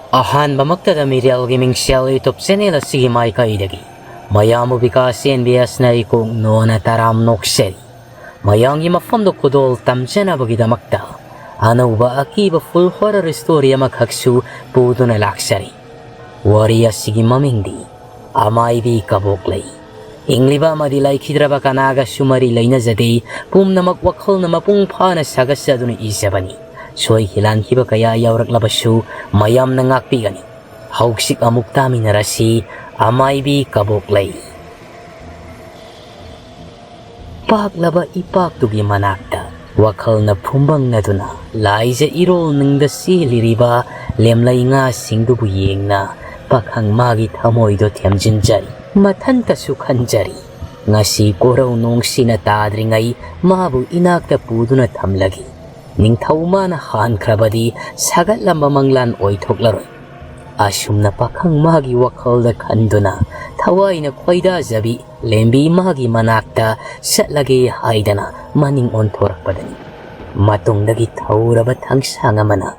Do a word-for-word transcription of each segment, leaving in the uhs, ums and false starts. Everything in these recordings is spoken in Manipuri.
ꯑꯍꯥꯟꯕꯃꯛꯇꯗ ꯃꯤꯔꯦꯜꯒꯤ ꯃꯤꯡꯁꯦꯜ YouTube channel ꯑꯁꯤꯒꯤ ꯃꯥꯏꯀꯩꯗꯒꯤ ꯃꯌꯥꯝꯕꯨ ꯕꯤꯀꯥꯁ ꯑꯦꯟ ꯕꯤ ꯑꯦꯁꯅ ꯏꯀꯣꯛ ꯅꯣꯟꯅ ꯇꯔꯥꯝ ꯅꯣꯛꯆꯔꯤ꯫ ꯃꯌꯥꯝꯒꯤ ꯃꯐꯝꯗ ꯈꯨꯗꯣꯜ ꯇꯝꯖꯅꯕꯒꯤꯗꯃꯛꯇ ꯑꯅꯧꯕ ꯑꯀꯤꯕ full horror story ꯑꯃꯈꯛꯁꯨ ꯄꯨꯗꯨꯅ ꯂꯥꯛꯆꯔꯤ꯫ ꯋꯥꯔꯤ ꯑꯁꯤꯒꯤ ꯃꯃꯤꯡꯗꯤ ꯑꯃꯥꯏꯕꯤ ꯀꯕꯣꯛꯂꯩ꯫ ꯍꯤꯡꯂꯤꯕ ꯑꯃꯗꯤ ꯂꯩꯈꯤꯗ꯭ꯔꯕ ꯀꯅꯥꯒꯁꯨ ꯃꯔꯤ ꯂꯩꯅꯖꯗꯦ꯫ ꯄꯨꯝꯅꯃꯛ ꯋꯥꯈꯜꯅ ꯃꯄꯨꯡ ꯐꯥꯅ ꯁꯥꯒꯠꯆꯗꯨꯅ ꯏꯖꯕꯅꯤ꯫ ꯁꯣꯏꯈꯤ ꯂꯥꯟꯈꯤꯕ ꯀꯌꯥ ꯌꯥꯎꯔꯛꯂꯕꯁꯨ ꯃꯌꯥꯝꯅ ꯉꯥꯛꯄꯤꯒꯅꯤ꯫ ꯍꯧꯖꯤꯛ ꯑꯃꯨꯛ ꯇꯥꯃꯤꯟꯅꯔꯁꯤ ꯑꯃꯥꯏꯕꯤ ꯀꯕꯣꯛꯂꯩ꯫ ꯄꯥꯛꯂꯕ ꯏꯄꯥꯛꯇꯨꯒꯤ ꯃꯅꯥꯛꯇ ꯋꯥꯈꯜꯅ ꯐꯨꯝꯕꯪꯅꯗꯨꯅ ꯂꯥꯏꯖ ꯏꯔꯣꯜ ꯅꯤꯡꯗ ꯆꯦꯜꯂꯤꯔꯤꯕ ꯂꯦꯝꯂꯩ ꯉꯥꯁꯤꯡꯗꯨꯕꯨ ꯌꯦꯡꯅ ꯄꯥꯈꯪ ꯃꯥꯒꯤ ꯊꯃꯣꯏꯗꯣ ꯊꯦꯝꯖꯤꯟꯖꯔꯤ꯫ ꯃꯊꯟꯇꯁꯨ ꯈꯟꯖꯔꯤ, ꯉꯁꯤ ꯀꯣꯔꯧ ꯅꯣꯡꯁꯤꯅ ꯇꯥꯗ꯭ꯔꯤꯉꯩ ꯃꯥꯕꯨ ꯏꯅꯥꯛꯇ ꯄꯨꯗꯨꯅ ꯊꯝꯂꯒꯦ꯫ ꯅꯤꯡꯊꯧ ꯃꯥꯅ ꯍꯥꯟꯈ꯭ꯔꯕꯗꯤ ꯁꯥꯒꯠꯂꯝꯕ ꯃꯪꯂꯥꯟ ꯑꯣꯏꯊꯣꯛꯂꯔꯣꯏ꯫ ꯑꯁꯨꯝꯅ ꯄꯥꯈꯪ ꯃꯥꯒꯤ ꯋꯥꯈꯜꯗ ꯈꯟꯗꯨꯅ ꯊꯋꯥꯏꯅ ꯈꯣꯏꯗꯥꯖꯕꯤ ꯂꯦꯝꯕꯤ ꯃꯥꯒꯤ ꯃꯅꯥꯛꯇ ꯆꯠꯂꯒꯦ ꯍꯥꯏꯗꯅ ꯃꯅꯤꯡ ꯑꯣꯟꯊꯣꯔꯛꯄꯗꯅꯤ ꯃꯇꯨꯡꯗꯒꯤ ꯊꯧꯔꯕ ꯊꯥꯡꯁꯥꯡ ꯑꯃꯅ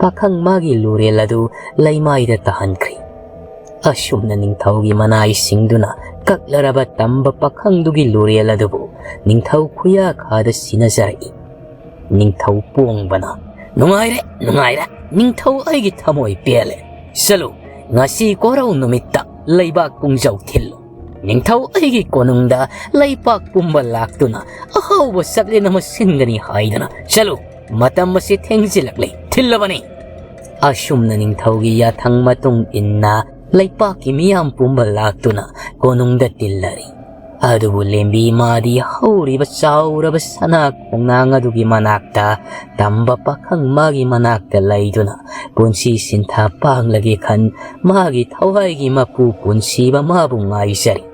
ꯄꯥꯈꯪ ꯃꯥꯒꯤ ꯂꯨꯔꯦꯜ ꯑꯗꯨ ꯂꯩꯃꯥꯏꯗ ꯇꯥꯍꯟꯈ꯭ꯔꯤ꯫ ꯑꯁꯨꯝꯅ ꯅꯤꯡꯊꯧꯒꯤ ꯃꯅꯥꯏꯁꯤꯡꯗꯨꯅ ꯀꯛꯂꯔꯕ ꯇꯝꯕ ꯄꯥꯈꯪꯗꯨꯒꯤ ꯂꯨꯔꯦꯜ ꯑꯗꯨꯕꯨ ꯅꯤꯡꯊꯧ ꯈꯨꯌꯥꯈꯥꯗ ꯁꯤꯟꯅꯖꯔꯛꯏ꯫ ꯅꯤꯡꯊꯧ ꯄꯣꯡꯕꯅ, "ꯅꯨꯡꯉꯥꯏꯔꯦ, ꯅꯨꯡꯉꯥꯏꯔꯦ, ꯅꯤꯡꯊꯧ ꯑꯩꯒꯤ ꯊꯃꯣꯏ ꯄꯦꯜꯂꯦ꯫ ꯆꯠꯂꯨ, ꯉꯁꯤ ꯀꯣꯔꯧ ꯅꯨꯃꯤꯠꯇ ꯂꯩꯕꯥꯛ ꯄꯨꯡꯖꯧ ꯊꯤꯜꯂꯨ꯫ ꯅꯤꯡꯊꯧ ꯑꯩꯒꯤ ꯀꯣꯅꯨꯡꯗ ꯂꯩꯄꯥꯛ ꯄꯨꯝꯕ ꯂꯥꯛꯇꯨꯅ ꯑꯍꯥꯎꯕ ꯆꯥꯛꯂꯦꯟ ꯑꯃ ꯁꯤꯟꯒꯅꯤ ꯍꯥꯏꯗꯅ꯫ ꯆꯠꯂꯨ, ꯃꯇꯝ ꯑꯁꯤ ꯊꯦꯡꯖꯤꯜꯂꯛꯂꯦ, ꯊꯤꯜꯂꯕꯅꯤ꯫" ꯑꯁꯨꯝꯅ ꯅꯤꯡꯊꯧꯒꯤ ꯌꯥꯊꯪ ꯃꯇꯨꯡ ꯏꯟꯅ ꯂꯩꯄꯥꯛꯀꯤ ꯃꯤꯌꯥꯝ ꯄꯨꯝꯕ ꯂꯥꯛꯇꯨꯅ ꯀꯣꯅꯨꯡꯗ ꯇꯤꯜꯂꯔꯤ꯫ ꯑꯗꯨꯕꯨ ꯂꯦꯝꯕꯤ ꯃꯥꯗꯤ ꯍꯧꯔꯤꯕ ꯆꯥꯎꯔꯕ ꯁꯅꯥ ꯈꯣꯡꯅꯥꯡ ꯑꯗꯨꯒꯤ ꯃꯅꯥꯛꯇ ꯇꯝꯕ ꯄꯥꯈꯪ ꯃꯥꯒꯤ ꯃꯅꯥꯛꯇ ꯂꯩꯗꯨꯅ ꯄꯨꯟꯁꯤ ꯁꯤꯟꯊꯥ ꯄꯥꯡꯂꯒꯦ ꯈꯟ ꯃꯥꯒꯤ ꯊꯋꯥꯏꯒꯤ ꯃꯄꯨ ꯄꯨꯟꯁꯤꯕ ꯃꯥꯕꯨ ꯉꯥꯏꯖꯔꯤ꯫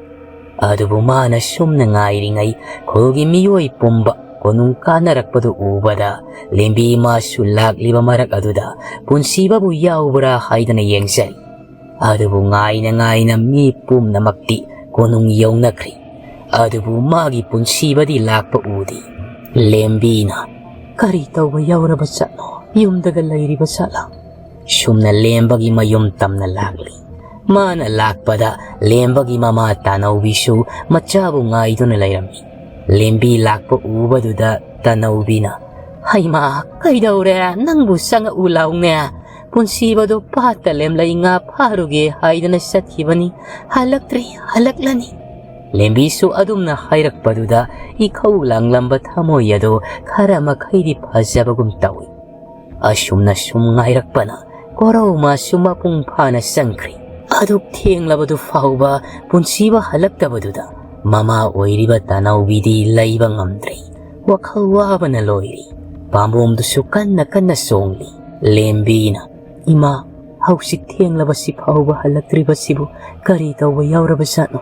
ꯑꯗꯨꯕꯨ ꯃꯥꯅ ꯁꯨꯝꯅ ꯉꯥꯏꯔꯤꯉꯩ ꯈꯨꯜꯒꯤ ꯃꯤꯑꯣꯏ ꯄꯨꯝꯕ ꯀꯣꯅꯨꯡ ꯀꯥꯅꯔꯛꯄꯗꯨ ꯎꯕꯗ ꯂꯦꯝꯕꯤ ꯃꯥꯁꯨ ꯂꯥꯛꯂꯤꯕ ꯃꯔꯛ ꯑꯗꯨꯗ ꯄꯨꯟꯁꯤꯕꯕꯨ ꯌꯥꯎꯕ꯭ꯔꯥ ꯍꯥꯏꯗꯅ ꯌꯦꯡꯖꯔꯤ꯫ ꯑꯗꯨꯕꯨ ꯉꯥꯏꯅ ꯉꯥꯏꯅ ꯃꯤ ꯄꯨꯝꯅꯃꯛꯇꯤ ꯀꯣꯅꯨꯡ ꯌꯧꯅꯈ꯭ꯔꯤ꯫ ꯑꯗꯨꯕꯨ ꯃꯥꯒꯤ ꯄꯨꯟꯁꯤꯕꯗꯤ ꯂꯥꯛꯄ ꯎꯗꯦ꯫ ꯂꯦꯝꯕꯤꯅ, "ꯀꯔꯤ ꯇꯧꯕ ꯌꯥꯎꯔꯕ ꯖꯥꯠꯅꯣ? ꯌꯨꯝꯗꯒ ꯂꯩꯔꯤꯕ ꯖꯥꯠꯂꯥ?" ꯁꯨꯝꯅ ꯂꯦꯝꯕꯒꯤ ꯃꯌꯨꯝ ꯇꯝꯅ ꯂꯥꯛꯂꯤ꯫ ꯃꯥꯅ ꯂꯥꯛꯄꯗ ꯂꯦꯝꯕꯒꯤ ꯃꯃꯥ ꯇꯥꯅꯧꯕꯤꯁꯨ ꯃꯆꯥꯕꯨ ꯉꯥꯏꯗꯨꯅ ꯂꯩꯔꯝꯃꯤ꯫ ꯂꯦꯝꯕꯤ ꯂꯥꯛꯄ ꯎꯕꯗꯨꯗ ꯇꯥꯅꯧꯕꯤꯅ, "ꯍꯩꯃꯥ, ꯀꯩꯗꯧꯔꯦ? ꯅꯪꯕꯨ ꯆꯪꯉꯛꯎ ꯂꯥꯎꯅꯦ꯫ ꯄꯨꯟꯁꯤꯕꯗꯣ ꯄꯥꯠꯇ ꯂꯦꯝꯂꯩ ꯉꯥ ꯐꯥꯔꯨꯒꯦ ꯍꯥꯏꯗꯅ ꯆꯠꯈꯤꯕꯅꯤ꯫ ꯍꯜꯂꯛꯇ꯭ꯔꯤ, ꯍꯜꯂꯛꯂꯅꯤ꯫" ꯂꯦꯝꯕꯤꯁꯨ ꯑꯗꯨꯝꯅ ꯍꯥꯏꯔꯛꯄꯗꯨꯗ ꯏꯈꯧ ꯂꯥꯡꯂꯝꯕ ꯊꯃꯣꯏ ꯑꯗꯨ ꯈꯔ ꯃꯈꯩꯗꯤ ꯐꯖꯕꯒꯨꯝ ꯇꯧꯏ꯫ ꯑꯁꯨꯝꯅ ꯁꯨꯝ ꯉꯥꯏꯔꯛꯄꯅ ꯀꯣꯔꯧ ꯃꯥꯁꯨ ꯃꯄꯨꯡ ꯐꯥꯅ ꯆꯪꯈ꯭ꯔꯤ꯫ ꯑꯗꯨꯛ ꯊꯦꯡꯂꯕꯗꯨ ꯐꯥꯎꯕ ꯄꯨꯟꯁꯤꯕ ꯍꯜꯂꯛꯇꯕꯗꯨꯗ ꯃꯃꯥ ꯑꯣꯏꯔꯤꯕ ꯇꯥꯅꯧꯕꯤꯗꯤ ꯂꯩꯕ ꯉꯝꯗ꯭ꯔꯦ꯫ ꯋꯥꯈꯜ ꯋꯥꯕꯅ ꯂꯣꯏꯔꯤ꯫ ꯄꯥꯝꯕꯣꯝꯗꯨꯁꯨ ꯀꯟꯅ ꯀꯟꯅ ꯆꯣꯡꯂꯤ꯫ ꯂꯦꯝꯕꯤꯅ, "ꯏꯃꯥ, ꯍꯧꯖꯤꯛ ꯊꯦꯡꯂꯕꯁꯤ ꯐꯥꯎꯕ ꯍꯜꯂꯛꯇ꯭ꯔꯤꯕꯁꯤꯕꯨ ꯀꯔꯤ ꯇꯧꯕ ꯌꯥꯎꯔꯕꯖꯥꯠꯅꯣ?"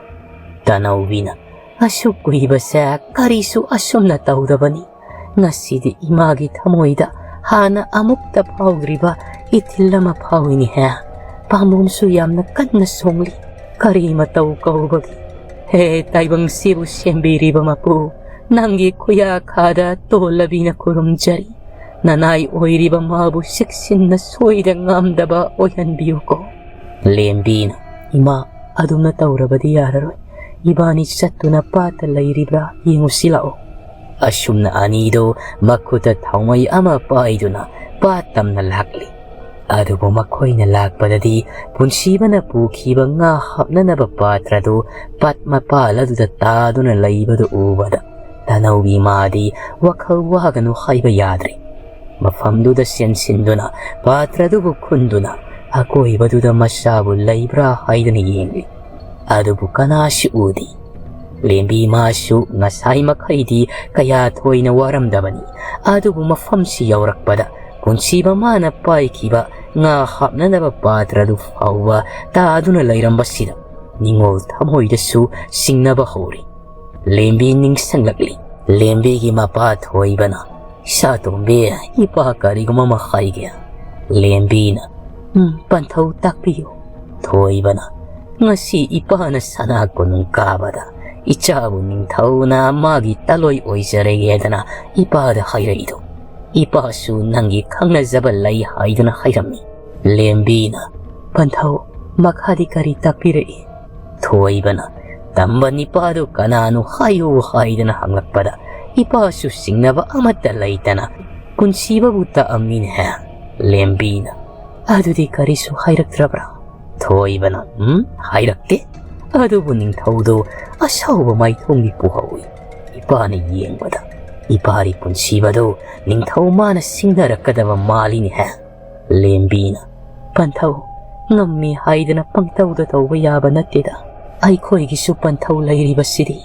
ꯇꯥꯅꯧꯕꯤꯅ, "ꯑꯁꯨꯛ ꯀꯨꯏꯕꯁꯦ ꯀꯔꯤꯁꯨ ꯑꯁꯨꯝꯅ ꯇꯧꯗꯕꯅꯤ꯫ ꯉꯁꯤꯗꯤ ꯏꯃꯥꯒꯤ ꯊꯃꯣꯏꯗ ꯍꯥꯟꯅ ꯑꯃꯨꯛꯇ ꯐꯥꯎꯗ꯭ꯔꯤꯕ ꯏꯊꯤꯜ ꯑꯃ ꯐꯥꯎꯏꯅꯦꯍꯦ꯫ ꯄꯥꯝꯕꯣꯝꯁꯨ ꯌꯥꯝꯅ ꯀꯟꯅ ꯁꯣꯡꯂꯤ꯫ ꯀꯔꯤ ꯃꯇꯧ ꯀꯧꯕꯒꯤ? ꯍꯦ ꯇꯥꯏꯕꯪꯁꯤꯕꯨ ꯁꯦꯝꯕꯤꯔꯤꯕ ꯃꯄꯨ, ꯅꯪꯒꯤ ꯈꯨꯌꯥꯈꯥꯗ ꯇꯣꯜꯂꯕꯤꯅ ꯈꯨꯔꯨꯝꯖꯔꯤ꯫ ꯅꯅꯥꯏ ꯑꯣꯏꯔꯤꯕ ꯃꯥꯕꯨ ꯆꯦꯛꯁꯤꯟꯅ ꯁꯣꯏꯗ ꯉꯥꯝꯗꯕ ꯑꯣꯏꯍꯟꯕꯤꯌꯨꯀꯣ꯫" ꯂꯦꯝꯕꯤꯅ, "ꯏꯃꯥ, ꯑꯗꯨꯝꯅ ꯇꯧꯔꯕꯗꯤ ꯌꯥꯔꯔꯣꯏ꯫ ꯏꯕꯥꯅꯤ ꯆꯠꯇꯨꯅ ꯄꯥꯠꯇ ꯂꯩꯔꯤꯕ꯭ꯔꯥ ꯌꯦꯡꯉꯨꯁꯤ ꯂꯥꯛꯑꯣ꯫" ꯑꯁꯨꯝꯅ ꯑꯅꯤꯗꯣ ꯃꯈꯨꯠꯇ ꯊꯥꯎꯃꯩ ꯑꯃ ꯄꯥꯏꯗꯨꯅ ꯄꯥꯠ ꯇꯝꯅ ꯂꯥꯛꯂꯤ꯫ ꯑꯗꯨꯕꯨ ꯃꯈꯣꯏꯅ ꯂꯥꯛꯄꯗꯗꯤ ꯄꯨꯟꯁꯤꯕꯅ ꯄꯨꯈꯤꯕ ꯉꯥ ꯍꯥꯞꯅꯅꯕ ꯄꯥꯇ꯭ꯔꯗꯨ ꯄꯥꯠ ꯃꯄꯥꯜ ꯑꯗꯨꯗ ꯇꯥꯗꯨꯅ ꯂꯩꯕꯗꯨ ꯎꯕꯗ ꯇꯥꯅꯧꯒꯤ ꯃꯥꯗꯤ ꯋꯥꯈꯜ ꯋꯥꯒꯅꯨ ꯍꯥꯏꯕ ꯌꯥꯗ꯭ꯔꯦ꯫ ꯃꯐꯝꯗꯨꯗ ꯆꯦꯟꯁꯤꯟꯗꯨꯅ ꯄꯥꯇ꯭ꯔꯗꯨꯕꯨ ꯈꯨꯟꯗꯨꯅ ꯑꯀꯣꯏꯕꯗꯨꯗ ꯃꯆꯥꯕꯨ ꯂꯩꯕ꯭ꯔꯥ ꯍꯥꯏꯗꯨꯅ ꯌꯦꯡꯂꯤ꯫ ꯑꯗꯨꯕꯨ ꯀꯅꯥꯁꯨ ꯎꯗꯦ꯫ ꯂꯦꯝꯕꯤ ꯃꯥꯁꯨ ꯉꯁꯥꯏ ꯃꯈꯩꯗꯤ ꯀꯌꯥ ꯊꯣꯏꯅ ꯋꯥꯔꯝꯗꯕꯅꯤ꯫ ꯑꯗꯨꯕꯨ ꯃꯐꯝꯁꯤ ꯌꯧꯔꯛꯄꯗ ꯄꯨꯟꯁꯤꯕ ꯃꯥꯅ ꯄꯥꯏꯈꯤꯕ ꯉꯥ ꯍꯥꯞꯅꯅꯕ ꯄꯥꯇ꯭ꯔꯗꯨ ꯐꯥꯎꯕ ꯇꯥꯗꯨꯅ ꯂꯩꯔꯝꯕꯁꯤꯗ ꯅꯤꯡꯉꯣꯜ ꯊꯃꯣꯏꯗꯁꯨ ꯆꯤꯡꯅꯕ ꯍꯧꯔꯤ꯫ ꯂꯦꯝꯕꯤ ꯅꯤꯡꯁꯤꯡꯂꯛꯂꯤ꯫ ꯂꯦꯝꯕꯤꯒꯤ ꯃꯄꯥ ꯊꯣꯏꯕꯅ, "ꯏꯆꯥꯇꯣꯝꯕꯤ, ꯏꯄꯥ ꯀꯔꯤꯒꯨꯝꯕ ꯑꯃ ꯍꯥꯏꯒꯦ꯫" ꯂꯦꯝꯕꯤꯅ, "ꯎꯝ, ꯄꯟꯊꯧ ꯇꯥꯛꯄꯤꯌꯨ꯫" ꯊꯣꯏꯕꯅ, "ꯉꯁꯤ ꯏꯄꯥꯅ ꯁꯅꯥ ꯀꯣꯅꯨꯡ ꯀꯥꯕꯗ ꯏꯆꯥꯕꯨ ꯅꯤꯡꯊꯧꯅ ꯃꯥꯒꯤ ꯇꯂꯣꯏ ꯑꯣꯏꯖꯔꯒꯦꯗꯅ ꯏꯄꯥꯗ ꯍꯥꯏꯔꯛꯏꯗꯣ, ꯏꯄꯥꯁꯨ ꯅꯪꯒꯤ ꯈꯪꯅꯖꯕ ꯂꯩ ꯍꯥꯏꯗꯨꯅ ꯍꯥꯏꯔꯝꯃꯤ꯫ ꯂꯦꯝꯕꯤꯅ, "ꯄꯟꯊꯧ, ꯃꯈꯥꯗꯤ ꯀꯔꯤ ꯇꯥꯛꯄꯤꯔꯛꯏ?" ꯊꯣꯏꯕꯅ, "ꯇꯝꯕ ꯅꯤꯄꯥꯗꯨ ꯀꯅꯥꯅꯣ ꯍꯥꯏꯌꯨ" ꯍꯥꯏꯗꯅ ꯍꯪꯂꯛꯄꯗ, ꯏꯄꯥꯁꯨ ꯁꯤꯡꯅꯕ ꯑꯃꯠꯇ ꯂꯩꯇꯅ ꯄꯨꯟꯁꯤꯕꯕꯨ ꯇꯥꯛꯑꯝꯃꯤꯅꯦ꯫ ꯂꯦꯝꯕꯤꯅ, "ꯑꯗꯨꯗꯤ ꯀꯔꯤꯁꯨ ꯍꯥꯏꯔꯛꯇ꯭ꯔꯕ꯭ꯔꯥ?" ꯊꯣꯏꯕꯅ, "ꯎꯝ, ꯍꯥꯏꯔꯛꯇꯦ꯫ ꯑꯗꯨꯕꯨ ꯅꯤꯡꯊꯧꯗꯨ ꯑꯁꯥꯎꯕ ꯃꯥꯏꯊꯣꯡꯗꯤ ꯄꯨꯍꯧꯏ꯫ ꯏꯄꯥꯅ ꯌꯦꯡꯕꯗ ꯏꯄꯥꯔꯤ ꯄꯨꯟꯁꯤꯕꯗꯨ ꯅꯤꯡꯊꯧ ꯃꯥꯅ ꯁꯤꯡꯅꯔꯛꯀꯗꯕ ꯃꯥꯜꯂꯤꯅꯦ꯫" ꯂꯦꯝꯕꯤꯅ, "ꯄꯟꯊꯧ, ꯉꯝꯃꯤ ꯍꯥꯏꯗꯅ ꯄꯪꯇꯧꯗ ꯇꯧꯕ ꯌꯥꯕ ꯅꯠꯇꯦꯗ꯫ ꯑꯩꯈꯣꯏꯒꯤꯁꯨ ꯄꯟꯊꯧ ꯂꯩꯔꯤꯕꯁꯤꯗꯤ꯫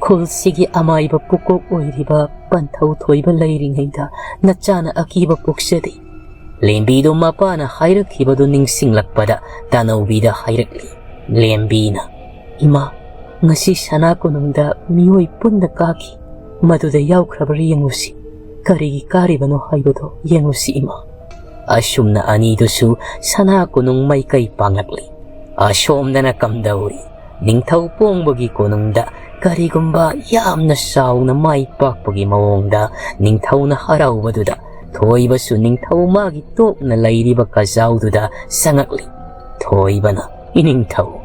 ꯈꯨꯜꯁꯤꯒꯤ ꯑꯃꯥꯏꯕ ꯄꯨꯀꯣꯛ ꯑꯣꯏꯔꯤꯕ ꯄꯟꯊꯧ ꯊꯣꯏꯕ ꯂꯩꯔꯤꯉꯩꯗ ꯅꯆꯥꯅ ꯑꯀꯤꯕ ꯄꯣꯛꯆꯗꯦ꯫" ꯂꯦꯝꯕꯤꯗꯨ ꯃꯄꯥꯅ ꯍꯥꯏꯔꯛꯈꯤꯕꯗꯨ ꯅꯤꯡꯁꯤꯡꯂꯛꯄꯗ ꯇꯥꯅꯧꯕꯤꯗ ꯍꯥꯏꯔꯛꯂꯤ꯫ ꯂꯦꯝꯕꯤꯅ, "ꯏꯃꯥ, ꯉꯁꯤ ꯁꯅꯥ ꯀꯣꯅꯨꯡꯗ ꯃꯤꯑꯣꯏ ꯄꯨꯟꯅ ꯀꯥꯈꯤ꯫ ꯃꯗꯨꯗ ꯌꯥꯎꯈ꯭ꯔꯕ꯭ꯔꯥ ꯌꯦꯡꯂꯨꯁꯤ꯫ ꯀꯔꯤꯒꯤ ꯀꯥꯔꯤꯕꯅꯣ ꯍꯥꯏꯕꯗꯣ ꯌꯦꯡꯂꯨꯁꯤ, ꯏꯃꯥ꯫" ꯑꯁꯨꯝꯅ ꯑꯅꯤꯗꯨꯁꯨ ꯁꯅꯥ ꯀꯣꯅꯨꯡ ꯃꯥꯏꯀꯩ ꯄꯥꯡꯂꯛꯂꯤ꯫ ꯑꯁꯣꯝꯗꯅ ꯀꯝꯗꯧꯔꯤ? ꯅꯤꯡꯊꯧ ꯄꯣꯡꯕꯒꯤ ꯀꯣꯅꯨꯡꯗ ꯀꯔꯤꯒꯨꯝꯕ ꯌꯥꯝꯅ ꯆꯥꯎꯅ ꯃꯥꯏ ꯄꯥꯛꯄꯒꯤ ꯃꯑꯣꯡꯗ ꯅꯤꯡꯊꯧꯅ ꯍꯔꯥꯎꯕꯗꯨꯗ ꯊꯣꯏꯕꯁꯨ ꯅꯤꯡꯊꯧ ꯃꯥꯒꯤ ꯇꯣꯛꯅ ꯂꯩꯔꯤꯕ ꯀꯖꯥꯎꯗꯨꯗ ꯆꯪꯉꯛꯂꯤ꯫ ꯊꯣꯏꯕꯅ, "ꯏꯅꯤꯡꯊꯧ,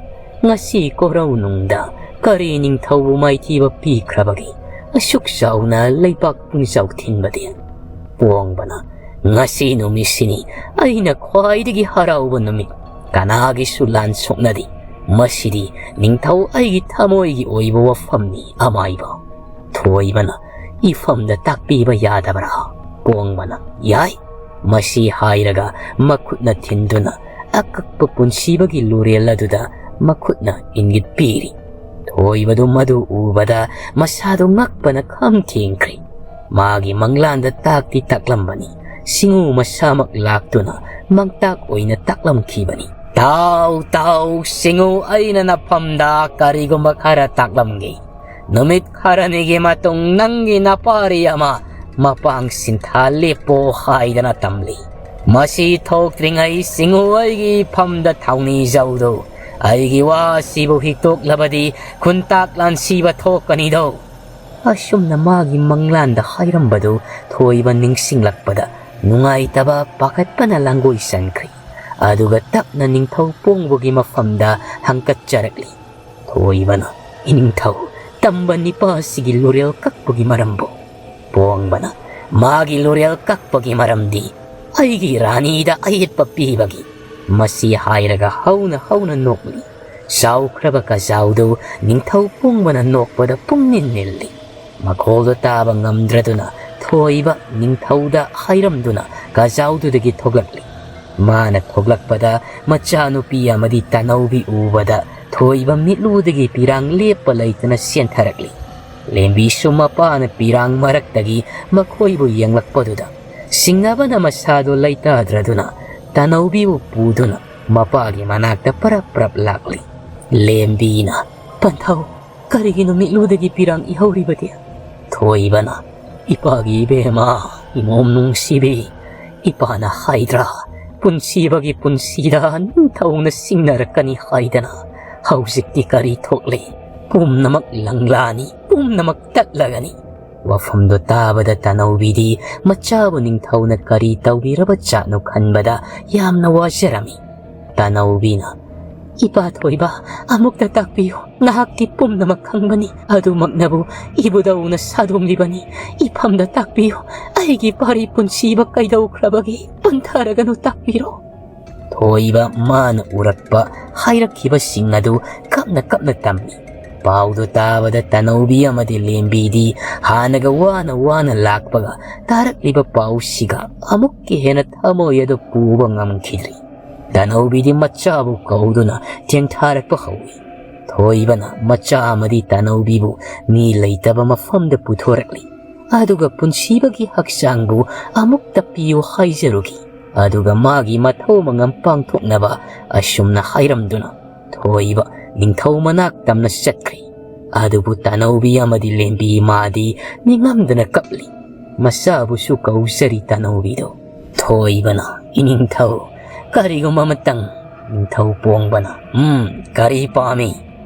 ꯉꯁꯤ ꯀꯣꯔꯧꯅꯨꯡꯗ ꯀꯔꯤ ꯅꯤꯡꯊꯧꯕꯨ ꯃꯥꯏꯊꯤꯕ ꯄꯤꯈ꯭ꯔꯕꯒꯦ? ꯑꯁꯨꯛ ꯆꯥꯎꯅ ꯂꯩꯕꯥꯛ ꯄꯨꯡꯖꯥꯎ ꯊꯤꯟꯕꯗꯤ?" ꯄꯣꯡꯕꯅ, "ꯉꯁꯤ ꯅꯨꯃꯤꯠꯁꯤꯅꯤ ꯑꯩꯅ ꯈ꯭ꯋꯥꯏꯗꯒꯤ ꯍꯔꯥꯎꯕ ꯅꯨꯃꯤꯠ꯫ ꯀꯅꯥꯒꯤꯁꯨ ꯂꯥꯟ ꯁꯣꯛꯅꯗꯦ꯫ ꯃꯁꯤꯗꯤ ꯅꯤꯡꯊꯧ ꯑꯩꯒꯤ ꯊꯃꯣꯏꯒꯤ ꯑꯣꯏꯕ ꯋꯥꯐꯝꯅꯤ, ꯑꯃꯥꯏꯕ꯫" ꯊꯣꯏꯕꯅ, "ꯏꯐꯝꯗ ꯇꯥꯛꯄꯤꯕ ꯌꯥꯗꯕ꯭ꯔꯥ?" ꯄꯣꯡꯕꯅ, "ꯌꯥꯏ꯫" ꯃꯁꯤ ꯍꯥꯏꯔꯒ ꯃꯈꯨꯠꯅ ꯊꯤꯟꯗꯨꯅ ꯑꯀꯛꯄ ꯄꯨꯟꯁꯤꯕꯒꯤ ꯂꯨꯔꯦꯜ ꯑꯗꯨꯗ ꯃꯈꯨꯠꯅ ꯏꯪꯒꯤꯠ ꯄꯤꯔꯤ꯫ ꯊꯣꯏꯕꯗꯨ ꯃꯗꯨ ꯎꯕꯗ ꯃꯁꯥꯗꯨ ꯉꯛꯄꯅ ꯈꯝ ꯊꯦꯡꯈ꯭ꯔꯦ꯫ ꯃꯥꯒꯤ ꯃꯪꯂꯥꯟꯗ ꯇꯥꯛꯇꯤ ꯇꯥꯛꯂꯝꯕꯅꯤ꯫ ꯁꯤꯡꯎ ꯃꯁꯥꯃꯛ ꯂꯥꯛꯇꯨꯅ ꯃꯪꯇꯥꯛ ꯑꯣꯏꯅ ꯇꯥꯛꯂꯝꯈꯤꯕꯅꯤ꯫ "ꯇꯥꯎ, ꯇꯥꯎ, ꯁꯤꯡꯎ, ꯑꯩꯅ ꯅꯐꯝꯗ ꯀꯔꯤꯒꯨꯝꯕ ꯈꯔ ꯇꯥꯛꯂꯝꯒꯦ꯫ ꯅꯨꯃꯤꯠ ꯈꯔꯅꯤꯒꯤ ꯃꯇꯨꯡ ꯅꯪꯒꯤ ꯅꯄꯥꯔꯤ ꯑꯃ ꯃꯄꯥꯡ ꯁꯤꯟꯊꯥ ꯂꯦꯞꯄꯣ ꯍꯥꯏꯗꯅ ꯇꯝꯂꯤ꯫ ꯃꯁꯤ ꯊꯣꯛꯇ꯭ꯔꯤꯉꯩ ꯁꯤꯡꯎ ꯑꯩꯒꯤ ꯏꯐꯝꯗ ꯊꯧꯅꯤꯖꯧꯗꯨ꯫ ꯑꯩꯒꯤ ꯋꯥ ꯑꯁꯤꯕꯨ ꯍꯤꯛꯇꯣꯛꯂꯕꯗꯤ ꯈꯨꯟꯇꯥꯛ ꯂꯥꯟꯁꯤꯕ ꯊꯣꯛꯀꯅꯤꯗꯣ꯫" ꯑꯁꯨꯝꯅ ꯃꯥꯒꯤ ꯃꯪꯂꯥꯟꯗ ꯍꯥꯏꯔꯝꯕꯗꯨ ꯊꯣꯏꯕ ꯅꯤꯡꯁꯤꯡꯂꯛꯄꯗ ꯅꯨꯡꯉꯥꯏꯇꯕ ꯄꯥꯈꯠꯄꯅ ꯂꯥꯡꯒꯣꯏ ꯆꯟꯈ꯭ꯔꯦ꯫ ꯑꯗꯨꯒ ꯇꯞꯅ ꯅꯤꯡꯊꯧ ꯄꯣꯡꯕꯒꯤ ꯃꯐꯝꯗ ꯍꯪꯀꯠꯆꯔꯛꯂꯤ꯫ ꯊꯣꯏꯕꯅ, "ꯏꯅꯤꯡꯊꯧ, ꯇꯝꯕ ꯅꯤꯄꯥꯁꯤꯒꯤ ꯂꯨꯔꯦꯜ ꯀꯛꯄꯒꯤ ꯃꯔꯝꯕꯨ?" ꯄꯣꯡꯕꯅ, "ꯃꯥꯒꯤ ꯂꯨꯔꯦꯜ ꯀꯛꯄꯒꯤ ꯃꯔꯝꯗꯤ ꯑꯩꯒꯤ ꯔꯥꯅꯤꯗ ꯑꯌꯦꯠꯄ ꯄꯤꯕꯒꯤ"꯫ ꯃꯁꯤ ꯍꯥꯏꯔꯒ ꯍꯧꯅ ꯍꯧꯅ ꯅꯣꯛꯂꯤ꯫ ꯆꯥꯎꯈ꯭ꯔꯕ ꯀꯖꯥꯎꯗꯨ ꯅꯤꯡꯊꯧ ꯄꯣꯡꯕꯅ ꯅꯣꯛꯄꯗ ꯄꯨꯡꯅꯤꯜ ꯅꯤꯜꯂꯤ꯫ ꯃꯈꯣꯜꯗꯨ ꯇꯥꯕ ꯉꯝꯗ꯭ꯔꯗꯨꯅ ꯊꯣꯏꯕ ꯅꯤꯡꯊꯧꯗ ꯍꯥꯏꯔꯝꯗꯨꯅ ꯀꯖꯥꯎꯗꯨꯗꯒꯤ ꯊꯣꯛꯂꯛꯂꯤ꯫ ꯃꯥꯅ ꯊꯣꯛꯂꯛꯄꯗ ꯃꯆꯥꯅꯨꯄꯤ ꯑꯃꯗꯤ ꯇꯅꯧꯕꯤ ꯎꯕꯗ ꯊꯣꯏꯕ ꯃꯤꯠꯂꯨꯗꯒꯤ ꯄꯤꯔꯥꯡ ꯂꯦꯞꯄ ꯂꯩꯇꯅ ꯆꯦꯟꯊꯔꯛꯂꯤ꯫ ꯂꯦꯝꯕꯤꯁꯨ ꯃꯄꯥꯅ ꯄꯤꯔꯥꯡ ꯃꯔꯛꯇꯒꯤ ꯃꯈꯣꯏꯕꯨ ꯌꯦꯡꯂꯛꯄꯗꯨꯗ ꯁꯤꯡꯅꯕꯅ ꯃꯁꯥꯗꯨ ꯂꯩꯇꯥꯗ꯭ꯔꯗꯨꯅ ꯇꯅꯧꯕꯤꯕꯨ ꯄꯨꯗꯨꯅ ꯃꯄꯥꯒꯤ ꯃꯅꯥꯛꯇ ꯄꯔꯞ ꯄꯔꯞ ꯂꯥꯛꯂꯤ꯫ ꯂꯦꯝꯕꯤꯅ, "ꯄꯟꯊꯧ, ꯀꯔꯤꯒꯤꯅꯣ ꯃꯤꯠꯂꯨꯗꯒꯤ ꯄꯤꯔꯥꯡ ꯏꯍꯧꯔꯤꯕꯗꯤ?" ꯊꯣꯏꯕꯅ, "ꯏꯄꯥꯒꯤ ꯏꯕꯦꯝꯃ, ꯏꯃꯣꯝ ꯅꯨꯡꯁꯤꯕꯤ, ꯏꯄꯥꯅ ꯍꯥꯏꯗ꯭ꯔꯥ, ꯄꯨꯟꯁꯤꯕꯒꯤ ꯄꯨꯟꯁꯤꯗ ꯅꯤꯡꯊꯧꯅ ꯁꯤꯡꯅꯔꯛꯀꯅꯤ ꯍꯥꯏꯗꯅ? ꯍꯧꯖꯤꯛꯇꯤ ꯀꯔꯤ ꯊꯣꯛꯂꯤ? ꯄꯨꯝꯅꯃꯛ ꯂꯪꯂꯥꯅꯤ, ꯄꯨꯝꯅꯃꯛ ꯇꯠꯂꯒꯅꯤ"꯫ ꯋꯥꯐꯝꯗꯣ ꯇꯥꯕꯗ ꯇꯅꯧꯕꯤꯗꯤ ꯃꯆꯥꯕꯨ ꯅꯤꯡꯊꯧꯅ ꯀꯔꯤ ꯇꯧꯕꯤꯔꯕ ꯖꯥꯠꯅꯣ ꯈꯟꯕꯗ ꯌꯥꯝꯅ ꯋꯥꯖꯔꯝꯃꯤ꯫ ꯇꯅꯧꯕꯤꯅ, "ꯏꯄꯥ ꯊꯣꯏꯕ, ꯑꯃꯨꯛꯇ ꯇꯥꯛꯄꯤꯌꯨ꯫ ꯅꯍꯥꯛꯇꯤ ꯄꯨꯝꯅꯃꯛ ꯈꯪꯕꯅꯤ꯫ ꯑꯗꯨꯃꯛꯅꯕꯨ ꯏꯕꯨꯙꯧꯅ ꯁꯥꯗꯣꯝꯂꯤꯕꯅꯤ꯫ ꯏꯐꯝꯗ ꯇꯥꯛꯄꯤꯌꯨ꯫ ꯑꯩꯒꯤ ꯄꯥꯔꯤ ꯄꯨꯟꯁꯤꯕ ꯀꯩꯗꯧꯈ꯭ꯔꯕꯒꯦ? ꯄꯟꯊꯔꯒꯅꯨ, ꯇꯥꯛꯄꯤꯔꯣ"꯫ ꯊꯣꯏꯕ ꯃꯥꯅ ꯎꯔꯛꯄ ꯍꯥꯏꯔꯛꯈꯤꯕꯁꯤꯡ ꯑꯗꯨ ꯀꯞꯅ ꯀꯞꯅ ꯇꯝꯃꯤ꯫ ꯄꯥꯎꯗꯨ ꯇꯥꯕꯗ ꯇꯅꯧꯕꯤ ꯑꯃꯗꯤ ꯂꯦꯝꯕꯤꯗꯤ ꯍꯥꯟꯅꯒ ꯋꯥꯅ ꯋꯥꯅ ꯂꯥꯛꯄꯒ ꯇꯥꯔꯛꯂꯤꯕ ꯄꯥꯎꯁꯤꯒ ꯑꯃꯨꯛꯀ ꯍꯦꯟꯅ ꯊꯃꯣꯏ ꯑꯗꯨ ꯄꯨꯕ ꯉꯝꯈꯤꯗ꯭ꯔꯤ꯫ ꯇꯅꯧꯕꯤꯗꯤ ꯃꯆꯥꯕꯨ ꯀꯧꯗꯨꯅ ꯊꯦꯡꯊꯥꯔꯛꯄ ꯍꯧꯏ꯫ ꯊꯣꯏꯕꯅ ꯃꯆꯥ ꯑꯃꯗꯤ ꯇꯅꯧꯕꯤꯕꯨ ꯃꯤ ꯂꯩꯇꯕ ꯃꯐꯝꯗ ꯄꯨꯊꯣꯔꯛꯂꯤ꯫ ꯑꯗꯨꯒ ꯄꯨꯟꯁꯤꯕꯒꯤ ꯍꯛꯆꯥꯡꯕꯨ ꯑꯃꯨꯛꯇ ꯄꯤꯌꯨ ꯍꯥꯏꯖꯔꯨꯈꯤ꯫ ꯑꯗꯨꯒ ꯃꯥꯒꯤ ꯃꯊꯧ ꯃꯉꯝ ꯄꯥꯡꯊꯣꯛꯅꯕ ꯑꯁꯨꯝꯅ ꯍꯥꯏꯔꯝꯗꯨꯅ ꯊꯣꯏꯕ ꯅꯤꯡꯊꯧ ꯃꯅꯥꯛ ꯇꯝꯅ ꯆꯠꯈ꯭ꯔꯤ꯫ ꯑꯗꯨꯕꯨ ꯇꯅꯧꯕꯤ ꯑꯃꯗꯤ ꯂꯦꯝꯕꯤ ꯃꯥꯗꯤ ꯅꯤꯡꯉꯝꯗꯅ ꯀꯞꯂꯤ꯫ ꯃꯆꯥꯕꯨꯁꯨ ꯀꯧꯖꯔꯤ ꯇꯅꯧꯕꯤꯗꯣ꯫ ꯊꯣꯏꯕꯅ, "ꯏꯅꯤꯡꯊꯧ, ꯀꯔꯤꯒꯨꯝꯕ ꯑꯃꯇꯪ"꯫ ꯅꯤꯡꯊꯧ ꯄꯣꯡꯕꯅ, "ꯎꯝ, ꯀꯔꯤ ꯄꯥꯝꯃꯤ?"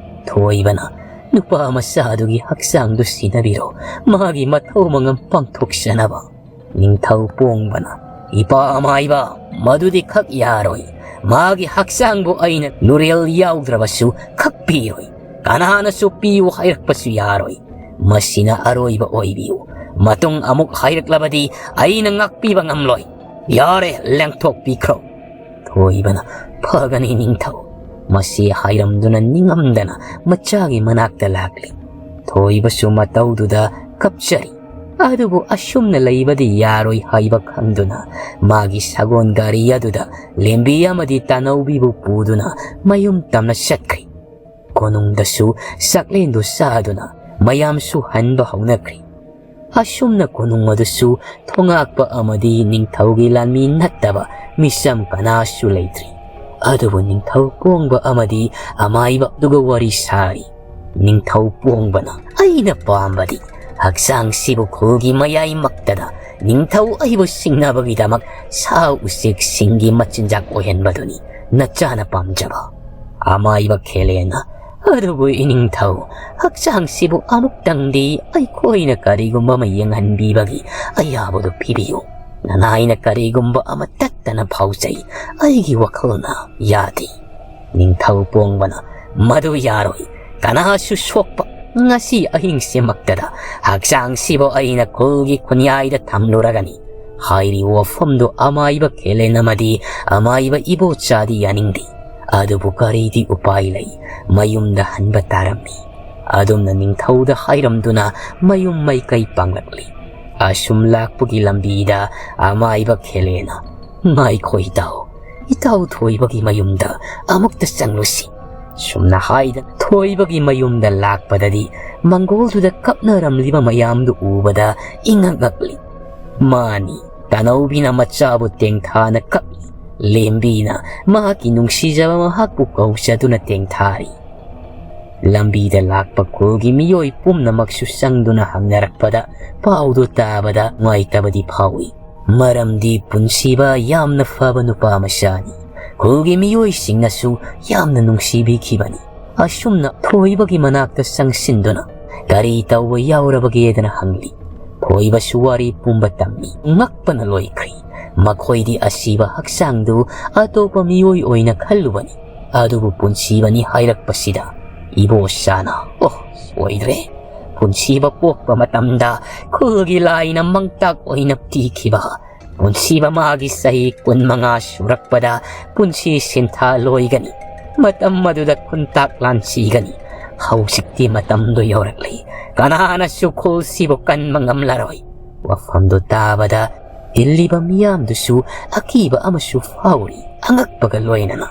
ꯊꯣꯏꯕꯅ, "ꯅꯨꯄꯥ ꯃꯆꯥꯗꯨꯒꯤ ꯍꯛꯆꯥꯡꯗꯨ ꯁꯤꯟꯅꯕꯤꯔꯣ, ꯃꯥꯒꯤ ꯃꯊꯧ ꯃꯉꯝ ꯄꯥꯡꯊꯣꯛꯆꯅꯕ"꯫ ꯅꯤꯡꯊꯧ ꯄꯣꯡꯕꯅ, "ꯏꯄꯥ ꯃꯥꯏꯕ, ꯃꯗꯨꯗꯤ ꯈꯛ ꯌꯥꯔꯣꯏ꯫ ꯃꯥꯒꯤ ꯍꯛꯆꯥꯡꯕꯨ ꯑꯩꯅ ꯂꯨꯔꯦꯜ ꯌꯥꯎꯗ꯭ꯔꯕꯁꯨ ꯈꯛꯄꯤꯔꯣꯏ꯫ ꯀꯅꯥꯅꯁꯨ ꯄꯤꯌꯨ ꯍꯥꯏꯔꯛꯄꯁꯨ ꯌꯥꯔꯣꯏ꯫ ꯃꯁꯤꯅ ꯑꯔꯣꯏꯕ ꯑꯣꯏꯕꯤꯌꯨ꯫ ꯃꯇꯨꯡ ꯑꯃꯨꯛ ꯍꯥꯏꯔꯛꯂꯕꯗꯤ ꯑꯩꯅ ꯉꯥꯛꯄꯤꯕ ꯉꯝꯂꯣꯏ꯫ ꯌꯥꯔꯦ, ꯂꯦꯡꯊꯣꯛꯄꯤꯈ꯭ꯔꯣ꯫ ꯊꯣꯏꯕꯅ, "ꯐꯒꯅꯤ ꯅꯤꯡꯊꯧ"꯫ ꯃꯁꯤ ꯍꯥꯏꯔꯝꯗꯨꯅ ꯅꯤꯡꯉꯝꯗꯅ ꯃꯆꯥꯒꯤ ꯃꯅꯥꯛꯇ ꯂꯥꯛꯂꯤ꯫ ꯊꯣꯏꯕꯁꯨ ꯃꯇꯧꯗꯨꯗ ꯀꯞꯆꯔꯤ꯫ ꯑꯗꯨꯕꯨ ꯑꯁꯨꯝꯅ ꯂꯩꯕꯗꯤ ꯌꯥꯔꯣꯏ ꯍꯥꯏꯕ ꯈꯪꯗꯨꯅ ꯃꯥꯒꯤ ꯁꯒꯣꯜ ꯒꯥꯔꯤ ꯑꯗꯨꯗ ꯂꯦꯝꯕꯤ ꯑꯃꯗꯤ ꯇꯥꯅꯧꯕꯤꯕꯨ ꯄꯨꯗꯨꯅ ꯃꯌꯨꯝ ꯇꯝꯅ ꯆꯠꯈ꯭ꯔꯤ꯫ ꯀꯣꯅꯨꯡꯗꯁꯨ ꯆꯥꯛꯂꯦꯟꯗꯨ ꯆꯥꯗꯨꯅ ꯃꯌꯥꯝꯁꯨ ꯍꯟꯕ ꯍꯧꯅꯈ꯭ꯔꯤ꯫ ꯑꯁꯨꯝꯅ ꯀꯣꯅꯨꯡ ꯑꯗꯨꯁꯨ ꯊꯣꯉꯥꯛꯄ ꯑꯃꯗꯤ ꯅꯤꯡꯊꯧꯒꯤ ꯂꯥꯟꯃꯤ ꯅꯠꯇꯕ ꯃꯤꯆꯝ ꯀꯅꯥꯁꯨ ꯂꯩꯇ꯭ꯔꯤ꯫ ꯑꯗꯨꯕꯨ ꯅꯤꯡꯊꯧ ꯄꯣꯡꯕ ꯑꯃꯗꯤ ꯑꯃꯥꯏꯕ ꯑꯗꯨꯒ ꯋꯥꯔꯤ ꯁꯥꯔꯤ꯫ ꯅꯤꯡꯊꯧ ꯄꯣꯡꯕꯅ, "ꯑꯩꯅ ꯄꯥꯝꯕꯗꯤ ꯍꯛꯆꯥꯡꯁꯤꯕꯨ ꯈꯨꯜꯒꯤ ꯃꯌꯥꯏꯃꯛꯇꯗ ꯅꯤꯡꯊꯧ ꯑꯩꯕꯨ ꯁꯤꯡꯅꯕꯒꯤꯗꯃꯛ ꯁꯥ ꯎꯆꯦꯛꯁꯤꯡꯒꯤ ꯃꯆꯤꯟꯖꯥꯛ ꯑꯣꯏꯍꯟꯕꯗꯨꯅꯤ ꯅꯆꯥꯅ ꯄꯥꯝꯖꯕ"꯫ ꯑꯃꯥꯏꯕ ꯈꯦꯂꯦꯅ, "ꯑꯗꯨꯕꯨ ꯏꯅꯤꯡꯊꯧ, ꯍꯛꯆꯥꯡꯁꯤꯕꯨ ꯑꯃꯨꯛꯇꯪꯗꯤ ꯑꯩꯈꯣꯏꯅ ꯀꯔꯤꯒꯨꯝꯕ ꯑꯃ ꯌꯦꯡꯍꯟꯕꯤꯕꯒꯤ ꯑꯌꯥꯕꯗꯨ ꯄꯤꯕꯤꯌꯨ꯫ ꯅꯅꯥꯏꯅ ꯀꯔꯤꯒꯨꯝꯕ ꯑꯃ ꯇꯠꯇꯅ ꯐꯥꯎꯖꯩ꯫ ꯑꯩꯒꯤ ꯋꯥꯈꯜꯅ ꯌꯥꯗꯦ"꯫ ꯅꯤꯡꯊꯧ ꯄꯣꯡꯕꯅ, "ꯃꯗꯨ ꯌꯥꯔꯣꯏ꯫ ꯀꯅꯥꯁꯨ ꯁꯣꯛꯄ꯫ ꯉꯁꯤ ꯑꯍꯤꯡꯁꯤꯃꯛꯇꯗ ꯍꯛꯆꯥꯡꯁꯤꯕꯨ ꯑꯩꯅ ꯈꯨꯜꯒꯤ ꯈꯨꯟꯌꯥꯏꯗ ꯊꯝꯂꯨꯔꯒꯅꯤ"꯫ ꯍꯥꯏꯔꯤꯕ ꯋꯥꯐꯝꯗꯨ ꯑꯃꯥꯏꯕ ꯈꯦꯂꯦꯟ ꯑꯃꯗꯤ ꯑꯃꯥꯏꯕ ꯏꯕꯣꯆꯥꯗꯤ ꯌꯥꯅꯤꯡꯗꯦ꯫ ꯑꯗꯨꯕꯨ ꯀꯔꯤꯗꯤ ꯎꯄꯥꯏ ꯂꯩ? ꯃꯌꯨꯝꯗ ꯍꯟꯕ ꯇꯥꯔꯝꯃꯤ꯫ ꯑꯗꯨꯝꯅ ꯅꯤꯡꯊꯧꯗ ꯍꯥꯏꯔꯝꯗꯨꯅ ꯃꯌꯨꯝ ꯃꯥꯏꯀꯩ ꯄꯥꯡꯂꯛꯂꯤ꯫ ꯑꯁꯨꯝ ꯂꯥꯛꯄꯒꯤ ꯂꯝꯕꯤꯗ ꯑꯃꯥꯏꯕ ꯈꯦꯂꯦꯅ, "ꯉꯥꯏꯈꯣ ꯏꯇꯥꯎ, ꯏꯇꯥꯎ ꯊꯣꯏꯕꯒꯤ ꯃꯌꯨꯝꯗ ꯑꯃꯨꯛꯇ ꯆꯪꯂꯨꯁꯤ"꯫ ꯁꯨꯝꯅ ꯍꯥꯏꯗꯅ ꯊꯣꯏꯕꯒꯤ ꯃꯌꯨꯝꯗ ꯂꯥꯛꯄꯗꯗꯤ ꯃꯪꯒꯣꯜꯗꯨꯗ ꯀꯞꯅꯔꯝꯂꯤꯕ ꯃꯌꯥꯝꯗꯨ ꯎꯕꯗ ꯏꯉꯛ ꯉꯛꯂꯤ꯫ ꯃꯥꯅꯤ, ꯇꯥꯅꯧꯕꯤꯅ ꯃꯆꯥꯕꯨ ꯇꯦꯡꯊꯥꯅ ꯀꯞꯂꯤ꯫ ꯂꯦꯝꯕꯤꯅ ꯃꯍꯥꯛꯀꯤ ꯅꯨꯡꯁꯤꯖꯕ ꯃꯍꯥꯛꯄꯨ ꯀꯧꯖꯗꯨꯅ ꯇꯦꯡꯊꯥꯔꯤ꯫ ꯂꯝꯕꯤꯗ ꯂꯥꯛꯄ ꯈꯨꯜꯒꯤ ꯃꯤꯑꯣꯏ ꯄꯨꯝꯅꯃꯛꯁꯨ ꯆꯪꯗꯨꯅ ꯍꯪꯅꯔꯛꯄꯗ ꯄꯥꯎꯗꯨ ꯇꯥꯕꯗ ꯅꯨꯡꯉꯥꯏꯇꯕꯗꯤ ꯐꯥꯎꯏ꯫ ꯃꯔꯝꯗꯤ ꯄꯨꯟꯁꯤꯕ ꯌꯥꯝꯅ ꯐꯕ ꯅꯨꯄꯥ ꯃꯆꯥꯅꯤ꯫ ꯈꯨꯜꯒꯤ ꯃꯤꯑꯣꯏꯁꯤꯡꯅꯁꯨ ꯌꯥꯝꯅ ꯅꯨꯡꯁꯤꯕꯤꯈꯤꯕꯅꯤ꯫ ꯑꯁꯨꯝꯅ ꯊꯣꯏꯕꯒꯤ ꯃꯅꯥꯛꯇ ꯆꯪꯁꯤꯟꯗꯨꯅ ꯀꯔꯤ ꯇꯧꯕ ꯌꯥꯎꯔꯕꯒꯦꯗꯅ ꯍꯪꯂꯤ꯫ ꯊꯣꯏꯕꯁꯨ ꯋꯥꯔꯤ ꯄꯨꯝꯕ ꯇꯝꯃꯤ꯫ ꯉꯛꯄꯅ ꯂꯣꯏꯈ꯭ꯔꯦ꯫ ꯃꯈꯣꯏꯗꯤ ꯑꯁꯤꯕ ꯍꯛꯆꯥꯡꯗꯨ ꯑꯇꯣꯞꯄ ꯃꯤꯑꯣꯏ ꯑꯣꯏꯅ ꯈꯜꯂꯨꯕꯅꯤ꯫ ꯑꯗꯨꯕꯨ ꯄꯨꯟꯁꯤꯕꯅꯤ ꯍꯥꯏꯔꯛꯄꯁꯤꯗ ꯏꯕꯣꯆꯥꯅ, "ꯑꯣ, ꯁꯣꯏꯗ꯭ꯔꯦ꯫ ꯄꯨꯟꯁꯤꯕ ꯄꯣꯛꯄ ꯃꯇꯝꯗ ꯈꯨꯜꯒꯤ ꯂꯥꯏꯅ ꯃꯥꯡꯇꯥꯛ ꯑꯣꯏꯅ ꯄꯤꯈꯤꯕ ꯄꯨꯟꯁꯤꯕ ꯃꯥꯒꯤ ꯆꯍꯤ ꯀꯨꯟꯃꯉꯥ ꯁꯨꯔꯛꯄꯗ ꯄꯨꯟꯁꯤ ꯁꯤꯟꯊꯥ ꯂꯣꯏꯒꯅꯤ꯫ ꯃꯇꯝ ꯑꯗꯨꯗ ꯈꯨꯟꯇꯥꯛ ꯂꯥꯟꯁꯤꯒꯅꯤ꯫ ꯍꯧꯖꯤꯛꯇꯤ ꯃꯇꯝꯗꯨ ꯌꯧꯔꯛꯂꯤ꯫ ꯀꯅꯥꯅꯁꯨ ꯈꯨꯜꯁꯤꯕꯨ ꯀꯟꯕ ꯉꯝꯂꯔꯣꯏ꯫" ꯋꯥꯐꯝꯗꯨ ꯇꯥꯕꯗ ꯇꯤꯜꯂꯤꯕ ꯃꯤꯌꯥꯝꯗꯨꯁꯨ ꯑꯀꯤꯕ ꯑꯃꯁꯨ ꯐꯥꯎꯔꯤ, ꯑꯉꯛꯄꯒ ꯂꯣꯏꯅꯅ꯫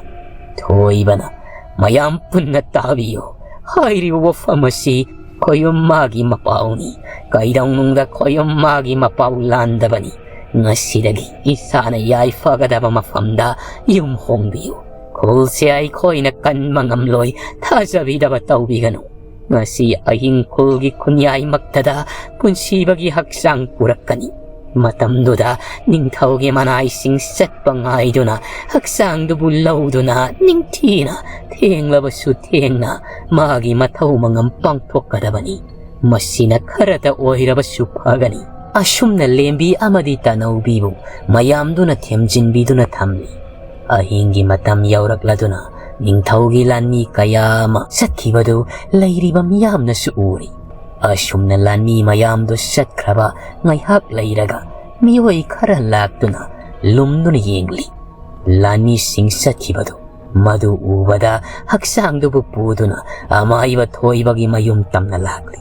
ꯊꯣꯏꯕꯅ, "ꯃꯌꯥꯝ ꯄꯨꯟꯅ ꯇꯥꯕꯤꯌꯨ꯫ ꯍꯥꯏꯔꯤꯕ ꯋꯥꯐꯝ ꯑꯁꯤ ꯈꯣꯌꯨꯝ ꯃꯥꯒꯤ ꯃꯄꯥꯎꯅꯤ꯫ ꯀꯩꯗꯧꯅꯨꯡꯗ ꯈꯣꯌꯨꯝ ꯃꯥꯒꯤ ꯃꯄꯥꯎ ꯂꯥꯟꯗꯕꯅꯤ꯫ ꯉꯁꯤꯗꯒꯤ ꯏꯁꯥꯅ ꯌꯥꯏꯐꯒꯗꯕ ꯃꯐꯝꯗ ꯌꯨꯝ ꯍꯣꯡꯕꯤꯌꯨ꯫ ꯈꯨꯜꯁꯦ ꯑꯩꯈꯣꯏꯅ ꯀꯟꯕ ꯉꯝꯂꯣꯏ, ꯊꯥꯖꯕꯤꯗꯕ ꯇꯧꯕꯤꯒꯅꯨ꯫ ꯉꯁꯤ ꯑꯍꯤꯡ ꯈꯨꯜꯒꯤ ꯈꯨꯟꯌꯥꯏꯃꯛꯇꯗ ꯄꯨꯟꯁꯤꯕꯒꯤ ꯍꯛꯆꯥꯡ ꯄꯨꯔꯛꯀꯅꯤ꯫ ꯃꯇꯝꯗꯨꯗ ꯅꯤꯡꯊꯧꯒꯤ ꯃꯅꯥꯏꯁꯤꯡ ꯆꯠꯄ ꯉꯥꯏꯗꯨꯅ ꯍꯛꯆꯥꯡꯗꯨꯕꯨ ꯂꯧꯗꯨꯅ ꯅꯤꯡꯊꯤꯅ ꯊꯦꯡꯂꯕꯁꯨ ꯊꯦꯡꯅ ꯃꯥꯒꯤ ꯃꯊꯧ ꯃꯉꯝ ꯄꯥꯡꯊꯣꯛꯀꯗꯕꯅꯤ꯫ ꯃꯁꯤꯅ ꯈꯔꯇ ꯑꯣꯏꯔꯕꯁꯨ ꯐꯒꯅꯤ꯫" ꯑꯁꯨꯝꯅ ꯂꯦꯝꯕꯤ ꯑꯃꯗꯤ ꯇꯥꯅꯧꯕꯤꯕꯨ ꯃꯌꯥꯝꯗꯨꯅ ꯊꯦꯝꯖꯤꯟꯕꯤꯗꯨꯅ ꯊꯝꯂꯤ꯫ ꯑꯍꯤꯡꯒꯤ ꯃꯇꯝ ꯌꯧꯔꯛꯂꯗꯨꯅ ꯅꯤꯡꯊꯧꯒꯤ ꯂꯥꯟꯃꯤ ꯀꯌꯥ ꯑꯃ ꯆꯠꯈꯤꯕꯗꯨ ꯂꯩꯔꯤꯕ ꯃꯤꯌꯥꯝꯅꯁꯨ ꯎꯔꯤ꯫ ꯑꯁꯨꯝꯅ ꯂꯥꯟꯃꯤ ꯃꯌꯥꯝꯗꯨ ꯆꯠꯈ꯭ꯔꯕ ꯉꯥꯏꯍꯥꯛ ꯂꯩꯔꯒ ꯃꯤꯑꯣꯏ ꯈꯔ ꯂꯥꯛꯇꯨꯅ ꯂꯨꯝꯗꯨꯅ ꯌꯦꯡꯂꯤ꯫ ꯂꯥꯟꯃꯤꯁꯤꯡ ꯆꯠꯈꯤꯕꯗꯨ ꯃꯗꯨ ꯎꯕꯗ ꯍꯛꯆꯥꯡꯗꯨꯕꯨ ꯄꯨꯗꯨꯅ ꯑꯃꯥꯏꯕ ꯊꯣꯏꯕꯒꯤ ꯃꯌꯨꯝ ꯇꯝꯅ ꯂꯥꯛꯂꯤ꯫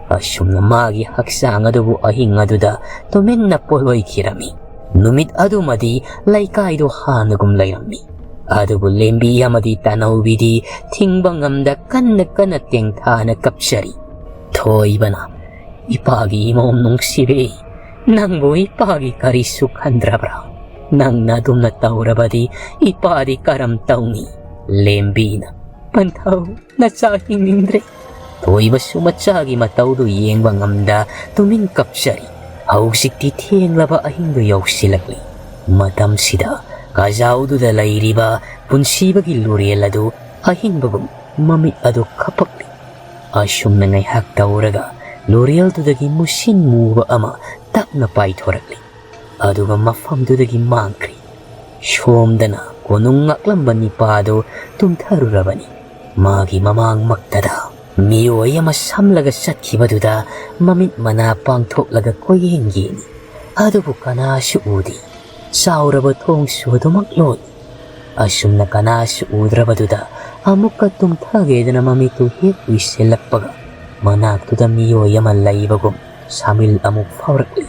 ꯑꯁꯨꯝꯅ ꯃꯥꯒꯤ ꯍꯛꯆꯥꯡ ꯑꯗꯨꯕꯨ ꯑꯍꯤꯡ ꯑꯗꯨꯗ ꯇꯨꯃꯤꯟꯅ ꯄꯣꯠꯂꯣꯏꯈꯤꯔꯝꯃꯤ꯫ ꯅꯨꯃꯤꯠ ꯑꯗꯨꯃꯗꯤ ꯂꯩꯀꯥꯏꯗꯨ ꯍꯥꯟꯅꯒꯨꯝ ꯂꯩꯔꯝꯃꯤ꯫ ꯑꯗꯨꯕꯨ ꯂꯦꯝꯕꯤ ꯑꯃꯗꯤ ꯇꯥꯅꯧꯕꯤꯗꯤ ꯊꯤꯡꯕ ꯉꯝꯗ ꯀꯟꯅ ꯀꯟꯅ ꯇꯦꯡꯊꯥꯅ ꯀꯞꯆꯔꯤ꯫ ꯊꯣꯏꯕꯅ, "ꯏꯄꯥꯒꯤ ꯏꯃꯧ ꯅꯨꯡꯁꯤꯕꯤ, ꯅꯪꯕꯨ ꯏꯄꯥꯒꯤ ꯀꯔꯤꯁꯨ ꯈꯟꯗ꯭ꯔꯕ꯭ꯔꯥ? ꯅꯪꯅ ꯑꯗꯨꯝꯅ ꯇꯧꯔꯕꯗꯤ ꯏꯄꯥꯗꯤ ꯀꯔꯝ ꯇꯧꯅꯤ?" ꯂꯦꯝꯕꯤꯅ, "ꯄꯟꯊꯧ, ꯅꯆꯥ ꯍꯤꯡꯅꯤꯡꯗ꯭ꯔꯦ꯫" ꯊꯣꯏꯕꯁꯨ ꯃꯆꯥꯒꯤ ꯃꯇꯧꯗꯨ ꯌꯦꯡꯕ ꯉꯝꯗ ꯇꯨꯃꯤꯟ ꯀꯞꯆꯔꯤ꯫ ꯍꯧꯖꯤꯛꯇꯤ ꯊꯦꯡꯂꯕ ꯑꯍꯤꯡꯗꯨ ꯌꯧꯁꯤꯜꯂꯛꯂꯤ꯫ ꯃꯇꯝꯁꯤꯗ ꯀꯥꯖꯥꯎꯗꯨꯗ ꯂꯩꯔꯤꯕ ꯄꯨꯟꯁꯤꯕꯒꯤ ꯂꯨꯔꯦꯜ ꯑꯗꯨ ꯑꯍꯤꯡꯕꯒꯨꯝ ꯃꯃꯤꯠ ꯑꯗꯨ ꯈꯞꯄꯛꯂꯤ꯫ ꯑꯁꯨꯝꯅ ꯉꯥꯏꯍꯥꯛ ꯇꯧꯔꯒ ꯂꯨꯔꯦꯜꯗꯨꯗꯒꯤ ꯃꯨꯁꯤꯟ ꯃꯨꯕ ꯑꯃ ꯇꯞꯅ ꯄꯥꯏꯊꯣꯔꯛꯂꯤ꯫ ꯑꯗꯨꯒ ꯃꯐꯝꯗꯨꯗꯒꯤ ꯃꯥꯡꯈ꯭ꯔꯤ꯫ ꯁꯣꯝꯗꯅ ꯀꯣꯅꯨꯡ ꯉꯥꯛꯂꯝꯕ ꯅꯤꯄꯥꯗꯨ ꯇꯨꯝꯊꯔꯨꯔꯕꯅꯤ꯫ ꯃꯥꯒꯤ ꯃꯃꯥꯡꯃꯛꯇꯗ ꯃꯤꯑꯣꯏ ꯑꯃ ꯁꯝꯂꯒ ꯆꯠꯈꯤꯕꯗꯨꯗ ꯃꯃꯤꯠ ꯃꯅꯥ ꯄꯥꯡꯊꯣꯛꯂꯒ ꯀꯣꯏꯌꯦꯡ ꯌꯦꯡꯏ꯫ ꯑꯗꯨꯕꯨ ꯀꯅꯥꯁꯨ ꯎꯗꯦ꯫ ꯆꯥꯎꯔꯕ ꯊꯣꯡꯁꯨ ꯑꯗꯨꯃꯛ ꯂꯣꯜꯂꯤ꯫ ꯑꯁꯨꯝꯅ ꯀꯅꯥꯁꯨ ꯎꯗ꯭ꯔꯕꯗꯨꯗ ꯑꯃꯨꯛꯀ ꯇꯨꯝꯊꯒꯦꯗꯅ ꯃꯃꯤꯠꯇꯨ ꯍꯦꯛ ꯎꯏꯁꯤꯜꯂꯛꯄꯒ ꯃꯅꯥꯛꯇꯨꯗ ꯃꯤꯑꯣꯏ ꯑꯃ ꯂꯩꯕꯒꯨꯝ ꯁꯥꯃꯤꯜ ꯑꯃꯨꯛ ꯐꯥꯎꯔꯛꯂꯤ꯫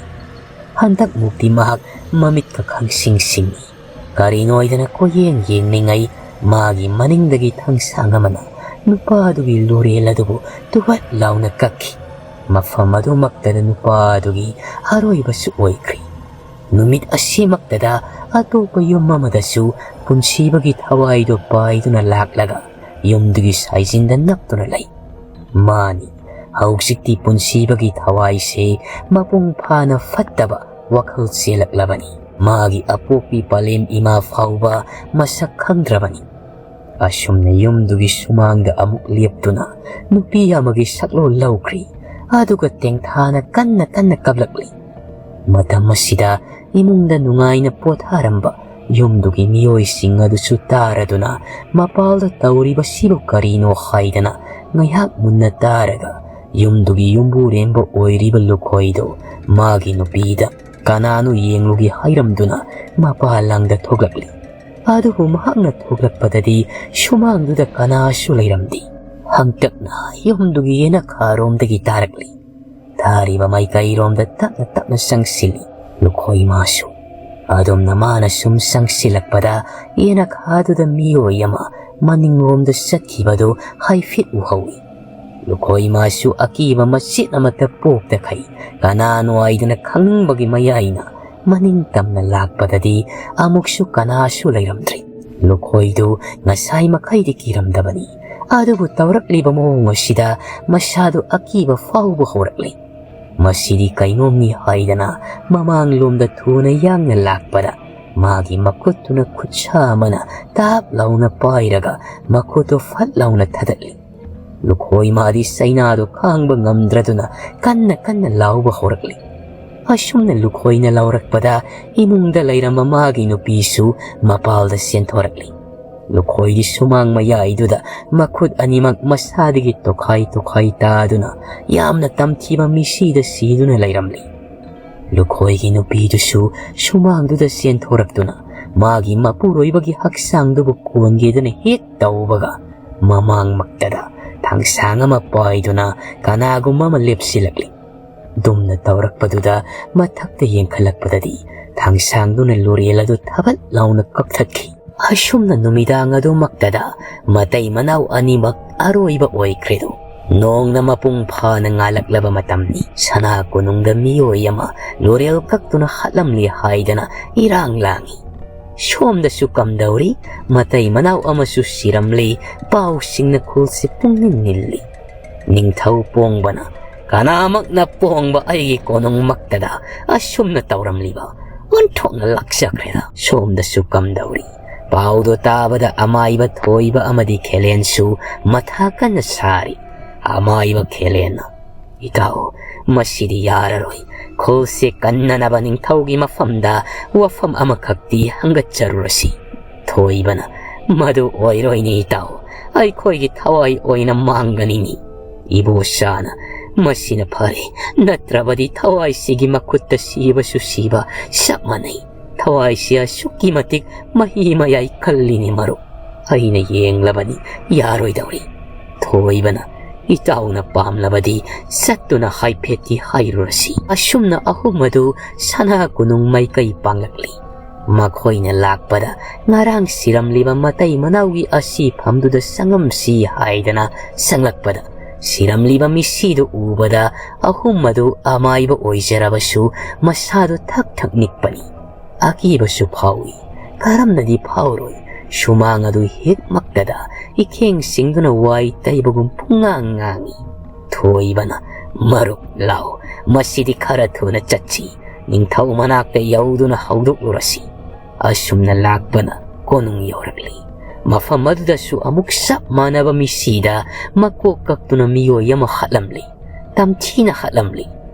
ꯍꯟꯗꯛꯃꯨꯛꯇꯤ ꯃꯍꯥꯛ ꯃꯃꯤꯠꯀ ꯈꯪꯁꯤꯡ ꯁꯤꯡꯏ꯫ ꯀꯔꯤꯅꯣ ꯍꯥꯏꯗꯅ ꯀꯣꯏꯌꯦꯡ ꯌꯦꯡꯂꯤꯉꯩ ꯃꯥꯒꯤ ꯃꯅꯤꯡꯗꯒꯤ ꯊꯥꯡꯁꯥꯡ ꯑꯃꯅ ꯅꯨꯄꯥꯗꯨꯒꯤ ꯂꯣꯔꯦꯜ ꯑꯗꯨꯕꯨ ꯇꯨꯍꯠ ꯂꯥꯎꯅ ꯀꯛꯈꯤ꯫ ꯃꯐꯝ ꯑꯗꯨꯃꯛꯇꯗ ꯅꯨꯄꯥꯗꯨꯒꯤ ꯑꯔꯣꯏꯕꯁꯨ ꯑꯣꯏꯈ꯭ꯔꯤ꯫ ꯅꯨꯃꯤꯠ ꯑꯁꯤꯃꯛꯇꯗ ꯑꯇꯣꯞꯄ ꯌꯨꯝ ꯑꯃꯗꯁꯨ ꯄꯨꯟꯁꯤꯕꯒꯤ ꯊꯋꯥꯏꯗꯣ ꯄꯥꯏꯗꯨꯅ ꯂꯥꯛꯂꯒ ꯌꯨꯝꯗꯨꯒꯤ ꯁꯥꯏꯖꯤꯟꯗ ꯅꯞꯇꯨꯅ ꯂꯩ꯫ ꯃꯥꯅꯤ, ꯍꯧꯖꯤꯛꯇꯤ ꯄꯨꯟꯁꯤꯕꯒꯤ ꯊꯋꯥꯏꯁꯦ ꯃꯄꯨꯡ ꯐꯥꯅ ꯐꯠꯇꯕ ꯋꯥꯈꯜ ꯆꯦꯜꯂꯛꯂꯕꯅꯤ꯫ ꯃꯥꯒꯤ ꯑꯄꯣꯛꯄꯤ ꯄꯂꯦꯝ ꯏꯃꯥ ꯐꯥꯎꯕ ꯃꯁꯛ ꯈꯪꯗ꯭ꯔꯕꯅꯤ꯫ ꯑꯁꯨꯝꯅ ꯌꯨꯝꯗꯨꯒꯤ ꯁꯨꯃꯥꯡꯗ ꯑꯃꯨꯛ ꯂꯦꯞꯇꯨꯅ ꯅꯨꯄꯤ ꯑꯃꯒꯤ ꯁꯛꯂꯣꯟ ꯂꯧꯈ꯭ꯔꯤ꯫ ꯑꯗꯨꯒ ꯇꯦꯡꯊꯥꯅ ꯀꯟꯅ ꯀꯟꯅ ꯀꯞꯂꯛꯂꯤ꯫ ꯃꯇꯝ ꯑꯁꯤꯗ ꯏꯃꯨꯡꯗ ꯅꯨꯡꯉꯥꯏꯅ ꯄꯣꯊꯥꯔꯝꯕ ꯌꯨꯝꯗꯨꯒꯤ ꯃꯤꯑꯣꯏꯁꯤꯡ ꯑꯗꯨꯁꯨ ꯇꯥꯔꯗꯨꯅ ꯃꯄꯥꯜꯗ ꯇꯧꯔꯤꯕꯁꯤꯕꯨ ꯀꯔꯤꯅꯣ ꯍꯥꯏꯗꯅ ꯉꯥꯏꯍꯥꯛ ꯃꯨꯟꯅ ꯇꯥꯔꯒ ꯌꯨꯝꯗꯨꯒꯤ ꯌꯨꯝꯕꯨꯔꯦꯝꯕ ꯑꯣꯏꯔꯤꯕ ꯂꯨꯈꯣꯏꯗꯣ ꯃꯥꯒꯤ ꯅꯨꯄꯤꯗ ꯀꯅꯥꯅꯣ ꯌꯦꯡꯂꯨꯒꯦ ꯍꯥꯏꯔꯝꯗꯨꯅ ꯃꯄꯥꯜ ꯂꯝꯗ ꯊꯣꯛꯂꯛꯂꯤ꯫ ꯑꯗꯨꯕꯨ ꯃꯍꯥꯛꯅ ꯊꯣꯛꯂꯛꯄꯗꯗꯤ ꯁꯨꯃꯥꯡꯗꯨꯗ ꯀꯅꯥꯁꯨ ꯂꯩꯔꯝꯗꯦ꯫ ꯍꯪꯇꯛꯅ ꯌꯨꯝꯗꯨꯒꯤ ꯌꯦꯅꯈꯥꯔꯣꯝꯗꯒꯤ ꯇꯥꯔꯛꯂꯤ꯫ ꯊꯥꯔꯤꯕ ꯃꯥꯏꯀꯩꯔꯣꯝꯗ ꯇꯞꯅ ꯇꯞꯅ ꯆꯪꯁꯤꯜꯂꯤ ꯂꯨꯈꯣꯏ ꯃꯥꯁꯨ꯫ ꯑꯗꯨꯝꯅ ꯃꯥꯅ ꯁꯨꯝ ꯆꯪꯁꯤꯜꯂꯛꯄꯗ ꯌꯦꯅꯈꯥꯗꯨꯗ ꯃꯤꯑꯣꯏ ꯑꯃ ꯃꯅꯤꯡꯂꯣꯝꯗ ꯆꯠꯈꯤꯕꯗꯨ ꯍꯥꯏꯐꯦꯠ ꯎꯍꯧꯏ꯫ ꯂꯨꯈꯣꯏ ꯃꯥꯁꯨ ꯑꯀꯤꯕ ꯃꯆꯦꯠ ꯑꯃꯠꯇ ꯄꯣꯛꯇꯈꯩ ꯀꯅꯥꯅꯣ ꯍꯥꯏꯗꯅ ꯈꯪꯅꯤꯡꯕꯒꯤ ꯃꯌꯥꯏꯅ ꯃꯅꯤꯡ ꯇꯝꯅ ꯂꯥꯛꯄꯗꯗꯤ ꯑꯃꯨꯛꯁꯨ ꯀꯅꯥꯁꯨ ꯂꯩꯔꯝꯗ꯭ꯔꯤ꯫ ꯂꯨꯈꯣꯏꯗꯨ ꯉꯁꯥꯏ ꯃꯈꯩꯗꯤ ꯀꯤꯔꯝꯗꯕꯅꯤ꯫ ꯑꯗꯨꯕꯨ ꯇꯧꯔꯛꯂꯤꯕ ꯃꯑꯣꯡ ꯑꯁꯤꯗ ꯃꯁꯥꯗꯨ ꯑꯀꯤꯕ ꯐꯥꯎꯕ ꯍꯧꯔꯛꯂꯤ꯫ ꯃꯁꯤꯗꯤ ꯀꯩꯅꯣꯝꯅꯤ ꯍꯥꯏꯗꯅ ꯃꯃꯥꯡꯂꯣꯝꯗ ꯊꯨꯅ ꯌꯥꯡꯅ ꯂꯥꯛꯄꯗ ꯃꯥꯒꯤ ꯃꯈꯨꯠꯇꯨꯅ ꯈꯨꯠꯁꯥ ꯑꯃꯅ ꯇꯥꯞ ꯂꯥꯎꯅ ꯄꯥꯏꯔꯒ ꯃꯈꯨꯠꯇꯨ ꯐꯠ ꯂꯥꯎꯅ ꯊꯥꯗꯠꯂꯤ꯫ ꯂꯨꯈꯣꯏ ꯃꯥꯗꯤ ꯆꯩꯅꯥꯗꯨ ꯈꯥꯡꯕ ꯉꯝꯗ꯭ꯔꯗꯨꯅ ꯀꯟꯅ ꯀꯟꯅ ꯂꯥꯎꯕ ꯍꯧꯔꯛꯂꯤ꯫ ꯑꯁꯨꯝꯅ ꯂꯨꯈꯣꯏꯅ ꯂꯧꯔꯛꯄꯗ ꯏꯃꯨꯡꯗ ꯂꯩꯔꯝꯕ ꯃꯥꯒꯤ ꯅꯨꯄꯤꯁꯨ ꯃꯄꯥꯜꯗ ꯆꯦꯟꯊꯣꯔꯛꯂꯤ꯫ ꯂꯨꯈꯣꯏꯗꯤ ꯁꯨꯃꯥꯡ ꯃꯌꯥꯏꯗꯨꯗ ꯃꯈꯨꯠ ꯑꯅꯤꯃꯛ ꯃꯁꯥꯗꯒꯤ ꯇꯣꯈꯥꯏ ꯇꯣꯈꯥꯏ ꯇꯥꯗꯨꯅ ꯌꯥꯝꯅ ꯇꯝꯊꯤꯕ ꯃꯤꯁꯤꯗ ꯁꯤꯗꯨꯅ ꯂꯩꯔꯝꯂꯤ꯫ ꯂꯨꯈꯣꯏꯒꯤ ꯅꯨꯄꯤꯗꯨꯁꯨ ꯁꯨꯃꯥꯡꯗꯨꯗ ꯆꯦꯟꯊꯣꯔꯛꯇꯨꯅ ꯃꯥꯒꯤ ꯃꯄꯨꯔꯣꯏꯕꯒꯤ ꯍꯛꯆꯥꯡꯗꯨꯕꯨ ꯀꯣꯟꯒꯦꯗꯅ ꯍꯦꯛ ꯇꯧꯕꯒ ꯃꯃꯥꯡꯃꯛꯇꯗ ꯊꯥꯡꯁꯥꯡ ꯑꯃ ꯄꯥꯏꯗꯨꯅ ꯀꯅꯥꯒꯨꯝꯕ ꯑꯃ ꯂꯦꯞꯁꯤꯜꯂꯛꯂꯤ꯫ ꯗꯨꯝꯅ ꯇꯧꯔꯛꯄꯗꯨꯗ ꯃꯊꯛꯇ ꯌꯦꯡꯈꯠꯂꯛꯄꯗꯗꯤ ꯊꯥꯡꯁꯥꯡꯗꯨꯅ ꯂꯣꯔꯦꯜ ꯑꯗꯨ ꯊꯕꯠ ꯂꯥꯎꯅ ꯀꯛꯊꯠꯈꯤ꯫ ꯑꯁꯨꯝꯅ ꯅꯨꯃꯤꯗꯥꯡ ꯑꯗꯨꯃꯛꯇꯗ ꯃꯇꯩ ꯃꯅꯥꯎ ꯑꯅꯤꯃꯛ ꯑꯔꯣꯏꯕ ꯑꯣꯏꯈ꯭ꯔꯦꯗꯣ꯫ ꯅꯣꯡꯅ ꯃꯄꯨꯡ ꯐꯥꯅ ꯉꯥꯜꯂꯛꯂꯕ ꯃꯇꯝꯅꯤ꯫ ꯁꯅꯥ ꯀꯣꯅꯨꯡꯗ ꯃꯤꯑꯣꯏ ꯑꯃ ꯂꯣꯔꯦꯜ ꯀꯛꯇꯨꯅ ꯍꯥꯠꯂꯝꯂꯦ ꯍꯥꯏꯗꯅ ꯏꯔꯥꯡ ꯂꯥꯡꯏ꯫ ꯁꯣꯝꯗꯁꯨ ꯀꯝꯗꯧꯔꯤ, ꯃꯇꯩ ꯃꯅꯥꯎ ꯑꯃꯁꯨ ꯁꯤꯔꯝꯂꯤ꯫ ꯄꯥꯎꯁꯤꯡꯅ ꯈꯨꯜꯁꯤ ꯄꯨꯡꯅꯤꯜ ꯅꯤꯜꯂꯤ꯫ ꯅꯤꯡꯊꯧ ꯄꯣꯡꯕꯅ ꯀꯅꯥꯃꯛꯅ ꯄꯣꯡꯕ ꯑꯩꯒꯤ ꯀꯣꯅꯨꯡꯃꯛꯇꯗ ꯑꯁꯨꯝꯅ ꯇꯧꯔꯝꯂꯤꯕ ꯑꯣꯟꯊꯣꯛꯅ ꯂꯥꯛꯆꯈ꯭ꯔꯦꯗ꯫ ꯁꯣꯝꯗꯁꯨ ꯀꯝꯗꯧꯔꯤ꯫ ꯄꯥꯎꯗꯣ ꯇꯥꯕꯗ ꯑꯃꯥꯏꯕ ꯊꯣꯏꯕ ꯑꯃꯗꯤ ꯈꯦꯂꯦꯟꯁꯨ ꯃꯊꯥ ꯀꯟꯅ ꯁꯥꯔꯤ꯫ ꯑꯃꯥꯏꯕ ꯈꯦꯂꯦꯟꯅ, "ꯏꯇꯥꯎ, ꯃꯁꯤꯗꯤ ꯌꯥꯔꯔꯣꯏ꯫ ꯈꯨꯜꯁꯦ ꯀꯟꯅꯅꯕ ꯅꯤꯡꯊꯧꯒꯤ ꯃꯐꯝꯗ ꯋꯥꯐꯝ ꯑꯃꯈꯛꯇꯤ ꯍꯪꯒꯠꯆꯔꯨꯔꯁꯤ꯫" ꯊꯣꯏꯕꯅ, "ꯃꯗꯨ ꯑꯣꯏꯔꯣꯏꯅꯦ ꯏꯇꯥꯎ, ꯑꯩꯈꯣꯏꯒꯤ ꯊꯋꯥꯏ ꯑꯣꯏꯅ ꯃꯥꯡꯒꯅꯤꯅꯦ꯫" ꯏꯕꯣꯁꯥꯅ, "ꯃꯁꯤꯅ ꯐꯔꯦ, ꯅꯠꯇ꯭ꯔꯕꯗꯤ ꯊꯋꯥꯏꯁꯤꯒꯤ ꯃꯈꯨꯠꯇ ꯁꯤꯕꯁꯨ ꯁꯤꯕ ꯆꯞ ꯃꯥꯟꯅꯩ꯫ ꯊꯋꯥꯏꯁꯤ ꯑꯁꯨꯛꯀꯤ ꯃꯇꯤꯛ ꯃꯍꯤ ꯃꯌꯥꯏ ꯀꯜꯂꯤꯅꯦ ꯃꯔꯨꯞ꯫ ꯑꯩꯅ ꯌꯦꯡꯂꯕꯅꯤ, ꯌꯥꯔꯣꯏꯗꯧꯔꯤ꯫" ꯊꯣꯏꯕꯅ, "ꯏꯇꯥꯎꯅ ꯄꯥꯝꯂꯕꯗꯤ ꯆꯠꯇꯨꯅ ꯍꯥꯏꯐꯦꯠꯇꯤ ꯍꯥꯏꯔꯨꯔꯁꯤ꯫" ꯑꯁꯨꯝꯅ ꯑꯍꯨꯝ ꯑꯗꯨ ꯁꯅꯥ ꯀꯣꯅꯨꯡ ꯃꯥꯏꯀꯩ ꯄꯥꯡꯂꯛꯂꯤ꯫ ꯃꯈꯣꯏꯅ ꯂꯥꯛꯄꯗ ꯉꯔꯥꯡ ꯁꯤꯔꯝꯂꯤꯕ ꯃꯇꯩ ꯃꯅꯥꯎꯒꯤ ꯑꯁꯤꯐꯝꯗꯨꯗ ꯆꯪꯉꯝꯁꯤ ꯍꯥꯏꯗꯅ ꯆꯪꯂꯛꯄꯗ, ꯁꯤꯔꯝꯂꯤꯕ ꯃꯤꯁꯤꯗꯨ ꯎꯕꯗ ꯑꯍꯨꯝ ꯑꯗꯨ ꯑꯃꯥꯏꯕ ꯑꯣꯏꯖꯔꯕꯁꯨ ꯃꯁꯥꯗꯨ ꯊꯛ ꯊꯛ ꯅꯤꯛꯄꯅꯤ꯫ ꯑꯀꯤꯕꯁꯨ ꯐꯥꯎꯏ꯫ ꯀꯔꯝꯅꯗꯤ ꯐꯥꯎꯔꯣꯏ? ꯁꯨꯃꯥꯡ ꯑꯗꯨ ꯍꯦꯛꯃꯛꯇꯗ ꯏꯈꯦꯡ ꯁꯤꯡꯗꯨꯅ ꯋꯥꯏ ꯇꯩꯕꯒꯨꯝ ꯄꯨꯡꯉꯥꯡ ꯉꯥꯡꯏ꯫ ꯊꯣꯏꯕꯅ, "ꯃꯔꯨꯞ, ꯂꯥꯎ, ꯃꯁꯤꯗꯤ ꯈꯔ ꯊꯨꯅ ꯆꯠꯁꯤ꯫ ꯅꯤꯡꯊꯧ ꯃꯅꯥꯛꯇ ꯌꯧꯗꯨꯅ ꯍꯧꯗꯣꯛꯂꯨꯔꯁꯤ꯫" ꯑꯁꯨꯝꯅ ꯂꯥꯛꯄꯅ ꯀꯣꯅꯨꯡ ꯌꯧꯔꯛꯂꯤ꯫ ꯃꯐꯝ ꯑꯗꯨꯗꯁꯨ ꯑꯃꯨꯛ ꯆꯞ ꯃꯥꯟꯅꯕ ꯃꯤꯁꯤꯗ ꯃꯀꯣꯛ ꯀꯛꯇꯨꯅ ꯃꯤꯑꯣꯏ ꯑꯃ ꯍꯥꯠꯂꯝꯂꯤ꯫ ꯇꯝꯊꯤꯅ ꯍꯥꯠꯂꯝꯂꯤ꯫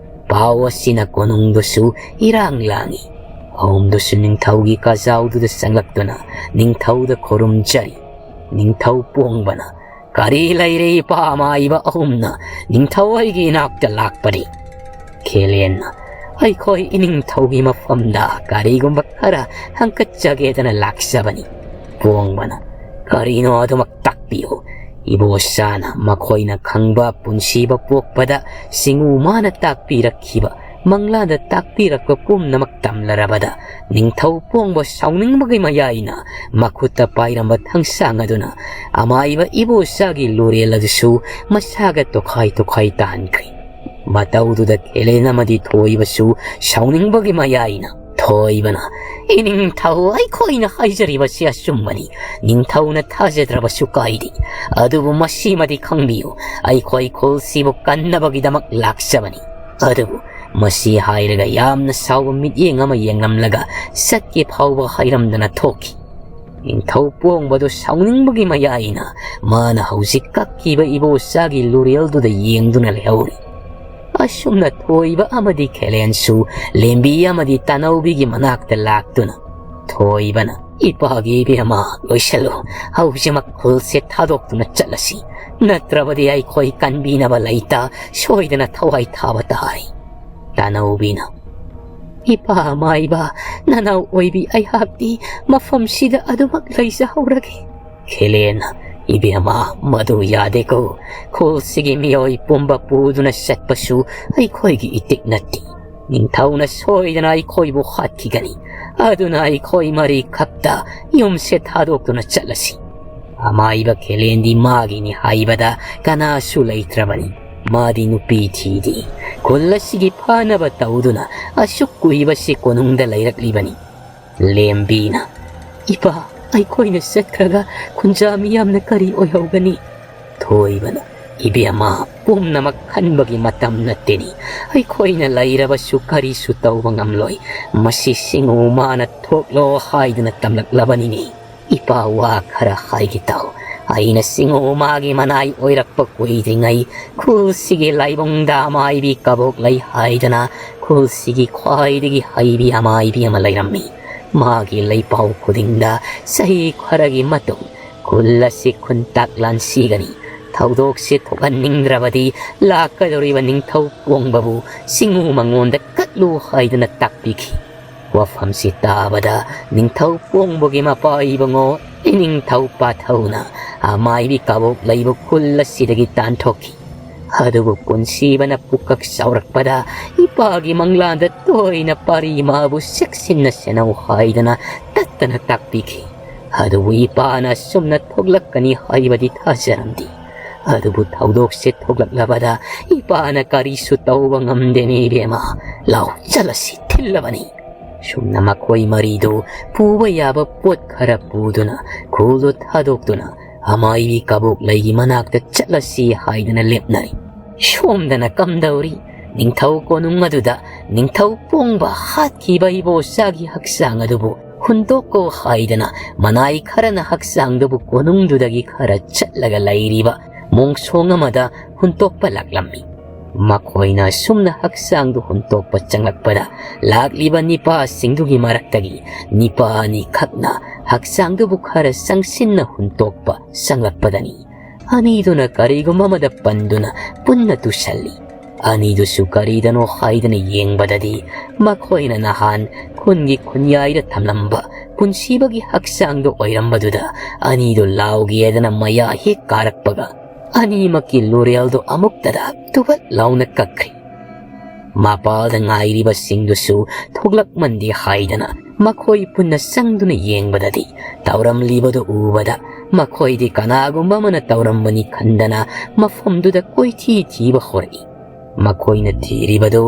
ꯄꯥꯎ ꯑꯁꯤꯅ ꯀꯣꯅꯨꯡꯗꯨꯁꯨ ꯏꯔꯥꯡ ꯂꯥꯡꯏ꯫ ꯑꯍꯨꯝꯗꯨꯁꯨ ꯅꯤꯡꯊꯧꯒꯤ ꯀꯥꯖꯥꯎꯗꯨꯗ ꯆꯪꯂꯛꯇꯨꯅ ꯅꯤꯡꯊꯧꯗ ꯈꯨꯔꯨꯝꯖꯔꯤ꯫ ꯅꯤꯡꯊꯧ ꯄꯣꯡꯕꯅ, "ꯀꯔꯤ ꯂꯩꯔꯦ ꯏꯄꯥ ꯃꯥꯏꯕ ꯑꯍꯨꯝꯅ ꯅꯤꯡꯊꯧ ꯑꯩꯒꯤ ꯏꯅꯥꯛꯇ ꯂꯥꯛꯄꯗꯤ?" ꯈꯦꯂꯦꯟꯅ, "ꯑꯩꯈꯣꯏ ꯏꯅꯤꯡꯊꯧꯒꯤ ꯃꯐꯝꯗ ꯀꯔꯤꯒꯨꯝꯕ ꯈꯔ ꯍꯪꯀꯠꯆꯒꯦꯗꯅ ꯂꯥꯛꯆꯕꯅꯤ꯫" ꯄꯣꯡꯕꯅ, "ꯀꯔꯤꯅꯣ ꯑꯗꯨꯃꯛ ꯇꯥꯛꯄꯤꯌꯨ꯫" ꯏꯕꯣꯆꯥꯅ ꯃꯈꯣꯏꯅ ꯈꯪꯕ ꯄꯨꯟꯁꯤꯕ ꯄꯣꯛꯄꯗ ꯁꯤꯡꯎ ꯃꯥꯅ ꯇꯥꯛꯄꯤꯔꯛꯈꯤꯕ, ꯃꯪꯂꯥꯟꯗ ꯇꯥꯛꯄꯤꯔꯛꯄ ꯄꯨꯝꯅꯃꯛ ꯇꯝꯂꯔꯕꯗ ꯅꯤꯡꯊꯧ ꯄꯣꯡꯕ ꯁꯥꯎꯅꯤꯡꯕꯒꯤ ꯃꯌꯥꯏꯅ ꯃꯈꯨꯠꯇ ꯄꯥꯏꯔꯝꯕ ꯊꯥꯡꯁꯥꯡ ꯑꯗꯨꯅ ꯑꯃꯥꯏꯕ ꯏꯕꯣꯆꯥꯒꯤ ꯂꯨꯔꯦꯜ ꯑꯗꯨꯁꯨ ꯃꯁꯥꯒ ꯇꯣꯈꯥꯏ ꯇꯣꯈꯥꯏ ꯇꯥꯍꯟꯈ꯭ꯔꯦ꯫ ꯃꯇꯧꯗꯨꯗ ꯈꯦꯂꯦꯟ ꯑꯃꯗꯤ ꯊꯣꯏꯕꯁꯨ ꯁꯥꯎꯅꯤꯡꯕꯒꯤ ꯃꯌꯥꯏꯅ ꯊꯣꯏꯕꯅ, "ꯏꯅꯤꯡꯊꯧ, ꯑꯩꯈꯣꯏꯅ ꯍꯥꯏꯖꯔꯤꯕꯁꯤ ꯑꯆꯨꯝꯕꯅꯤ꯫ ꯅꯤꯡꯊꯧꯅ ꯊꯥꯖꯗ꯭ꯔꯕꯁꯨ ꯀꯥꯏꯗꯦ꯫ ꯑꯗꯨꯕꯨ ꯃꯁꯤꯃꯗꯤ ꯈꯪꯕꯤꯌꯨ, ꯑꯩꯈꯣꯏ ꯈꯨꯜꯁꯤꯕꯨ ꯀꯟꯅꯕꯒꯤꯗꯃꯛ ꯂꯥꯛꯆꯕꯅꯤ꯫ ꯑꯗꯨꯕꯨ ꯃꯁꯤ ꯍꯥꯏꯔꯒ ꯌꯥꯝꯅ ꯁꯥꯎꯕ ꯃꯤꯠꯌꯦꯡ ꯑꯃ ꯌꯦꯡꯂꯝꯂꯒ ꯆꯠꯀꯦ ꯐꯥꯎꯕ ꯍꯥꯏꯔꯝꯗꯅ ꯊꯣꯛꯈꯤ꯫" ꯅꯤꯡꯊꯧ ꯄꯣꯡꯕꯗꯨ ꯁꯥꯎꯅꯤꯡꯕꯒꯤ ꯃꯌꯥꯏꯅ ꯃꯥꯅ ꯍꯧꯖꯤꯛ ꯀꯛꯈꯤꯕ ꯏꯕꯣꯆꯥꯒꯤ ꯂꯨꯔꯦꯜꯗꯨꯗ ꯌꯦꯡꯗꯨꯅ ꯂꯩꯍꯧꯔꯤ꯫ ꯑꯁꯨꯝꯅ ꯊꯣꯏꯕ ꯑꯃꯗꯤ ꯈꯦꯂꯦꯟꯁꯨ ꯂꯦꯝꯕꯤ ꯑꯃꯗꯤ ꯇꯥꯅꯧꯕꯤꯒꯤ ꯃꯅꯥꯛꯇ ꯂꯥꯛꯇꯨꯅ, ꯊꯣꯏꯕꯅ, "ꯏꯄꯥꯒꯤ ꯏꯕꯦꯝꯃ, ꯂꯣꯏꯁꯜꯂꯨ꯫ ꯍꯧꯖꯤꯛꯃꯛ ꯈꯨꯜꯁꯦ ꯊꯥꯗꯣꯛꯇꯨꯅ ꯆꯠꯂꯁꯤ꯫ ꯅꯠꯇ꯭ꯔꯕꯗꯤ ꯑꯩꯈꯣꯏ ꯀꯟꯕꯤꯅꯕ ꯂꯩꯇ, ꯁꯣꯏꯗꯅ ꯊꯋꯥꯏ ꯊꯥꯕ ꯇꯥꯔꯦ꯫" ꯇꯥꯅꯧꯕꯤꯅ, "ꯏꯄꯥ ꯃꯥꯏꯕ, ꯅꯅꯥꯎ ꯑꯣꯏꯕꯤ ꯑꯩꯍꯥꯛꯇꯤ ꯃꯐꯝꯁꯤꯗ ꯑꯗꯨꯃꯛ ꯂꯩꯖꯍꯧꯔꯒꯦ꯫" ꯈꯦꯂꯦꯟꯅ, "ꯏꯕꯦꯝꯃ, ꯃꯗꯨ ꯌꯥꯗꯦꯀꯣ꯫ ꯈꯨꯜꯁꯤꯒꯤ ꯃꯤꯑꯣꯏ ꯄꯨꯝꯕ ꯄꯨꯗꯨꯅ ꯆꯠꯄꯁꯨ ꯑꯩꯈꯣꯏꯒꯤ ꯏꯇꯤꯛ ꯅꯠꯇꯦ꯫ ꯅꯤꯡꯊꯧꯅ ꯁꯣꯏꯗꯅ ꯑꯩꯈꯣꯏꯕꯨ ꯍꯥꯠꯈꯤꯒꯅꯤ꯫ ꯑꯗꯨꯅ ꯑꯩꯈꯣꯏ ꯃꯔꯤ ꯈꯛꯇ ꯌꯨꯝꯁꯦ ꯊꯥꯗꯣꯛꯇꯨꯅ ꯆꯠꯂꯁꯤ꯫" ꯑꯃꯥꯏꯕ ꯈꯦꯂꯦꯟꯗꯤ ꯃꯥꯒꯤꯅꯤ ꯍꯥꯏꯕꯗ ꯀꯅꯥꯁꯨ ꯂꯩꯇ꯭ꯔꯕꯅꯤ꯫ ꯃꯥꯗꯤ ꯅꯨꯄꯤ ꯊꯤꯗꯦ꯫ ꯈꯨꯜ ꯑꯁꯤꯒꯤ ꯐꯥꯅꯕ ꯇꯧꯗꯨꯅ ꯑꯁꯨꯛ ꯀꯨꯏꯕꯁꯤ ꯀꯣꯅꯨꯡꯗ ꯂꯩꯔꯛꯂꯤꯕꯅꯤ꯫ ꯂꯦꯝꯕꯤꯅ, "ꯏꯄꯥ, ꯑꯩꯈꯣꯏꯅ ꯆꯠꯈ꯭ꯔꯒ ꯈꯨꯟꯖꯥ ꯃꯤꯌꯥꯝꯅ ꯀꯔꯤ ꯑꯣꯏꯍꯧꯒꯅꯤ?" ꯊꯣꯏꯕꯅ, "ꯏꯕꯦꯝꯃ, ꯄꯨꯝꯅꯃꯛ ꯈꯟꯕꯒꯤ ꯃꯇꯝ ꯅꯠꯇꯦꯅꯤ꯫ ꯑꯩꯈꯣꯏꯅ ꯂꯩꯔꯕꯁꯨ ꯀꯔꯤꯁꯨ ꯇꯧꯕ ꯉꯝꯂꯣꯏ꯫ ꯃꯁꯤ ꯁꯤꯡꯎ ꯃꯥꯅ ꯊꯣꯛꯂꯣ ꯍꯥꯏꯗꯨꯅ ꯇꯝꯂꯛꯂꯕꯅꯤꯅꯦ꯫ ꯏꯄꯥ, ꯋꯥ ꯈꯔ ꯍꯥꯏꯒꯦ ꯇꯥꯎ꯫ ꯑꯩꯅ ꯁꯤꯡꯉꯨ ꯃꯥꯒꯤ ꯃꯅꯥꯏ ꯑꯣꯏꯔꯛꯄ ꯀꯨꯏꯗ꯭ꯔꯤꯉꯩ ꯈꯨꯜꯁꯤꯒꯤ ꯂꯥꯏꯕꯨꯡꯗ ꯑꯃꯥꯏꯕꯤ ꯀꯕꯣꯛ ꯂꯩ ꯍꯥꯏꯗꯅ ꯈꯨꯜꯁꯤꯒꯤ ꯈ꯭ꯋꯥꯏꯗꯒꯤ ꯍꯩꯕꯤ ꯑꯃꯥꯏꯕꯤ ꯑꯃ ꯂꯩꯔꯝꯃꯤ꯫ ꯃꯥꯒꯤ ꯂꯩꯄꯥꯎ ꯈꯨꯗꯤꯡꯗ ꯆꯍꯤ ꯈꯔꯒꯤ ꯃꯇꯨꯡ ꯈꯨꯜ ꯑꯁꯤ ꯈꯨꯟꯇꯥꯛ ꯂꯥꯟꯁꯤꯒꯅꯤ, ꯊꯧꯗꯣꯛꯁꯤ ꯊꯣꯛꯍꯟꯅꯤꯡꯗ꯭ꯔꯕꯗꯤ ꯂꯥꯛꯀꯗꯧꯔꯤꯕ ꯅꯤꯡꯊꯧ ꯄꯣꯡꯕꯕꯨ ꯁꯤꯡꯉꯨ ꯃꯉꯣꯟꯗ ꯀꯠꯂꯨ ꯍꯥꯏꯗꯅ ꯇꯥꯛꯄꯤꯈꯤ꯫ ꯋꯥꯐꯝꯁꯤ ꯇꯥꯕꯗ ꯅꯤꯡꯊꯧ ꯄꯣꯡꯕꯒꯤ ꯃꯄꯥ ꯏꯕꯨꯡꯉꯣ ꯏꯅꯤꯡꯊꯧ ꯄꯥꯊꯧꯅ ꯑꯃꯥꯏꯕꯤ ꯀꯕꯣꯛ ꯂꯩꯕ ꯈꯨꯜ ꯑꯁꯤꯗꯒꯤ ꯇꯥꯟꯊꯣꯛꯈꯤ꯫ ꯑꯗꯨꯕꯨ ꯄꯨꯟꯁꯤꯕꯅ ꯄꯨꯀꯛ ꯆꯥꯎꯔꯛꯄꯗ ꯏꯄꯥꯒꯤ ꯃꯪꯂꯥꯟꯗ ꯇꯣꯏꯅ ꯄꯥꯔꯤ ꯃꯥꯕꯨ ꯆꯦꯛꯁꯤꯟꯅ ꯁꯦꯟꯅꯧ ꯍꯥꯏꯗꯅ ꯇꯠꯇꯅ ꯇꯥꯛꯄꯤꯈꯤ꯫ ꯑꯗꯨꯕꯨ ꯏꯄꯥꯅ ꯑꯁꯨꯝꯅ ꯊꯣꯛꯂꯛꯀꯅꯤ ꯍꯥꯏꯕꯗꯤ ꯊꯥꯖꯔꯝꯗꯦ꯫ ꯑꯗꯨꯕꯨ ꯊꯧꯗꯣꯛꯁꯦ ꯊꯣꯛꯂꯛꯂꯕꯗ ꯏꯄꯥꯅ ꯀꯔꯤꯁꯨ ꯇꯧꯕ ꯉꯝꯗꯦꯅꯦ ꯏꯕꯦꯝꯃ, ꯂꯥꯎ ꯆꯠꯂꯁꯤ ꯊꯤꯜꯂꯕꯅꯤ꯫ ꯁꯨꯝꯅ ꯃꯈꯣꯏ ꯃꯔꯤꯗꯨ ꯄꯨꯕ ꯌꯥꯕ ꯄꯣꯠ ꯈꯔ ꯄꯨꯗꯨꯅ ꯈꯨꯜꯗꯨ ꯊꯥꯗꯣꯛꯇꯨꯅ ꯑꯃꯥꯏꯕꯤ ꯀꯕꯣꯛ ꯂꯩꯒꯤ ꯃꯅꯥꯛꯇ ꯆꯠꯂꯁꯤ ꯍꯥꯏꯗꯅ ꯂꯦꯞꯅꯔꯤ꯫ ꯁꯣꯝꯗꯅ ꯀꯝꯗꯧꯔꯤ? ꯅꯤꯡꯊꯧ ꯀꯣꯅꯨꯡ ꯑꯗꯨꯗ ꯅꯤꯡꯊꯧ ꯄꯣꯡꯕ ꯍꯥꯠꯈꯤꯕ ꯏꯕꯣꯆꯥꯒꯤ ꯍꯛꯆꯥꯡ ꯑꯗꯨꯕꯨ ꯍꯨꯟꯗꯣꯛꯀꯣ ꯍꯥꯏꯗꯅ ꯃꯅꯥꯏ ꯈꯔꯅ ꯍꯛꯆꯥꯡꯗꯨꯕꯨ ꯀꯣꯅꯨꯡꯗꯨꯗꯒꯤ ꯈꯔ ꯆꯠꯂꯒ ꯂꯩꯔꯤꯕ ꯃꯣꯡꯁꯣꯡ ꯑꯃꯗ ꯍꯨꯟꯇꯣꯛꯄ ꯂꯥꯛꯂꯝꯃꯤ꯫ ꯃꯈꯣꯏꯅ ꯑꯁꯨꯝꯅ ꯍꯛꯆꯥꯡꯗꯨ ꯍꯨꯟꯇꯣꯛꯄ ꯆꯪꯂꯛꯄꯗ ꯂꯥꯛꯂꯤꯕ ꯅꯤꯄꯥꯁꯤꯡꯗꯨꯒꯤ ꯃꯔꯛꯇꯒꯤ ꯅꯤꯄꯥ ꯑꯅꯤꯈꯛꯅ ꯍꯛꯆꯥꯡꯗꯨꯕꯨ ꯈꯔ ꯆꯪꯁꯤꯟꯅ ꯍꯨꯟꯇꯣꯛꯄ ꯆꯪꯂꯛꯄꯗꯅꯤ ꯑꯅꯤꯗꯨꯅ ꯀꯔꯤꯒꯨꯝꯕ ꯑꯃꯗ ꯄꯟꯗꯨꯅ ꯄꯨꯟꯅ ꯇꯨꯁꯜꯂꯤ꯫ ꯑꯅꯤꯗꯨꯁꯨ ꯀꯔꯤꯗꯅꯣ ꯍꯥꯏꯗꯅ ꯌꯦꯡꯕꯗꯗꯤ ꯃꯈꯣꯏꯅ ꯅꯍꯥꯟ ꯈꯨꯟꯒꯤ ꯈꯨꯟꯌꯥꯏꯗ ꯊꯝꯂꯝꯕ ꯄꯨꯟꯁꯤꯕꯒꯤ ꯍꯛꯆꯥꯡꯗꯣ ꯑꯣꯏꯔꯝꯕꯗꯨꯗ ꯑꯅꯤꯗꯨ ꯂꯥꯎꯒꯦꯗꯅ ꯃꯌꯥ ꯍꯦꯛ ꯀꯥꯔꯛꯄꯒ ꯑꯅꯤꯃꯛꯀꯤ ꯂꯣꯔꯦꯜꯗꯣ ꯑꯃꯨꯛꯇꯗ ꯇꯨꯕꯠ ꯂꯥꯎꯅ ꯀꯛꯈ꯭ꯔꯤ꯫ ꯃꯄꯥꯜꯗ ꯉꯥꯏꯔꯤꯕꯁꯤꯡꯗꯨꯁꯨ ꯊꯣꯛꯂꯛꯃꯟꯗꯦ ꯍꯥꯏꯗꯅ ꯃꯈꯣꯏ ꯄꯨꯟꯅ ꯆꯪꯗꯨꯅ ꯌꯦꯡꯕꯗꯗꯤ ꯇꯧꯔꯝꯂꯤꯕꯗꯨ ꯎꯕꯗ ꯃꯈꯣꯏꯗꯤ ꯀꯅꯥꯒꯨꯝꯕ ꯑꯃꯅ ꯇꯧꯔꯝꯕꯅꯤ ꯈꯟꯗꯅ ꯃꯐꯝꯗꯨꯗ ꯀꯣꯏꯊꯤ ꯊꯤꯕ ꯍꯧꯔꯛꯏ꯫ ꯃꯈꯣꯏꯅ ꯊꯤꯔꯤꯕꯗꯨ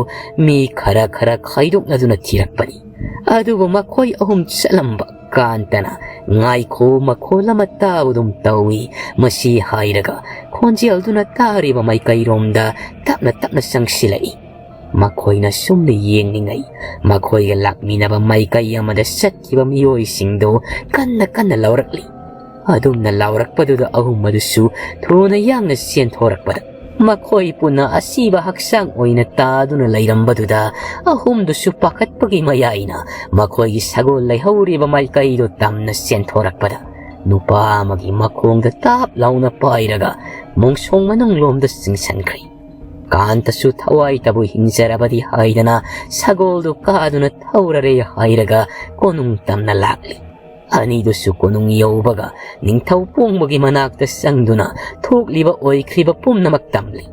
ꯃꯤ ꯈꯔ ꯈꯔ ꯈꯥꯏꯗꯣꯛꯅꯗꯨꯅ ꯊꯤꯔꯛꯄꯅꯤ꯫ ꯑꯗꯨꯕꯨ ꯃꯈꯣꯏ ꯑꯍꯨꯝ ꯆꯠꯂꯝꯕ ꯀꯥꯟꯇꯅ "ꯉꯥꯏꯈꯣ, ꯃꯈꯣꯜ ꯑꯃ ꯇꯥꯕꯗꯨꯝ ꯇꯧꯏ" ꯃꯁꯤ ꯍꯥꯏꯔꯒ ꯈꯣꯟꯖꯦꯜꯗꯨꯅ ꯇꯥꯔꯤꯕ ꯃꯥꯏꯀꯩꯔꯣꯝꯗ ꯇꯞꯅ ꯇꯞꯅ ꯆꯪꯁꯤꯜꯂꯛꯏ꯫ ꯃꯈꯣꯏꯅ ꯁꯨꯝꯅ ꯌꯦꯡꯂꯤꯉꯩ ꯃꯈꯣꯏꯒ ꯂꯥꯛꯃꯤꯟꯅꯕ ꯃꯥꯏꯀꯩ ꯑꯃꯗ ꯆꯠꯈꯤꯕ ꯃꯤꯑꯣꯏꯁꯤꯡꯗꯨ ꯀꯟꯅ ꯀꯟꯅ ꯂꯥꯎꯔꯛꯂꯤ꯫ ꯑꯗꯨꯝꯅ ꯂꯥꯎꯔꯛꯄꯗꯨꯗ ꯑꯍꯨꯝ ꯑꯗꯨꯁꯨ ꯊꯨꯅ ꯌꯥꯡꯅ ꯆꯦꯟꯊꯣꯔꯛꯄꯗ, ꯃꯈꯣꯏ ꯄꯨꯟꯅ ꯑꯁꯤꯕ ꯍꯛꯆꯥꯡ ꯑꯣꯏꯅ ꯇꯥꯗꯨꯅ ꯂꯩꯔꯝꯕꯗꯨꯗ ꯑꯍꯨꯝꯗꯨꯁꯨ ꯄꯥꯈꯠꯄꯒꯤ ꯃꯌꯥꯏꯅ ꯃꯈꯣꯏꯒꯤ ꯁꯒꯣꯜ ꯂꯩꯍꯧꯔꯤꯕ ꯃꯥꯏꯀꯩꯗꯨ ꯇꯝꯅ ꯆꯦꯟꯊꯣꯔꯛꯄꯗ, ꯅꯨꯄꯥ ꯑꯃꯒꯤ ꯃꯈꯣꯡꯗ ꯇꯥꯞ ꯂꯥꯎꯅ ꯄꯥꯏꯔꯒ ꯃꯣꯡꯁꯣꯡ ꯃꯅꯨꯡꯂꯣꯝꯗ ꯆꯤꯡꯁꯤꯟꯈ꯭ꯔꯦ꯫ ꯀꯥꯟꯇꯁꯨ ꯊꯋꯥꯏ ꯇꯕꯨ ꯍꯤꯡꯖꯔꯕꯗꯤ ꯍꯥꯏꯗꯅ ꯁꯒꯣꯜꯗꯨ ꯀꯥꯗꯨꯅ ꯊꯧꯔꯔꯦ ꯍꯥꯏꯔꯒ ꯀꯣꯅꯨꯡ ꯇꯝꯅ ꯂꯥꯛꯂꯤ꯫ ꯑꯅꯤꯗꯨꯁꯨ ꯀꯣꯅꯨꯡ ꯌꯧꯕꯒ ꯅꯤꯡꯊꯧ ꯄꯣꯡꯕꯒꯤ ꯃꯅꯥꯛꯇ ꯆꯪꯗꯨꯅ ꯊꯣꯛꯂꯤꯕ ꯑꯣꯏꯈ꯭ꯔꯤꯕ ꯄꯨꯝꯅꯃꯛ ꯇꯝꯂꯤ꯫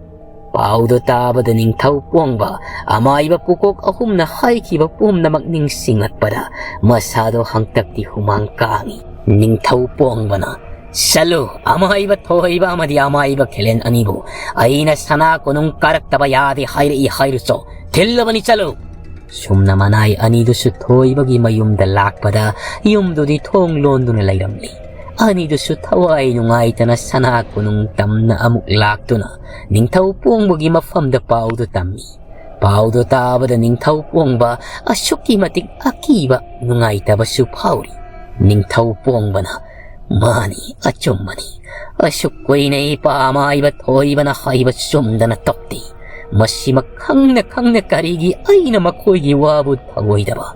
ꯄꯥꯎꯗꯨ ꯇꯥꯕꯗ ꯅꯤꯡꯊꯧ ꯄꯣꯡꯕ ꯑꯃꯥꯏꯕ ꯄꯨꯀꯣꯛ ꯑꯍꯨꯝꯅ ꯍꯥꯏꯈꯤꯕ ꯄꯨꯝꯅꯃꯛ ꯅꯤꯡꯁꯤꯡꯂꯛꯄꯗ ꯃꯁꯥꯗꯣ ꯍꯪꯇꯛꯇꯤ ꯍꯨꯃꯥꯡ ꯀꯥꯡꯏ꯫ ꯅꯤꯡꯊꯧ ꯄꯣꯡꯕꯅ, "ꯆꯠꯂꯨ, ꯑꯃꯥꯏꯕ ꯊꯣꯏꯕ ꯑꯃꯗꯤ ꯑꯃꯥꯏꯕ ꯈꯦꯂꯦꯟ ꯑꯅꯤꯕꯨ ꯑꯩꯅ ꯁꯅꯥ ꯀꯣꯅꯨꯡ ꯀꯥꯔꯛꯇꯕ ꯌꯥꯗꯦ ꯍꯥꯏꯔꯛꯏ ꯍꯥꯏꯔꯨꯆꯣ꯫ ꯊꯤꯜꯂꯕꯅꯤ, ꯆꯠꯂꯨ!" ꯁꯨꯝꯅ ꯃꯅꯥꯏ ꯑꯅꯤꯗꯨꯁꯨ ꯊꯣꯏꯕꯒꯤ ꯃꯌꯨꯝꯗ ꯂꯥꯛꯄꯗ ꯌꯨꯝꯗꯨꯗꯤ ꯊꯣꯡ ꯂꯣꯟꯗꯨꯅ ꯂꯩꯔꯝꯂꯤ꯫ ꯑꯅꯤꯗꯨꯁꯨ ꯊꯋꯥꯏ ꯅꯨꯡꯉꯥꯏꯇꯅ ꯁꯅꯥ ꯀꯣꯅꯨꯡ ꯇꯝꯅ ꯑꯃꯨꯛ ꯂꯥꯛꯇꯨꯅ ꯅꯤꯡꯊꯧ ꯄꯣꯡꯕꯒꯤ ꯃꯐꯝꯗ ꯄꯥꯎꯗꯨ ꯇꯝꯃꯤ꯫ ꯄꯥꯎꯗꯨ ꯇꯥꯕꯗ ꯅꯤꯡꯊꯧ ꯄꯣꯡꯕ ꯑꯁꯨꯛꯀꯤ ꯃꯇꯤꯛ ꯑꯀꯤꯕ ꯅꯨꯡꯉꯥꯏꯇꯕꯁꯨ ꯐꯥꯎꯔꯤ꯫ ꯅꯤꯡꯊꯧ ꯄꯣꯡꯕꯅ, "ꯃꯥꯅꯤ, ꯑꯆꯨꯝꯕꯅꯤ꯫ ꯑꯁꯨꯛ ꯀꯨꯏꯅ ꯏꯄꯥ ꯑꯃꯥꯏꯕ ꯊꯣꯏꯕꯅ ꯍꯥꯏꯕ ꯆꯨꯝꯗꯅ ꯇꯣꯛꯇꯦ꯫ ꯃꯁꯤꯃꯛ ꯈꯪꯅ ꯈꯪꯅ ꯀꯔꯤꯒꯤ ꯑꯩꯅ ꯃꯈꯣꯏꯒꯤ ꯋꯥꯕꯨ ꯊꯧꯑꯣꯏꯗꯕ?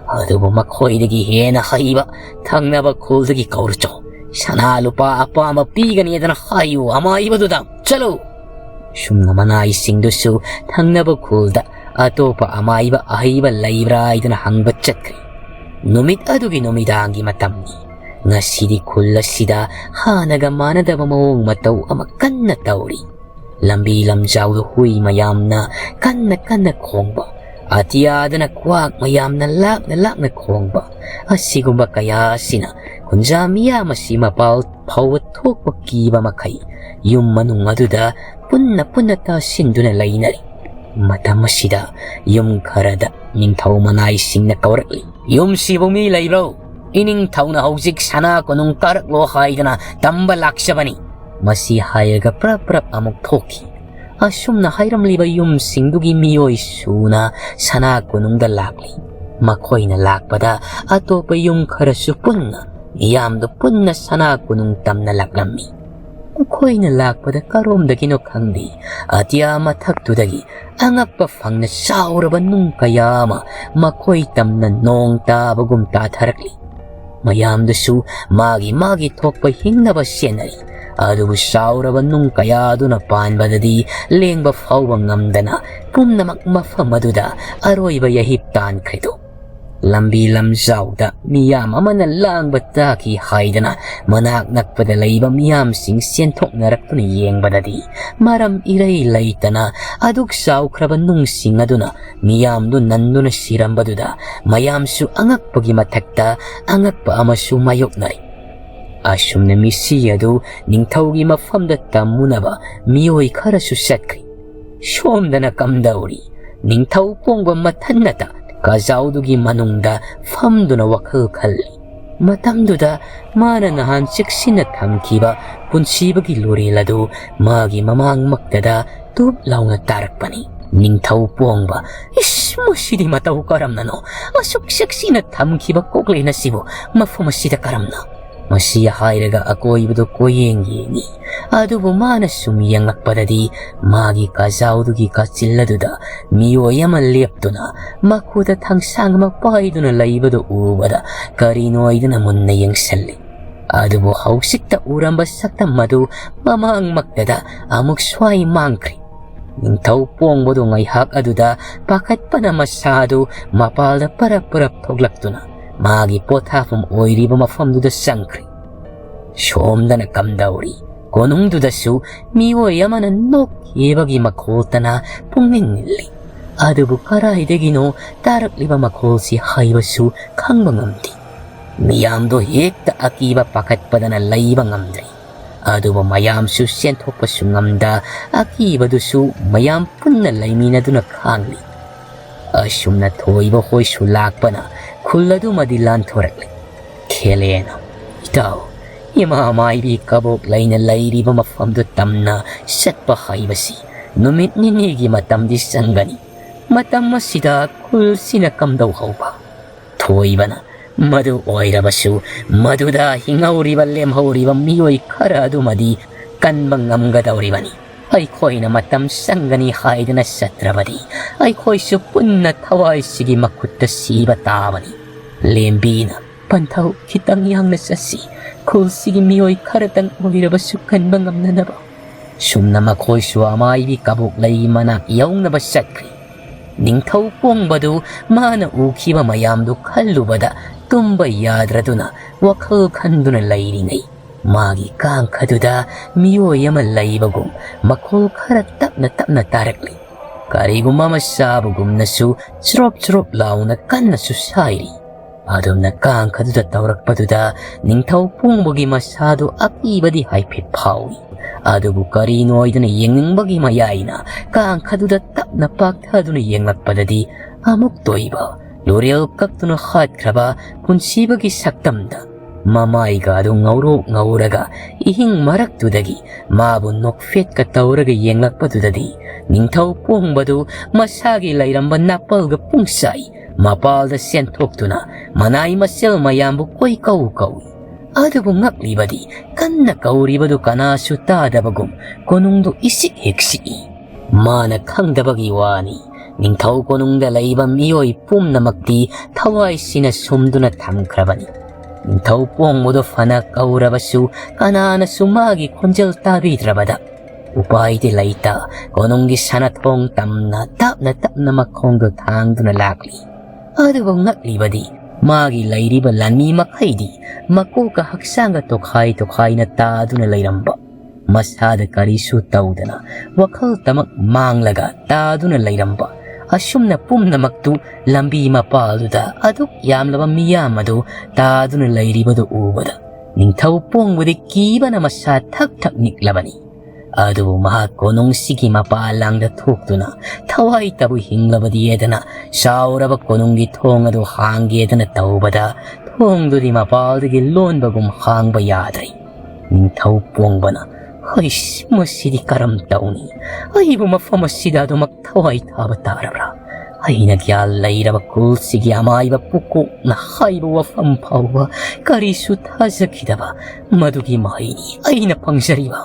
ꯑꯗꯨꯕꯨ ꯃꯈꯣꯏꯗꯒꯤ ꯍꯦꯟꯅ ꯍꯩꯕ ꯊꯪꯅꯕ ꯈꯨꯜꯗꯒꯤ ꯀꯧꯔꯨꯆꯣ꯫ ꯁꯅꯥ ꯂꯨꯄꯥ ꯑꯄꯥꯝꯕ ꯄꯤꯒꯅꯤꯗꯅ ꯍꯥꯏꯌꯨ ꯑꯃꯥꯏꯕꯗꯨꯗ꯫ ꯆꯠꯂꯨ!" ꯁꯨꯝꯅ ꯃꯅꯥꯏꯁꯤꯡꯗꯨꯁꯨ ꯊꯪꯅꯕ ꯈꯨꯜꯗ ꯑꯇꯣꯞꯄ ꯑꯃꯥꯏꯕ ꯑꯍꯩꯕ ꯂꯩꯕ꯭ꯔꯥ ꯍꯥꯏꯗꯅ ꯍꯪꯕ ꯆꯠꯈ꯭ꯔꯦ꯫ ꯅꯨꯃꯤꯠ ꯑꯗꯨꯒꯤ ꯅꯨꯃꯤꯗꯥꯡꯒꯤ ꯃꯇꯝꯅꯤ꯫ ꯉꯁꯤꯗꯤ ꯈꯨꯜ ꯑꯁꯤꯗ ꯍꯥꯟꯅꯒ ꯃꯥꯟꯅꯗꯕ ꯃꯑꯣꯡ ꯃꯇꯧ ꯑꯃ ꯀꯟꯅ ꯇꯧꯔꯤ꯫ ꯂꯝꯕꯤ ꯂꯝꯖꯥꯎꯗ ꯍꯨꯏ ꯃꯌꯥꯝꯅ ꯀꯟꯅ ꯀꯟꯅ ꯈꯣꯡꯕ, ꯑꯇꯤꯌꯥꯗꯅ ꯀ꯭ꯋꯥꯛ ꯃꯌꯥꯝꯅ ꯂꯥꯛꯅ ꯂꯥꯛꯅ ꯈꯣꯡꯕ, ꯑꯁꯤꯒꯨꯝꯕ ꯀꯌꯥ ꯑꯁꯤꯅ ꯈꯨꯟꯖꯥ ꯃꯤꯌꯥꯝ ꯑꯁꯤ ꯃꯄꯥꯜ ꯐꯥꯎꯕ ꯊꯣꯛꯄ ꯀꯤꯕ ꯃꯈꯩ ꯌꯨꯝ ꯃꯅꯨꯡ ꯑꯗꯨꯗ ꯄꯨꯟꯅ ꯄꯨꯟꯅ ꯇꯥꯁꯤꯟꯗꯨꯅ ꯂꯩꯅꯔꯤ꯫ ꯃꯇꯝ ꯑꯁꯤꯗ ꯌꯨꯝ ꯈꯔꯗ ꯅꯤꯡꯊꯧ ꯃꯅꯥꯏꯁꯤꯡꯅ ꯀꯧꯔꯛꯂꯤ, "ꯌꯨꯝꯁꯤꯕꯨ ꯃꯤ ꯂꯩꯕ꯭ꯔꯣ? ꯏꯅꯤꯡꯊꯧꯅ ꯍꯧꯖꯤꯛ ꯁꯅꯥ ꯀꯣꯅꯨꯡ ꯀꯥꯔꯛꯂꯣ ꯍꯥꯏꯗꯅ ꯇꯝꯕ ꯂꯥꯛꯆꯕꯅꯤ꯫" ꯃꯁꯤ ꯍꯥꯏꯔꯒ ꯄ꯭ꯔꯞ ꯄ꯭ꯔꯞ ꯑꯃꯨꯛ ꯊꯣꯛꯈꯤ꯫ ꯑꯁꯨꯝꯅ ꯍꯥꯏꯔꯝꯂꯤꯕ ꯌꯨꯝꯁꯤꯡꯗꯨꯒꯤ ꯃꯤꯑꯣꯏ ꯁꯨꯅ ꯁꯅꯥ ꯀꯣꯅꯨꯡꯗ ꯂꯥꯛꯂꯤ꯫ ꯃꯈꯣꯏꯅ ꯂꯥꯛꯄꯗ ꯑꯇꯣꯞꯄ ꯌꯨꯝ ꯈꯔꯁꯨ ꯄꯨꯟꯅ ꯃꯤꯌꯥꯝꯗꯨ ꯄꯨꯟꯅ ꯁꯅꯥ ꯀꯣꯅꯨꯡ ꯇꯝꯅ ꯂꯥꯛꯂꯝꯃꯤ꯫ ꯃꯈꯣꯏꯅ ꯂꯥꯛꯄꯗ ꯀꯔꯣꯝꯗꯒꯤꯅꯣ ꯈꯪꯗꯦ, ꯑꯇꯤꯌꯥ ꯃꯊꯛꯇꯨꯗꯒꯤ ꯑꯉꯛꯄ ꯐꯪꯅ ꯆꯥꯎꯔꯕ ꯅꯨꯡ ꯀꯌꯥ ꯑꯃ ꯃꯈꯣꯏ ꯇꯝꯅ ꯅꯣꯡ ꯇꯥꯕꯒꯨꯝ ꯇꯥꯊꯔꯛꯂꯤ꯫ ꯃꯌꯥꯝꯗꯨꯁꯨ ꯃꯥꯒꯤ ꯃꯥꯒꯤ ꯊꯣꯛꯄ ꯍꯤꯡꯅꯕ ꯁꯦꯟꯅꯔꯤ꯫ ꯑꯗꯨꯕꯨ ꯆꯥꯎꯔꯕ ꯅꯨꯡ ꯀꯌꯥꯗꯨꯅ ꯄꯥꯟꯕꯗꯗꯤ ꯂꯦꯡꯕ ꯐꯥꯎꯕ ꯉꯝꯗꯅ ꯄꯨꯝꯅꯃꯛ ꯃꯐꯝ ꯑꯗꯨꯗ ꯑꯔꯣꯏꯕ ꯌꯥꯍꯤꯞ ꯇꯥꯟꯈ꯭ꯔꯦꯗꯣ꯫ ꯂꯝꯕꯤ ꯂꯝꯖꯥꯎꯗ ꯃꯤꯌꯥꯝ ꯑꯃꯅ ꯂꯥꯡꯕ ꯇꯥꯈꯤ ꯍꯥꯏꯗꯅ ꯃꯅꯥꯛ ꯅꯛꯄꯗ ꯂꯩꯕ ꯃꯤꯌꯥꯝꯁꯤꯡ ꯆꯦꯟꯊꯣꯛꯅꯔꯛꯇꯨꯅ ꯌꯦꯡꯕꯗꯗꯤ ꯃꯔꯝ ꯏꯔꯩ ꯂꯩꯇꯅ ꯑꯗꯨꯛ ꯆꯥꯎꯈ꯭ꯔꯕ ꯅꯨꯡꯁꯤꯡ ꯑꯗꯨꯅ ꯃꯤꯌꯥꯝꯗꯨ ꯅꯟꯗꯨꯅ ꯁꯤꯔꯝꯕꯗꯨꯗ ꯃꯌꯥꯝꯁꯨ ꯑꯉꯛꯄꯒꯤ ꯃꯊꯛꯇ ꯑꯉꯛꯄ ꯑꯃꯁꯨ ꯃꯥꯌꯣꯛꯅꯔꯤ꯫ ꯑꯁꯨꯝꯅ ꯃꯤꯁꯤ ꯑꯗꯨ ꯅꯤꯡꯊꯧꯒꯤ ꯃꯐꯝꯗ ꯇꯝꯃꯨꯅꯕ ꯃꯤꯑꯣꯏ ꯈꯔꯁꯨ ꯆꯠꯈ꯭ꯔꯤ꯫ ꯁꯣꯝꯗꯅ ꯀꯝꯗꯧꯔꯤ? ꯅꯤꯡꯊꯧ ꯄꯣꯡꯕ ꯃꯊꯟꯅꯇ ꯀꯖꯥꯎꯗꯨꯒꯤ ꯃꯅꯨꯡꯗ ꯐꯝꯗꯨꯅ ꯋꯥꯈꯜ ꯈꯜꯂꯤ꯫ ꯃꯇꯝꯗꯨꯗ ꯃꯥꯅ ꯅꯍꯥꯟ ꯆꯦꯛꯁꯤꯟꯅ ꯊꯝꯈꯤꯕ ꯄꯨꯟꯁꯤꯕꯒꯤ ꯂꯣꯔꯦꯜ ꯑꯗꯨ ꯃꯥꯒꯤ ꯃꯃꯥꯡꯃꯛꯇꯗ ꯇꯨꯞ ꯂꯥꯎꯅ ꯇꯥꯔꯛꯄꯅꯤ꯫ ꯅꯤꯡꯊꯧ ꯄꯣꯡꯕ, "ꯏꯁ, ꯃꯁꯤꯗꯤ ꯃꯇꯧ ꯀꯔꯝꯅꯅꯣ? ꯑꯁꯨꯛ ꯆꯦꯛꯁꯤꯟꯅ ꯊꯝꯈꯤꯕ ꯀꯣꯛꯂꯦꯟ ꯑꯁꯤꯕꯨ ꯃꯐꯝ ꯑꯁꯤꯗ ꯀꯔꯝꯅ?" ꯃꯁꯤ ꯍꯥꯏꯔꯒ ꯑꯀꯣꯏꯕꯗꯨ ꯀꯣꯏꯌꯦꯡ ꯌꯦꯡꯉꯤ꯫ ꯑꯗꯨꯕꯨ ꯃꯥꯅ ꯁꯨꯝ ꯌꯦꯡꯂꯛꯄꯗꯗꯤ ꯃꯥꯒꯤ ꯀꯥꯖꯥꯎꯗꯨꯒꯤ ꯀꯥꯆꯤꯜ ꯑꯗꯨꯗ ꯃꯤꯑꯣꯏ ꯑꯃ ꯂꯦꯞꯇꯨꯅ ꯃꯈꯨꯠꯇ ꯊꯥꯡꯁꯥꯡ ꯑꯃ ꯄꯥꯏꯗꯨꯅ ꯂꯩꯕꯗꯨ ꯎꯕꯗ ꯀꯔꯤꯅꯣ ꯍꯥꯏꯗꯨꯅ ꯃꯨꯟꯅ ꯌꯦꯡꯁꯤꯜꯂꯤ꯫ ꯑꯗꯨꯕꯨ ꯍꯧꯖꯤꯛꯇ ꯎꯔꯝꯕ ꯁꯛꯇꯝ ꯑꯗꯨ ꯃꯃꯥꯡꯃꯛꯇꯗ ꯑꯃꯨꯛ ꯁ꯭ꯋꯥꯏ ꯃꯥꯡꯈ꯭ꯔꯦ꯫ ꯅꯤꯡꯊꯧ ꯄꯣꯡꯕꯗꯨ ꯉꯥꯏꯍꯥꯛ ꯑꯗꯨꯗ ꯄꯥꯈꯠꯄꯅ ꯃꯁꯥꯗꯨ ꯃꯄꯥꯜꯗ ꯄꯔꯞ ꯄꯔꯞ ꯊꯣꯛꯂꯛꯇꯨꯅ ꯃꯥꯒꯤ ꯄꯣꯊꯥꯐꯝ ꯑꯣꯏꯔꯤꯕ ꯃꯐꯝꯗꯨꯗ ꯆꯪꯈ꯭ꯔꯦ꯫ ꯁꯣꯝꯗꯅ ꯀꯝꯗꯧꯔꯤ? ꯀꯣꯅꯨꯡꯗꯨꯗꯁꯨ ꯃꯤꯑꯣꯏ ꯑꯃꯅ ꯅꯣꯛꯈꯤꯕꯒꯤ ꯃꯈꯣꯜꯇꯅ ꯄꯨꯡꯅꯤꯡ ꯅꯤꯜꯂꯤ꯫ ꯑꯗꯨꯕꯨ ꯀꯗꯥꯏꯗꯒꯤꯅꯣ ꯇꯥꯔꯛꯂꯤꯕ ꯃꯈꯣꯜꯁꯤ ꯍꯥꯏꯕꯁꯨ ꯈꯪꯕ ꯉꯝꯗꯦ꯫ ꯃꯤꯌꯥꯝꯗꯣ ꯍꯦꯛꯇ ꯑꯀꯤꯕ ꯄꯥꯈꯠꯄꯗꯅ ꯂꯩꯕ ꯉꯝꯗ꯭ꯔꯦ꯫ ꯑꯗꯨꯕꯨ ꯃꯌꯥꯝꯁꯨ ꯆꯦꯟꯊꯣꯛꯄꯁꯨ ꯉꯝꯗ ꯑꯀꯤꯕꯗꯨꯁꯨ ꯃꯌꯥꯝ ꯄꯨꯟꯅ ꯂꯩꯃꯤꯟꯅꯗꯨꯅ ꯈꯥꯡꯂꯤ꯫ ꯑꯁꯨꯝꯅ ꯊꯣꯏꯕ ꯍꯣꯏꯁꯨ ꯂꯥꯛꯄꯅ ꯈꯨꯜ ꯑꯗꯨꯃꯗꯤ ꯂꯥꯟꯊꯣꯔꯛꯂꯤ꯫ ꯈꯦꯂꯦꯅ, "ꯏꯇꯥꯎ, ꯏꯃꯥ ꯃꯥꯏꯕꯤ ꯀꯕꯣꯛ ꯂꯩꯅ ꯂꯩꯔꯤꯕ ꯃꯐꯝꯗꯨ ꯇꯝꯅ ꯆꯠꯄ ꯍꯥꯏꯕꯁꯤ ꯅꯨꯃꯤꯠ ꯅꯤꯅꯤꯒꯤ ꯃꯇꯝꯗꯤ ꯆꯪꯒꯅꯤ꯫ ꯃꯇꯝ ꯑꯁꯤꯗ ꯈꯨꯜꯁꯤꯅ ꯀꯝꯗꯧꯍꯧꯕ?" ꯊꯣꯏꯕꯅ, ꯃꯗꯨ ꯑꯣꯏꯔꯕꯁꯨ, ꯃꯗꯨꯗ ꯍꯤꯡꯍꯧꯔꯤꯕ ꯂꯦꯝꯍꯧꯔꯤꯕ ꯃꯤꯑꯣꯏ ꯈꯔ ꯑꯗꯨꯃꯗꯤ ꯀꯟꯕ ꯉꯝꯒꯗꯧꯔꯤꯕꯅꯤ꯫ ꯑꯩꯈꯣꯏꯅ ꯃꯇꯝ ꯆꯪꯒꯅꯤ ꯍꯥꯏꯗꯅ ꯆꯠꯇ꯭ꯔꯕꯗꯤ, ꯑꯩꯈꯣꯏꯁꯨ ꯄꯨꯟꯅ ꯊꯋꯥꯏꯁꯤꯒꯤ ꯃꯈꯨꯠꯇ ꯁꯤꯕ ꯇꯥꯕꯅꯤ꯫ ꯂꯦꯝꯕꯤꯅ, "ꯄꯟꯊꯧ, ꯈꯤꯇꯪ ꯌꯥꯡꯅ ꯆꯠꯁꯤ꯫ ꯈꯨꯜꯁꯤꯒꯤ ꯃꯤꯑꯣꯏ ꯈꯔꯇꯪ ꯑꯣꯏꯔꯕꯁꯨ ꯀꯟꯕ ꯉꯝꯅꯅꯕ"꯫ ꯁꯨꯝꯅ ꯃꯈꯣꯏꯁꯨ ꯑꯃꯥꯏꯕꯤ ꯀꯕꯣꯛꯂꯩꯒꯤ ꯃꯅꯥꯛ ꯌꯧꯅꯕ ꯆꯠꯈ꯭ꯔꯤ꯫ ꯅꯤꯡꯊꯧ ꯄꯣꯡꯕꯗꯨ ꯃꯥꯅ ꯎꯈꯤꯕ ꯃꯌꯥꯝꯗꯨ ꯈꯜꯂꯨꯕꯗ ꯇꯨꯝꯕ ꯌꯥꯗ꯭ꯔꯗꯨꯅ ꯋꯥꯈꯜ ꯈꯟꯗꯨꯅ ꯂꯩꯔꯤꯉꯩ, ꯃꯥꯒꯤ ꯀꯥꯡꯈꯗꯨꯗ ꯃꯤꯑꯣꯏ ꯑꯃ ꯂꯩꯕꯒꯨꯝ ꯃꯈꯣꯜ ꯈꯔ ꯇꯞꯅ ꯇꯞꯅ ꯇꯥꯔꯛꯂꯤ꯫ ꯀꯔꯤꯒꯨꯝꯕ ꯑꯃ ꯆꯥꯕꯒꯨꯝꯅꯁꯨ ꯆ꯭ꯔꯣꯞ ꯆ꯭ꯔꯣꯞ ꯂꯥꯎꯅ ꯀꯟꯅꯁꯨ ꯁꯥꯏꯔꯤ꯫ ꯑꯗꯨꯝꯅ ꯀꯥꯡꯈꯗꯨꯗ ꯇꯧꯔꯛꯄꯗꯨꯗ ꯅꯤꯡꯊꯧ ꯄꯣꯡꯕꯒꯤ ꯃꯁꯥꯗꯨ ꯑꯀꯤꯕꯗꯤ ꯍꯥꯏꯐꯦꯠ ꯐꯥꯎꯏ꯫ ꯑꯗꯨꯕꯨ ꯀꯔꯤꯅꯣ ꯍꯥꯏꯗꯨꯅ ꯌꯦꯡꯅꯤꯡꯕꯒꯤ ꯃꯌꯥꯏꯅ ꯀꯥꯡꯈꯗꯨꯗ ꯇꯞꯅ ꯄꯥꯛꯊꯗꯨꯅ ꯌꯦꯡꯂꯛꯄꯗꯗꯤ, ꯑꯃꯨꯛꯇꯣꯏꯕ ꯂꯨꯔꯦꯜ ꯀꯛꯇꯨꯅ ꯍꯥꯠꯈ꯭ꯔꯕ ꯄꯨꯟꯁꯤꯕꯒꯤ ꯁꯛꯇꯝꯗ ꯃꯃꯥꯏꯒ ꯑꯗꯨ ꯉꯧꯔꯣꯛ ꯉꯧꯔꯒ ꯏꯍꯤꯡ ꯃꯔꯛꯇꯨꯗꯒꯤ ꯃꯥꯕꯨ ꯅꯣꯛꯐꯦꯠꯀ ꯇꯧꯔꯒ ꯌꯦꯡꯂꯛꯄꯗꯨꯗꯗꯤ, ꯅꯤꯡꯊꯧ ꯄꯣꯡꯕꯗꯨ ꯃꯁꯥꯒꯤ ꯂꯩꯔꯝꯕ ꯅꯥꯄꯜꯒ ꯄꯨꯡꯁꯥꯏ ꯃꯄꯥꯜꯗ ꯆꯦꯟꯊꯣꯛꯇꯨꯅ ꯃꯅꯥꯏ ꯃꯆꯦꯜ ꯃꯌꯥꯝꯕꯨ ꯀꯣꯏꯀꯧ ꯀꯧꯏ꯫ ꯑꯗꯨꯕꯨ ꯉꯛꯂꯤꯕꯗꯤ, ꯀꯟꯅ ꯀꯧꯔꯤꯕꯗꯨ ꯀꯅꯥꯁꯨ ꯇꯥꯗꯕꯒꯨꯝ ꯀꯣꯅꯨꯡꯗꯨ ꯏꯁꯤꯛ ꯍꯦꯛ ꯁꯤꯛꯏ꯫ ꯃꯥꯅ ꯈꯪꯗꯕꯒꯤ ꯋꯥꯅꯤ, ꯅꯤꯡꯊꯧ ꯀꯣꯅꯨꯡꯗ ꯂꯩꯕ ꯃꯤꯑꯣꯏ ꯄꯨꯝꯅꯃꯛꯇꯤ ꯊꯋꯥꯏꯁꯤꯅ ꯁꯨꯝꯗꯨꯅ ꯊꯝꯈ꯭ꯔꯕꯅꯤ꯫ ꯅꯤꯡꯊꯧ ꯄꯣꯡꯕꯗꯨ ꯐꯅ ꯀꯧꯔꯕꯁꯨ ꯀꯅꯥꯅꯁꯨ ꯃꯥꯒꯤ ꯈꯣꯟꯖꯦꯜ ꯇꯥꯕꯤꯗ꯭ꯔꯕꯗ, ꯎꯄꯥꯏꯗꯤ ꯂꯩꯇ ꯀꯣꯅꯨꯡꯒꯤ ꯁꯅꯥꯊꯣꯡ ꯇꯝꯅ ꯇꯞꯅ ꯇꯞꯅ ꯃꯈꯣꯡꯗꯨ ꯊꯥꯡꯗꯨꯅ ꯂꯥꯛꯂꯤ꯫ ꯑꯗꯨꯕꯨ ꯉꯛꯂꯤꯕꯗꯤ, ꯃꯥꯒꯤ ꯂꯩꯔꯤꯕ ꯂꯥꯟꯃꯤ ꯃꯈꯩꯗꯤ ꯃꯀꯣꯛꯀ ꯍꯛꯆꯥꯡꯒ ꯇꯣꯈꯥꯏ ꯇꯣꯈꯥꯏꯅ ꯇꯥꯗꯨꯅ ꯂꯩꯔꯝꯕ, ꯃꯁꯥꯗ ꯀꯔꯤꯁꯨ ꯇꯧꯗꯅ ꯋꯥꯈꯜꯇꯃꯛ ꯃꯥꯡꯂꯒ ꯇꯥꯗꯨꯅ ꯂꯩꯔꯝꯕ, ꯑꯁꯨꯝꯅ ꯄꯨꯝꯅꯃꯛꯇꯨ ꯂꯝꯕꯤ ꯃꯄꯥꯜꯗꯨꯗ ꯑꯗꯨꯛ ꯌꯥꯝꯂꯕ ꯃꯤꯌꯥꯝ ꯑꯗꯨ ꯇꯥꯗꯨꯅ ꯂꯩꯔꯤꯕꯗꯨ ꯎꯕꯗ, ꯅꯤꯡꯊꯧ ꯄꯣꯡꯕꯗꯤ ꯀꯤꯕꯅ ꯃꯁꯥ ꯊꯛ ꯊꯛ ꯅꯤꯛꯂꯕꯅꯤ꯫ ꯑꯗꯨꯕꯨ ꯃꯍꯥꯛ ꯀꯣꯅꯨꯡꯁꯤꯒꯤ ꯃꯄꯥꯜ ꯂꯥꯡꯗ ꯊꯣꯛꯇꯨꯅ ꯊꯋꯥꯏꯇꯕꯨ ꯍꯤꯡꯂꯕꯗꯤ ꯍꯥꯏꯗꯅ ꯆꯥꯎꯔꯕ ꯀꯣꯅꯨꯡꯒꯤ ꯊꯣꯡ ꯑꯗꯨ ꯍꯥꯡꯒꯦꯗꯅ ꯇꯧꯕꯗ, ꯊꯣꯡꯗꯨꯗꯤ ꯃꯄꯥꯜꯗꯒꯤ ꯂꯣꯟꯕꯒꯨꯝ ꯍꯥꯡꯕ ꯌꯥꯗ꯭ꯔꯦ꯫ ꯅꯤꯡꯊꯧ ꯄꯣꯡꯕꯅ, "ꯍꯩꯁ, ꯃꯁꯤꯗꯤ ꯀꯔꯝ ꯇꯧꯅꯤ? ꯑꯩꯕꯨ ꯃꯐꯝ ꯑꯁꯤꯗ ꯑꯗꯨꯃꯛ ꯊꯋꯥꯏ ꯊꯥꯕ ꯇꯥꯔꯕ꯭ꯔꯥ? ꯑꯩꯅ ꯒ꯭ꯌꯥꯟ ꯂꯩꯔꯕ ꯈꯨꯜꯁꯤꯒꯤ ꯑꯃꯥꯏꯕ ꯄꯨꯀꯣꯛꯅ ꯍꯥꯏꯕ ꯋꯥꯐꯝ ꯐꯥꯎꯕ ꯀꯔꯤꯁꯨ ꯊꯥꯖꯈꯤꯗꯕ ꯃꯗꯨꯒꯤ ꯃꯍꯩꯅꯤ ꯑꯩꯅ ꯐꯪꯖꯔꯤꯕ꯫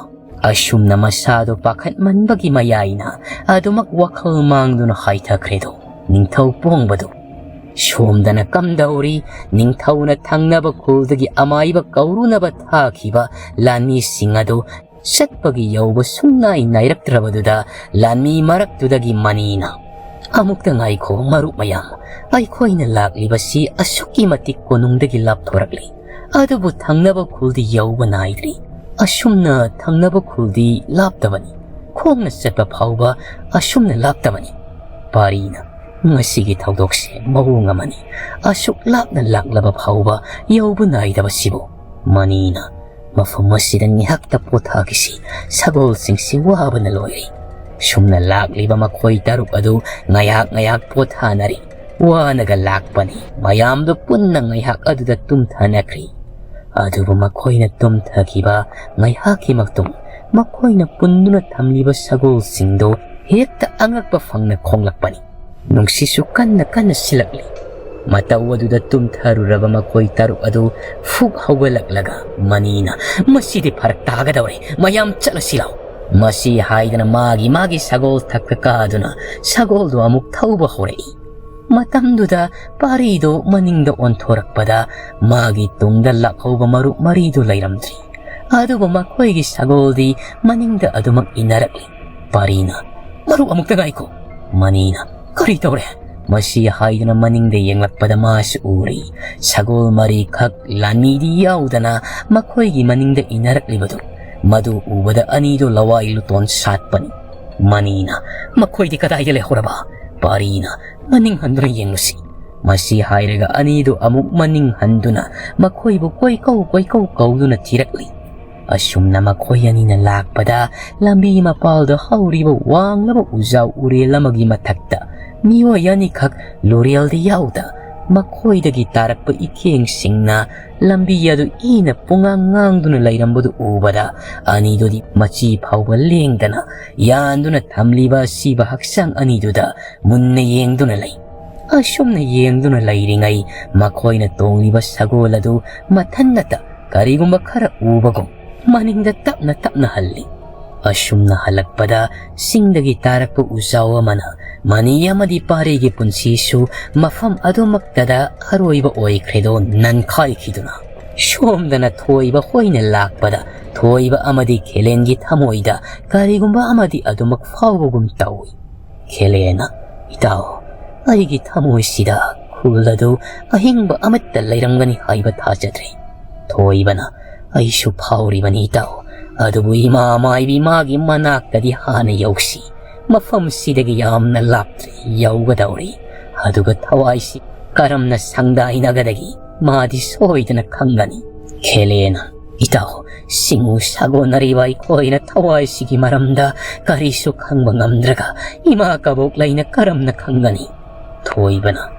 ꯑꯁꯨꯝꯅ ꯃꯁꯥꯗꯣ ꯄꯥꯈꯠꯃꯟꯕꯒꯤ ꯃꯌꯥꯏꯅ ꯑꯗꯨꯃꯛ ꯋꯥꯈꯜ ꯃꯥꯡꯗꯨꯅ ꯍꯥꯏꯊꯈ꯭ꯔꯦꯗꯣ ꯅꯤꯡꯊꯧ ꯄꯣꯡꯕꯗꯨ꯫ ꯁꯣꯝꯗꯅ ꯀꯝꯗꯧꯔꯤ, ꯅꯤꯡꯊꯧꯅ ꯊꯪꯅꯕ ꯈꯨꯜꯗꯒꯤ ꯑꯃꯥꯏꯕ ꯀꯧꯔꯨꯅꯕ ꯊꯥꯈꯤꯕ ꯂꯥꯟꯃꯤꯁꯤꯡ ꯑꯗꯨ ꯆꯠꯄꯒꯤ ꯌꯧꯕ ꯁꯨꯡꯅꯥꯏ ꯅꯥꯏꯔꯛꯇ꯭ꯔꯕꯗꯨꯗ ꯂꯥꯟꯃꯤ ꯃꯔꯛꯇꯨꯗꯒꯤ ꯃꯅꯤꯅ, "ꯑꯃꯨꯛꯇ ꯉꯥꯏꯈꯣ ꯃꯔꯨꯞ ꯃꯌꯥꯝ, ꯑꯩꯈꯣꯏꯅ ꯂꯥꯛꯂꯤꯕꯁꯤ ꯑꯁꯨꯛꯀꯤ ꯃꯇꯤꯛ ꯀꯣꯅꯨꯡꯗꯒꯤ ꯂꯥꯞꯊꯣꯔꯛꯂꯤ, ꯑꯗꯨꯕꯨ ꯊꯪꯅꯕ ꯈꯨꯜꯗꯤ ꯌꯧꯕ ꯅꯥꯏꯗ꯭ꯔꯤ꯫ ꯑꯁꯨꯝꯅ ꯊꯪꯅꯕ ꯈꯨꯜꯗꯤ ꯂꯥꯞꯇꯕꯅꯤ, ꯈꯣꯡꯅ ꯆꯠꯄ ꯐꯥꯎꯕ ꯑꯁꯨꯝꯅ ꯂꯥꯞꯇꯕꯅꯤ꯫ ꯄꯥꯔꯤꯅ, ꯉꯁꯤꯒꯤ ꯊꯧꯗꯣꯛꯁꯦ ꯃꯑꯣꯡ ꯑꯃꯅꯤ, ꯑꯁꯨꯛ ꯂꯥꯞꯅ ꯂꯥꯛꯂꯕ ꯐꯥꯎꯕ ꯌꯧꯕ ꯅꯥꯏꯗꯕꯁꯤꯕꯨ꯫" ꯃꯅꯤꯅ, "ꯃꯐꯝ ꯑꯁꯤꯗ ꯉꯥꯏꯍꯥꯛꯇ ꯄꯣꯊꯥꯈꯤꯁꯤ, ꯁꯒꯣꯜꯁꯤꯡꯁꯤ ꯋꯥꯕꯅ ꯂꯣꯏꯔꯦ꯫" ꯁꯨꯝꯅ ꯂꯥꯛꯂꯤꯕ ꯃꯈꯣꯏ ꯇꯔꯨꯛ ꯑꯗꯨ ꯉꯥꯏꯍꯥꯛ ꯉꯥꯏꯍꯥꯛ ꯄꯣꯊꯥꯅꯔꯤ꯫ ꯋꯥꯅꯒ ꯂꯥꯛꯄꯅꯤ꯫ ꯃꯌꯥꯝꯗꯨ ꯄꯨꯟꯅ ꯉꯥꯏꯍꯥꯛ ꯑꯗꯨꯗ ꯇꯨꯝꯊꯅꯈ꯭ꯔꯤ꯫ ꯑꯗꯨꯕꯨ ꯃꯈꯣꯏꯅ ꯇꯨꯝꯊꯈꯤꯕ ꯉꯥꯏꯍꯥꯛꯀꯤ ꯃꯇꯨꯡ ꯃꯈꯣꯏꯅ ꯄꯨꯟꯗꯨꯅ ꯊꯝꯂꯤꯕ ꯁꯒꯣꯜꯁꯤꯡꯗꯨ ꯍꯦꯛꯇ ꯑꯉꯛꯄ ꯐꯪꯅ ꯈꯣꯡꯂꯛꯄꯅꯤ꯫ ꯅꯨꯡꯁꯤꯠꯁꯨ ꯀꯟꯅ ꯀꯟꯅ ꯁꯤꯜꯂꯛꯂꯤ꯫ ꯃꯇꯧ ꯑꯗꯨꯗ ꯇꯨꯝꯊꯔꯨꯔꯕ ꯃꯈꯣꯏ ꯇꯔꯨꯛ ꯑꯗꯨ ꯐꯨꯛ ꯍꯧꯒꯠꯂꯛꯂꯒ ꯃꯅꯤꯅ, "ꯃꯁꯤꯗꯤ ꯐꯔꯛ ꯇꯥꯒꯗꯧꯔꯦ, ꯃꯌꯥꯝ ꯆꯠꯂꯁꯤ ꯂꯥꯎ꯫" ꯃꯁꯤ ꯍꯥꯏꯗꯅ ꯃꯥꯒꯤ ꯃꯥꯒꯤ ꯁꯒꯣꯜ ꯊꯛꯇ ꯀꯥꯗꯨꯅ ꯁꯒꯣꯜꯗꯨ ꯑꯃꯨꯛ ꯊꯧꯕ ꯍꯧꯔꯛꯏ꯫ ꯃꯇꯝꯗꯨꯗ ꯄꯥꯔꯤꯗꯨ ꯃꯅꯤꯡꯗ ꯑꯣꯟꯊꯣꯔꯛꯄꯗ ꯃꯥꯒꯤ ꯇꯨꯡꯗ ꯂꯥꯛꯍꯧꯕ ꯃꯔꯨꯞ ꯃꯔꯤꯗꯨ ꯂꯩꯔꯝꯗ꯭ꯔꯤ꯫ ꯑꯗꯨꯕꯨ ꯃꯈꯣꯏꯒꯤ ꯁꯒꯣꯜꯗꯤ ꯃꯅꯤꯡꯗ ꯑꯗꯨꯃꯛ ꯏꯟꯅꯔꯛꯂꯤ꯫ ꯄꯥꯔꯤꯅ, "ꯃꯔꯨꯞ ꯑꯃꯨꯛꯇ ꯉꯥꯏꯈꯣ꯫" ꯃꯅꯤꯅ, "ꯀꯔꯤ ꯇꯧꯔꯦ?" ꯃꯁꯤ ꯍꯥꯏꯗꯨꯅ ꯃꯅꯤꯡꯗ ꯌꯦꯡꯂꯛꯄꯗ ꯃꯥꯁꯨ ꯎꯔꯤ꯫ ꯁꯒꯣꯜ ꯃꯔꯤꯈꯛ ꯂꯥꯟꯃꯤꯗꯤ ꯌꯥꯎꯗꯅ ꯃꯈꯣꯏꯒꯤ ꯃꯅꯤꯡꯗ ꯏꯟꯅꯔꯛꯂꯤꯕꯗꯨ꯫ ꯃꯗꯨ ꯎꯕꯗ ꯑꯅꯤꯗꯨ ꯂꯋꯥꯏ ꯂꯨꯇꯣꯟ ꯁꯥꯠꯄꯅꯤ꯫ ꯃꯅꯤꯅ, "ꯃꯈꯣꯏꯗꯤ ꯀꯗꯥꯏꯗ ꯂꯩꯍꯧꯔꯕ?" ꯄꯥꯔꯤꯅ, "ꯃꯅꯤꯡ ꯍꯟꯗꯨꯅ ꯌꯦꯡꯂꯨꯁꯤ꯫" ꯃꯁꯤ ꯍꯥꯏꯔꯒ ꯑꯅꯤꯗꯨ ꯑꯃꯨꯛ ꯃꯅꯤꯡ ꯍꯟꯗꯨꯅ ꯃꯈꯣꯏꯕꯨ ꯀꯣꯏꯀꯧ ꯀꯣꯏꯀꯧ ꯀꯧꯗꯨꯅ ꯊꯤꯔꯛꯂꯤ꯫ ꯑꯁꯨꯝꯅ ꯃꯈꯣꯏ ꯑꯅꯤꯅ ꯂꯥꯛꯄꯗ ꯂꯝꯕꯤ ꯃꯄꯥꯜꯗ ꯍꯧꯔꯤꯕ ꯋꯥꯡꯂꯕ ꯎꯖꯥꯎ ꯎꯔꯦꯜ ꯑꯃꯒꯤ ꯃꯊꯛꯇ ꯃꯤꯑꯣꯏ ꯑꯅꯤꯈꯛ ꯂꯨꯔꯦꯜꯗ ꯌꯥꯎꯗ ꯃꯈꯣꯏꯗꯒꯤ ꯇꯥꯔꯛꯄ ꯏꯀꯦꯡꯁꯤꯡꯅ ꯂꯝꯕꯤ ꯑꯗꯨ ꯏꯅ ꯄꯨꯡꯉꯥꯡ ꯉꯥꯡꯗꯨꯅ ꯂꯩꯔꯝꯕꯗꯨ ꯎꯕꯗ, ꯑꯅꯤꯗꯨꯗꯤ ꯃꯆꯤ ꯐꯥꯎꯕ ꯂꯦꯡꯗꯅ ꯌꯥꯟꯗꯨꯅ ꯊꯝꯂꯤꯕ ꯑꯁꯤꯕ ꯍꯛꯆꯥꯡ ꯑꯅꯤꯗꯨꯗ ꯃꯨꯟꯅ ꯌꯦꯡꯗꯨꯅ ꯂꯩ꯫ ꯑꯁꯨꯝꯅ ꯌꯦꯡꯗꯨꯅ ꯂꯩꯔꯤꯉꯩ, ꯃꯈꯣꯏꯅ ꯇꯣꯡꯂꯤꯕ ꯁꯒꯣꯜ ꯑꯗꯨ ꯃꯊꯟꯅꯇ ꯀꯔꯤꯒꯨꯝꯕ ꯈꯔ ꯎꯕꯒꯨꯝ ꯃꯅꯤꯡꯗ ꯇꯞꯅ ꯇꯞꯅ ꯍꯜꯂꯤ꯫ ꯑꯁꯨꯝꯅ ꯍꯜꯂꯛꯄꯗ, ꯆꯤꯡꯗꯒꯤ ꯇꯥꯔꯛꯄ ꯎꯖꯥꯎ ꯑꯃꯅ ꯃꯅꯤ ꯑꯃꯗꯤ ꯄꯥꯔꯤꯒꯤ ꯄꯨꯟꯁꯤꯁꯨ ꯃꯐꯝ ꯑꯗꯨꯃꯛꯇꯗ ꯑꯔꯣꯏꯕ ꯑꯣꯏꯈ꯭ꯔꯦꯗꯣ ꯅꯟꯈꯥꯏꯈꯤꯗꯨꯅ, ꯁꯣꯝꯗꯅ ꯊꯣꯏꯕ ꯍꯣꯏꯅ ꯂꯥꯛꯄꯗ, ꯊꯣꯏꯕ ꯑꯃꯗꯤ ꯈꯦꯂꯦꯟꯒꯤ ꯊꯃꯣꯏꯗ ꯀꯔꯤꯒꯨꯝꯕ ꯑꯃꯗꯤ ꯑꯗꯨꯃꯛ ꯐꯥꯎꯕꯒꯨꯝ ꯇꯧꯏ꯫ ꯈꯦꯂꯦꯟꯅ, "ꯏꯇꯥꯎ, ꯑꯩꯒꯤ ꯊꯃꯣꯏꯁꯤꯗ ꯈꯨꯜ ꯑꯗꯨ ꯑꯍꯤꯡꯕ ꯑꯃꯠꯇ ꯂꯩꯔꯝꯒꯅꯤ ꯍꯥꯏꯕ ꯊꯥꯖꯗ꯭ꯔꯦ꯫" ꯊꯣꯏꯕꯅ, "ꯑꯩꯁꯨ ꯐꯥꯎꯔꯤꯕꯅꯤ ꯏꯇꯥꯎ, ꯑꯗꯨꯕꯨ ꯏꯃꯥ ꯃꯥꯏꯕꯤ ꯃꯥꯒꯤ ꯃꯅꯥꯛꯇꯗꯤ ꯍꯥꯟꯅ ꯌꯧꯁꯤ꯫ ꯃꯐꯝꯁꯤꯗꯒꯤ ꯌꯥꯝꯅ ꯂꯥꯞꯇ꯭ꯔꯦ, ꯌꯧꯒꯗꯧꯔꯤ꯫ ꯑꯗꯨꯒ ꯊꯋꯥꯏꯁꯤ ꯀꯔꯝꯅ ꯁꯪꯗꯥꯏꯅꯒꯗꯒꯦ ꯃꯥꯗꯤ ꯁꯣꯏꯗꯅ ꯈꯪꯒꯅꯤ꯫" ꯈꯦꯂꯦꯟꯅ, "ꯏꯇꯥꯎ, ꯁꯤꯡꯎ ꯁꯥꯒꯣꯟꯅꯔꯤꯕ ꯑꯩꯈꯣꯏꯅ ꯊꯋꯥꯏꯁꯤꯒꯤ ꯃꯔꯝꯗ ꯀꯔꯤꯁꯨ ꯈꯪꯕ ꯉꯝꯗ꯭ꯔꯒ ꯏꯃꯥ ꯀꯕꯣꯛꯂꯩꯅ ꯀꯔꯝꯅ ꯈꯪꯒꯅꯤ?" ꯊꯣꯏꯕꯅ,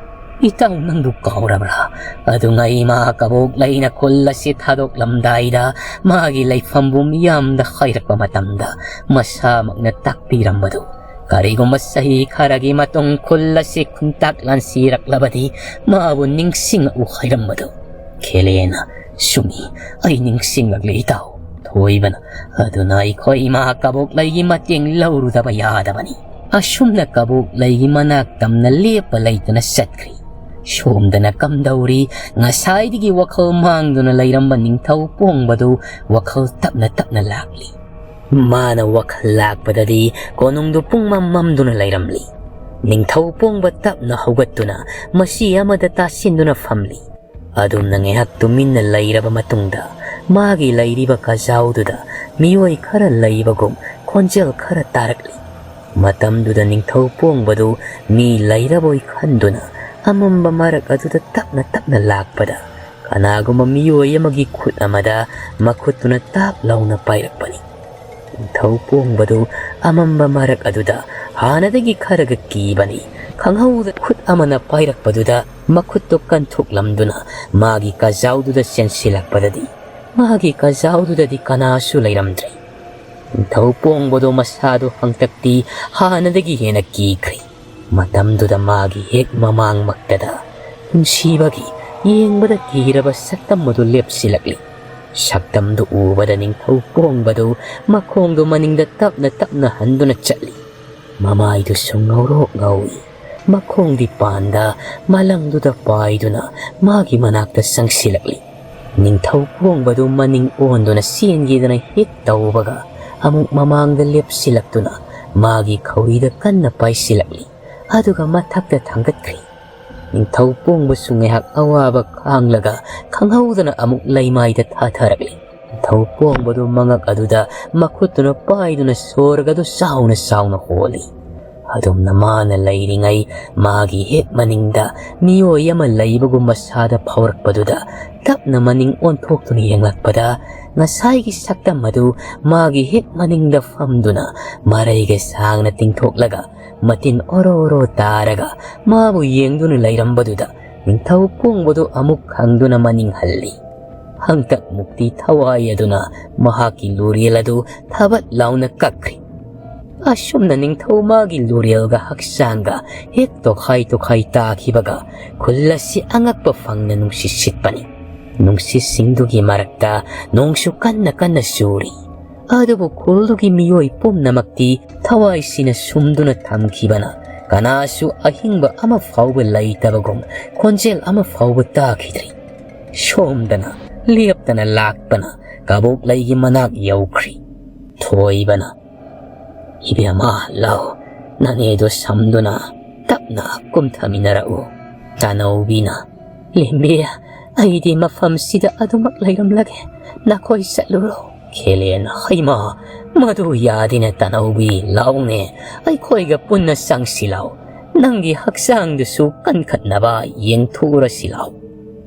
"ꯏꯇꯥꯎ, ꯅꯪꯕꯨ ꯀꯥꯎꯔꯕ꯭ꯔꯥ? ꯑꯗꯨꯉꯩ ꯏꯃꯥ ꯀꯕꯣꯛꯂꯩꯅ ꯈꯨꯜ ꯑꯁꯤ ꯊꯥꯗꯣꯛꯂꯝꯗꯥꯏꯗ ꯃꯥꯒꯤ ꯂꯩꯐꯝꯕꯨ ꯃꯤꯌꯥꯝꯗ ꯍꯥꯏꯔꯛꯄ ꯃꯇꯝꯗ ꯃꯁꯥꯃꯛꯅ ꯇꯥꯛꯄꯤꯔꯝꯕꯗꯨ, ꯀꯔꯤꯒꯨꯝꯕ ꯆꯍꯤ ꯈꯔꯒꯤ ꯃꯇꯨꯡ ꯈꯨꯜ ꯑꯁꯤ ꯈꯨꯟꯇꯥꯛ ꯂꯥꯟꯁꯤꯔꯛꯂꯕꯗꯤ ꯃꯥꯕꯨ ꯅꯤꯡꯁꯤꯡꯂꯛꯎ ꯍꯥꯏꯔꯝꯕꯗꯨ꯫" ꯈꯦꯂꯦꯟꯅ, "ꯆꯨꯝꯃꯤ, ꯑꯩ ꯅꯤꯡꯁꯤꯡꯂꯛꯂꯦ ꯏꯇꯥꯎ꯫" ꯊꯣꯏꯕꯅ, "ꯑꯗꯨꯅ ꯑꯩꯈꯣꯏ ꯏꯃꯥ ꯀꯕꯣꯛꯂꯩꯒꯤ ꯃꯇꯦꯡ ꯂꯧꯔꯨꯗꯕ ꯌꯥꯗꯕꯅꯤ꯫" ꯑꯁꯨꯝꯅ ꯀꯕꯣꯛꯂꯩꯒꯤ ꯃꯅꯥꯛ ꯇꯝꯅ ꯂꯦꯞꯄ ꯂꯩꯇꯅ ꯆꯠꯈ꯭ꯔꯤ꯫ ꯁꯣꯝꯗꯅ ꯀꯝꯗꯧꯔꯤ, ꯉꯁꯥꯏꯗꯒꯤ ꯋꯥꯈꯜ ꯃꯥꯡꯗꯨꯅ ꯂꯩꯔꯝꯕ ꯅꯤꯡꯊꯧ ꯄꯣꯡꯕꯗꯨ ꯋꯥꯈꯜ ꯇꯞꯅ ꯇꯞꯅ ꯂꯥꯛꯂꯤ꯫ ꯃꯥꯅ ꯋꯥꯈꯜ ꯂꯥꯛꯄꯗꯗꯤ ꯀꯣꯅꯨꯡꯗꯨ ꯄꯨꯡꯃꯝ ꯃꯝꯗꯨꯅ ꯂꯩꯔꯝꯂꯤ꯫ ꯅꯤꯡꯊꯧ ꯄꯣꯡꯕ ꯇꯞꯅ ꯍꯧꯒꯠꯇꯨꯅ ꯃꯁꯤ ꯑꯃꯗ ꯇꯥꯁꯤꯟꯗꯨꯅ ꯐꯝꯂꯤ꯫ ꯑꯗꯨꯝꯅ ꯉꯥꯏꯍꯥꯛ ꯇꯨꯃꯤꯟꯅ ꯂꯩꯔꯕ ꯃꯇꯨꯡꯗ ꯃꯥꯒꯤ ꯂꯩꯔꯤꯕ ꯀꯖꯥꯎꯗꯨꯗ ꯃꯤꯑꯣꯏ ꯈꯔ ꯂꯩꯕꯒꯨꯝ ꯈꯣꯟꯖꯦꯜ ꯈꯔ ꯇꯥꯔꯛꯂꯤ꯫ ꯃꯇꯝꯗꯨꯗ ꯅꯤꯡꯊꯧ ꯄꯣꯡꯕꯗꯨ ꯃꯤ ꯂꯩꯔꯕꯣꯏ ꯈꯟꯗꯨꯅ ꯑꯃꯝꯕ ꯃꯔꯛ ꯑꯗꯨꯗ ꯇꯞꯅ ꯇꯞꯅ ꯂꯥꯛꯄꯗ ꯀꯅꯥꯒꯨꯝꯕ ꯃꯤꯑꯣꯏ ꯑꯃꯒꯤ ꯈꯨꯠ ꯑꯃꯗ ꯃꯈꯨꯠꯇꯨꯅ ꯇꯥꯞ ꯂꯥꯎꯅ ꯄꯥꯏꯔꯛꯄꯅꯤ꯫ ꯅꯤꯡꯊꯧ ꯄꯣꯡꯕꯗꯨ ꯑꯃꯝꯕ ꯃꯔꯛ ꯑꯗꯨꯗ ꯍꯥꯟꯅꯗꯒꯤ ꯈꯔꯒ ꯀꯤꯕꯅꯤ꯫ ꯈꯪꯍꯧꯗ ꯈꯨꯠ ꯑꯃꯅ ꯄꯥꯏꯔꯛꯄꯗꯨꯗ ꯃꯈꯨꯠꯇꯨ ꯀꯟꯊꯣꯛꯂꯝꯗꯨꯅ ꯃꯥꯒꯤ ꯀꯖꯥꯎꯗꯨꯗ ꯆꯦꯟꯁꯤꯜꯂꯛꯄꯗꯗꯤ ꯃꯥꯒꯤ ꯀꯖꯥꯎꯗꯨꯗꯗꯤ ꯀꯅꯥꯁꯨ ꯂꯩꯔꯝꯗ꯭ꯔꯦ꯫ ꯅꯤꯡꯊꯧ ꯄꯣꯡꯕꯗꯣ ꯃꯁꯥꯗꯣ ꯍꯪꯇꯛꯇꯤ ꯍꯥꯟꯅꯗꯒꯤ ꯍꯦꯟꯅ ꯀꯤꯈ꯭ꯔꯦ꯫ ꯃꯇꯝꯗꯨꯗ ꯃꯥꯒꯤ ꯍꯦꯛ ꯃꯃꯥꯡꯃꯛꯇꯗ ꯅꯨꯡꯁꯤꯕꯒꯤ ꯌꯦꯡꯕꯗ ꯀꯤꯔꯕ ꯁꯛꯇꯝ ꯑꯗꯨ ꯂꯦꯞꯁꯤꯜꯂꯛꯂꯤ꯫ ꯁꯛꯇꯝꯗꯨ ꯎꯕꯗ ꯅꯤꯡꯊꯧ ꯄꯣꯡꯕꯗꯨ ꯃꯈꯣꯡꯗꯨ ꯃꯅꯤꯡꯗ ꯇꯞꯅ ꯇꯞꯅ ꯍꯟꯗꯨꯅ ꯆꯠꯂꯤ꯫ ꯃꯃꯥꯏꯗꯨꯁꯨ ꯉꯧꯔꯣꯛ ꯉꯧꯏ꯫ ꯃꯈꯣꯡꯗꯤ ꯄꯥꯟꯗ ꯃꯂꯪꯗꯨꯗ ꯄꯥꯏꯗꯨꯅ ꯃꯥꯒꯤ ꯃꯅꯥꯛꯇ ꯆꯪꯁꯤꯜꯂꯛꯂꯤ꯫ ꯅꯤꯡꯊꯧ ꯄꯣꯡꯕꯗꯨ ꯃꯅꯤꯡ ꯑꯣꯟꯗꯨꯅ ꯆꯦꯟꯒꯦꯗꯅ ꯍꯦꯛ ꯇꯧꯕꯒ ꯑꯃꯨꯛ ꯃꯃꯥꯡꯗ ꯂꯦꯞꯁꯤꯜꯂꯛꯇꯨꯅ ꯃꯥꯒꯤ ꯈꯧꯔꯤꯗ ꯀꯟꯅ ꯄꯥꯏꯁꯤꯜꯂꯛꯂꯤ꯫ ꯑꯗꯨꯒ ꯃꯊꯛꯇ ꯊꯥꯡꯒꯠꯈ꯭ꯔꯤ꯫ ꯅꯤꯡꯊꯧ ꯄꯣꯡꯕꯁꯨ ꯉꯥꯏꯍꯥꯛ ꯑꯋꯥꯕ ꯈꯥꯡꯂꯒ ꯈꯪꯍꯧꯗꯅ ꯑꯃꯨꯛ ꯂꯩꯃꯥꯏꯗ ꯊꯥꯊꯔꯛꯂꯤ꯫ ꯅꯤꯡꯊꯧ ꯄꯣꯡꯕꯗꯨ ꯃꯉꯛ ꯑꯗꯨꯗ ꯃꯈꯨꯠꯇꯨꯅ ꯄꯥꯏꯗꯨꯅ ꯁꯣꯔꯒꯗꯨ ꯆꯥꯎꯅ ꯆꯥꯎꯅ ꯍꯣꯜꯂꯤ꯫ ꯑꯗꯨꯝꯅ ꯃꯥꯅ ꯂꯩꯔꯤꯉꯩ ꯃꯥꯒꯤ ꯍꯦꯛ ꯃꯅꯤꯡꯗ ꯃꯤꯑꯣꯏ ꯑꯃ ꯂꯩꯕꯒꯨꯝ ꯃꯁꯥꯗ ꯐꯥꯎꯔꯛꯄꯗꯨꯗ ꯇꯞꯅ ꯃꯅꯤꯡ ꯑꯣꯟꯊꯣꯛꯇꯨꯅ ꯌꯦꯡꯂꯛꯄꯗ ꯉꯁꯥꯏꯒꯤ ꯁꯛꯇꯝ ꯑꯗꯨ ꯃꯥꯒꯤ ꯍꯦꯛ ꯃꯅꯤꯡꯗ ꯐꯝꯗꯨꯅ ꯃꯔꯩꯒ ꯁꯥꯡꯅ ꯇꯤꯡꯊꯣꯛꯂꯒ ꯃꯇꯤꯟ ꯑꯣꯔꯣ ꯑꯣꯔꯣ ꯇꯥꯔꯒ ꯃꯥꯕꯨ ꯌꯦꯡꯗꯨꯅ ꯂꯩꯔꯝꯕꯗꯨꯗ ꯅꯤꯡꯊꯧ ꯄꯣꯡꯕꯗꯨ ꯑꯃꯨꯛ ꯈꯪꯗꯨꯅ ꯃꯅꯤꯡ ꯍꯜꯂꯤ꯫ ꯍꯪꯇꯛ ꯃꯨꯛꯇꯤ ꯊꯋꯥꯏ ꯑꯗꯨꯅ ꯃꯍꯥꯛꯀꯤ ꯂꯨꯔꯦꯜ ꯑꯗꯨ ꯊꯕꯠ ꯂꯥꯎꯅ ꯀꯛꯈ꯭ꯔꯤ꯫ ꯑꯁꯨꯝꯅ ꯅꯤꯡꯊꯧ ꯃꯥꯒꯤ ꯂꯨꯔꯦꯜꯒ ꯍꯛꯆꯥꯡꯒ ꯍꯦꯛ ꯇꯣꯈꯥꯏ ꯇꯣꯈꯥꯏ ꯇꯥꯈꯤꯕꯒ ꯈꯨꯜ ꯑꯁꯤ ꯑꯉꯛꯄ ꯐꯪꯅ ꯅꯨꯡꯁꯤꯠ ꯁꯤꯠꯄꯅꯤ꯫ ꯅꯨꯡꯁꯤꯠꯁꯤꯡꯗꯨꯒꯤ ꯃꯔꯛꯇ ꯅꯣꯡꯁꯨ ꯀꯟꯅ ꯀꯟꯅ ꯆꯨꯔꯤ꯫ ꯑꯗꯨꯕꯨ ꯈꯨꯜꯗꯨꯒꯤ ꯃꯤꯑꯣꯏ ꯄꯨꯝꯅꯃꯛꯇꯤ ꯊꯋꯥꯏꯁꯤꯅ ꯁꯨꯝꯗꯨꯅ ꯊꯝꯈꯤꯕꯅ ꯀꯅꯥꯁꯨ ꯑꯍꯤꯡꯕ ꯑꯃ ꯐꯥꯎꯕ ꯂꯩꯇꯕꯒꯨꯝ ꯈꯣꯟꯖꯦꯜ ꯑꯃ ꯐꯥꯎꯕ ꯇꯥꯈꯤꯗ꯭ꯔꯤ꯫ ꯁꯣꯝꯗꯅ ꯂꯦꯞꯇꯅ ꯂꯥꯛꯄꯅ ꯀꯕꯣꯛꯂꯩꯒꯤ ꯃꯅꯥꯛ ꯌꯧꯈ꯭ꯔꯤ꯫ ꯊꯣꯏꯕꯅ, "ꯏꯕꯦꯝꯃ, ꯂꯥꯎ, ꯅꯅꯦꯗꯣ ꯁꯝꯗꯨꯅ ꯇꯞꯅ ꯀꯨꯝꯊꯃꯤꯟꯅꯔꯛꯎ꯫" ꯇꯥꯅꯧꯕꯤꯅ, "ꯂꯦꯝꯕꯤ, ꯑꯩꯗꯤ ꯃꯐꯝꯁꯤꯗ ꯑꯗꯨꯃꯛ ꯂꯩꯔꯝꯂꯒꯦ, ꯅꯈꯣꯏ ꯆꯠꯂꯨꯔꯣ꯫" ꯈꯦꯂꯦꯟ, "ꯍꯩꯃꯥ, ꯃꯗꯨ ꯌꯥꯗꯦꯅꯦ ꯇꯥꯅꯧꯕꯤ, ꯂꯥꯎꯅꯦ, ꯑꯩꯈꯣꯏꯒ ꯄꯨꯟꯅ ꯆꯪꯁꯤ ꯂꯥꯎ꯫ ꯅꯪꯒꯤ ꯍꯛꯆꯥꯡꯗꯨꯁꯨ ꯀꯟꯈꯠꯅꯕ ꯌꯦꯡꯊꯣꯛꯎꯔꯁꯤ ꯂꯥꯎ꯫"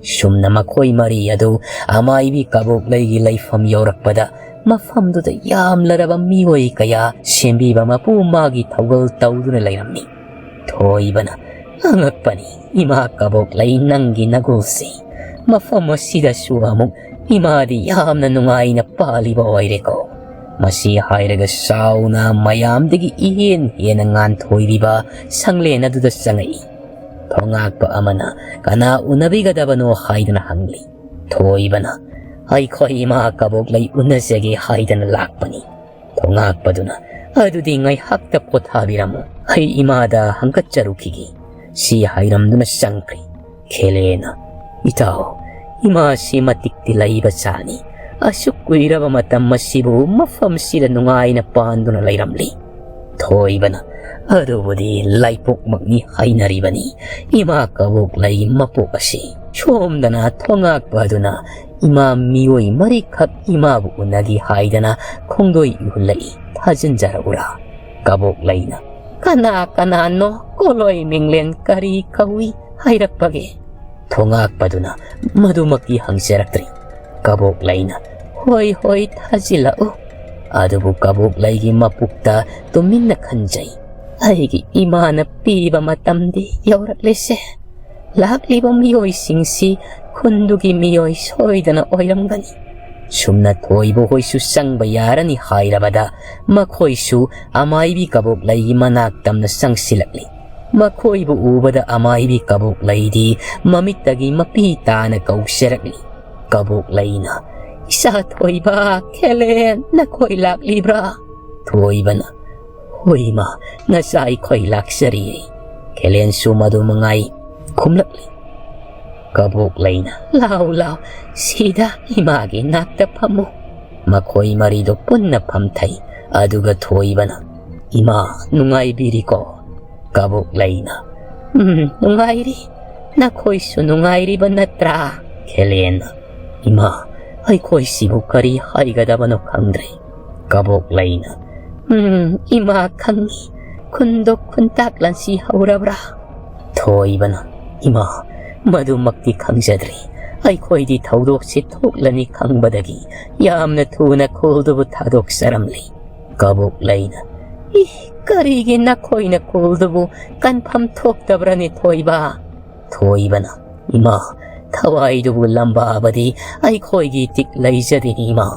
ꯁꯨꯝꯅ ꯃꯈꯣꯏ ꯃꯔꯤ ꯑꯗꯨ ꯑꯃꯥꯏꯕꯤ ꯀꯕꯣꯛꯂꯩꯒꯤ ꯂꯩꯐꯝ ꯌꯧꯔꯛꯄꯗ ꯃꯐꯝꯗꯨꯗ ꯌꯥꯝꯂꯔꯕ ꯃꯤꯑꯣꯏ ꯀꯌꯥ ꯁꯦꯝꯕꯤꯕ ꯃꯄꯨ ꯃꯥꯒꯤ ꯊꯧꯒꯜ ꯇꯧꯗꯨꯅ ꯂꯩꯔꯝꯃꯤ꯫ ꯊꯣꯏꯕꯅ, "ꯑꯉꯛꯄꯅꯤ, ꯏꯃꯥ ꯀꯕꯣꯛꯂꯩ, ꯅꯪꯒꯤ ꯅꯒꯨꯜꯁꯤ꯫ ꯃꯐꯝ ꯑꯁꯤꯗꯁꯨ ꯑꯃꯨꯛ ꯏꯃꯥꯗꯤ ꯌꯥꯝꯅ ꯅꯨꯡꯉꯥꯏꯅ ꯄꯥꯜꯂꯤꯕ ꯑꯣꯏꯔꯦꯀꯣ꯫ ꯃꯁꯤ ꯍꯥꯏꯔꯒ ꯁꯥꯎꯅ ꯃꯌꯥꯝꯗꯒꯤ ꯏꯍꯦꯟ ꯍꯦꯟꯅ ꯉꯥꯟꯊꯣꯏꯔꯤꯕ ꯁꯪꯂꯦꯟ ꯑꯗꯨꯗ ꯆꯪꯉꯛꯏ꯫ ꯊꯣꯉꯥꯛꯄ ꯑꯃꯅ ꯀꯅꯥ ꯎꯅꯕꯤꯒꯗꯕꯅꯣ ꯍꯥꯏꯗꯨꯅ ꯍꯪꯂꯤ꯫ ꯊꯣꯏꯕꯅ, "ꯑꯩꯈꯣꯏ ꯏꯃꯥ ꯀꯕꯣꯛꯂꯩ ꯎꯅꯖꯒꯦ ꯍꯥꯏꯗꯅ ꯂꯥꯛꯄꯅꯤ꯫" ꯊꯣꯉꯥꯛꯄꯗꯨꯅ, "ꯑꯗꯨꯗꯤ ꯉꯥꯏꯍꯥꯛꯇ ꯄꯣꯊꯥꯕꯤꯔꯝꯃꯨ, ꯑꯩ ꯏꯃꯥꯗ ꯍꯪꯒꯠꯆꯔꯨꯈꯤꯒꯦ꯫" ꯁꯤ ꯍꯥꯏꯔꯝꯗꯨꯅ ꯆꯪꯈ꯭ꯔꯦ꯫ ꯈꯦꯂꯦꯅ, "ꯏꯇꯥꯎ, ꯏꯃꯥꯁꯤ ꯃꯇꯤꯛꯇꯤ ꯂꯩꯕ ꯆꯥꯅꯤ꯫ ꯑꯁꯨꯛ ꯀꯨꯏꯔꯕ ꯃꯇꯝ ꯑꯁꯤꯕꯨ ꯃꯐꯝꯁꯤꯗ ꯅꯨꯡꯉꯥꯏꯅ ꯄꯥꯟꯗꯨꯅ ꯂꯩꯔꯝꯂꯤ꯫" ꯊꯣꯏꯕꯅ, "ꯑꯗꯨꯕꯨꯗꯤ ꯂꯥꯏꯄꯣꯛꯃꯛꯅꯤ ꯍꯥꯏꯅꯔꯤꯕꯅꯤ꯫ ꯏꯃꯥ ꯀꯕꯣꯛꯂꯩ ꯃꯄꯣꯛ ꯑꯁꯤ ꯁꯣꯝꯗꯅ ꯊꯣꯉꯥꯛꯄ ꯑꯗꯨꯅ ꯏꯃꯥ ꯃꯤꯑꯣꯏ ꯃꯔꯤꯈꯛ ꯏꯃꯥꯕꯨ ꯎꯅꯒꯦ ꯍꯥꯏꯗꯅ ꯈꯣꯡꯗꯣꯏ ꯏꯍꯨꯜꯂꯛꯏ꯫ ꯊꯥꯖꯤꯟꯖꯔꯛꯎꯔꯥ?" ꯀꯕꯣꯛꯂꯩꯅ, "ꯀꯅꯥ ꯀꯅꯥꯅꯣ? ꯀꯣꯂꯣꯏ ꯃꯤꯡꯂꯦꯟ ꯀꯔꯤ ꯀꯧꯏ ꯍꯥꯏꯔꯛꯄꯒꯦ?" ꯊꯣꯉꯥꯛꯄꯗꯨꯅ ꯃꯗꯨꯃꯛꯇꯤ ꯍꯪꯖꯔꯛꯇ꯭ꯔꯤ꯫ ꯀꯕꯣꯛꯂꯩꯅ, "ꯍꯣꯏ, ꯍꯣꯏ, ꯊꯥꯖꯤꯜꯂꯛꯎ꯫" ꯑꯗꯨꯕꯨ ꯀꯕꯣꯛꯂꯩꯒꯤ ꯃꯄꯨꯛꯇ ꯇꯨꯃꯤꯟꯅ ꯈꯟꯖꯩ, "ꯑꯩꯒꯤ ꯏꯃꯥꯅ ꯄꯤꯕ ꯃꯇꯝꯗꯤ ꯌꯧꯔꯛꯂꯦꯁꯦ꯫ ꯂꯥꯛꯂꯤꯕ ꯃꯤꯑꯣꯏꯁꯤꯡꯁꯤ ꯈꯨꯟꯗꯨꯒꯤ ꯃꯤꯑꯣꯏ ꯁꯣꯏꯗꯅ ꯑꯣꯏꯔꯝꯒꯅꯤ꯫" ꯁꯨꯝꯅ ꯊꯣꯏꯕ ꯍꯣꯏꯁꯨ ꯆꯪꯕ ꯌꯥꯔꯅꯤ ꯍꯥꯏꯔꯕꯗ ꯃꯈꯣꯏꯁꯨ ꯑꯃꯥꯏꯕꯤ ꯀꯕꯣꯛꯂꯩꯒꯤ ꯃꯅꯥꯛ ꯇꯝꯅ ꯆꯪꯁꯤꯜꯂꯛꯂꯤ꯫ ꯃꯈꯣꯏꯕꯨ ꯎꯕꯗ ꯑꯃꯥꯏꯕꯤ ꯀꯕꯣꯛꯂꯩꯗꯤ ꯃꯃꯤꯠꯇꯒꯤ ꯃꯄꯤ ꯇꯥꯅ ꯀꯧꯖꯔꯛꯂꯤ꯫ ꯀꯕꯣꯛꯂꯩꯅ, "ꯏꯆꯥ ꯊꯣꯏꯕ, ꯈꯦꯂꯦꯟ, ꯅꯈꯣꯏ ꯂꯥꯛꯂꯤꯕ꯭ꯔꯥ?" ꯊꯣꯏꯕꯅ, "ꯍꯣꯏ ꯏꯃꯥ, ꯅꯆꯥ ꯑꯩꯈꯣꯏ ꯂꯥꯛꯆꯔꯤꯌꯦ꯫" ꯈꯦꯂꯦꯟꯁꯨ ꯃꯗꯨ ꯃꯉꯥꯏ ꯈꯨꯝꯂꯛꯂꯤ꯫ ꯀꯕꯣꯛꯂꯩꯅ, "ꯂꯥꯎ, ꯂꯥꯎ, ꯁꯤꯗ ꯏꯃꯥꯒꯤ ꯅꯥꯛꯇ ꯐꯝꯃꯨ꯫" ꯃꯈꯣꯏ ꯃꯔꯤꯗꯨ ꯄꯨꯟꯅ ꯐꯝꯊꯩ꯫ ꯑꯗꯨꯒ ꯊꯣꯏꯕꯅ, "ꯏꯃꯥ, ꯅꯨꯡꯉꯥꯏꯕꯤꯔꯤꯀꯣ?" ꯀꯕꯣꯛꯂꯩꯅ, "ꯎꯝ, ꯅꯨꯡꯉꯥꯏꯔꯤ꯫ ꯅꯈꯣꯏꯁꯨ ꯅꯨꯡꯉꯥꯏꯔꯤꯕ ꯅꯠꯇ꯭ꯔꯥ?" ꯈꯦꯂꯦꯟꯅ, "ꯏꯃꯥ, ꯑꯩꯈꯣꯏꯁꯤꯕꯨ ꯀꯔꯤ ꯍꯥꯏꯒꯗꯕꯅꯣ ꯈꯪꯗ꯭ꯔꯦ꯫" ꯀꯕꯣꯛꯂꯩꯅ, "ꯎꯝ, ꯏꯃꯥ ꯈꯪꯉꯤ꯫ ꯈꯨꯟꯗꯣ ꯈꯨꯟꯇꯥꯛ ꯂꯥꯟꯁꯤ ꯍꯧꯔꯕ꯭ꯔꯥ?" ꯊꯣꯏꯕꯅ, "ꯏꯃꯥ, ꯃꯗꯨꯃꯛꯇꯤ ꯈꯪꯖꯗ꯭ꯔꯤ꯫ ꯑꯩꯈꯣꯏꯗꯤ ꯊꯧꯗꯣꯛꯁꯤ ꯊꯣꯛꯂꯅꯤ ꯈꯪꯕꯗꯒꯤ ꯌꯥꯝꯅ ꯊꯨꯅ ꯈꯨꯜꯗꯨꯕꯨ ꯊꯥꯗꯣꯛꯆꯔꯝꯂꯤ꯫" ꯀꯕꯣꯛꯂꯩꯅ, "ꯏ, ꯀꯔꯤꯒꯤ ꯅꯈꯣꯏꯅ ꯈꯨꯜꯗꯨꯕꯨ ꯀꯟꯐꯝ ꯊꯣꯛꯇꯕ꯭ꯔꯅꯦ, ꯊꯣꯏꯕ?" ꯊꯣꯏꯕꯅ, "ꯏꯃꯥ, ꯊꯋꯥꯏꯗꯨꯕꯨ ꯂꯝꯕꯥꯕꯗꯤ ꯑꯩꯈꯣꯏꯒꯤ ꯇꯤꯛ ꯂꯩꯖꯗꯦ, ꯏꯃꯥ꯫"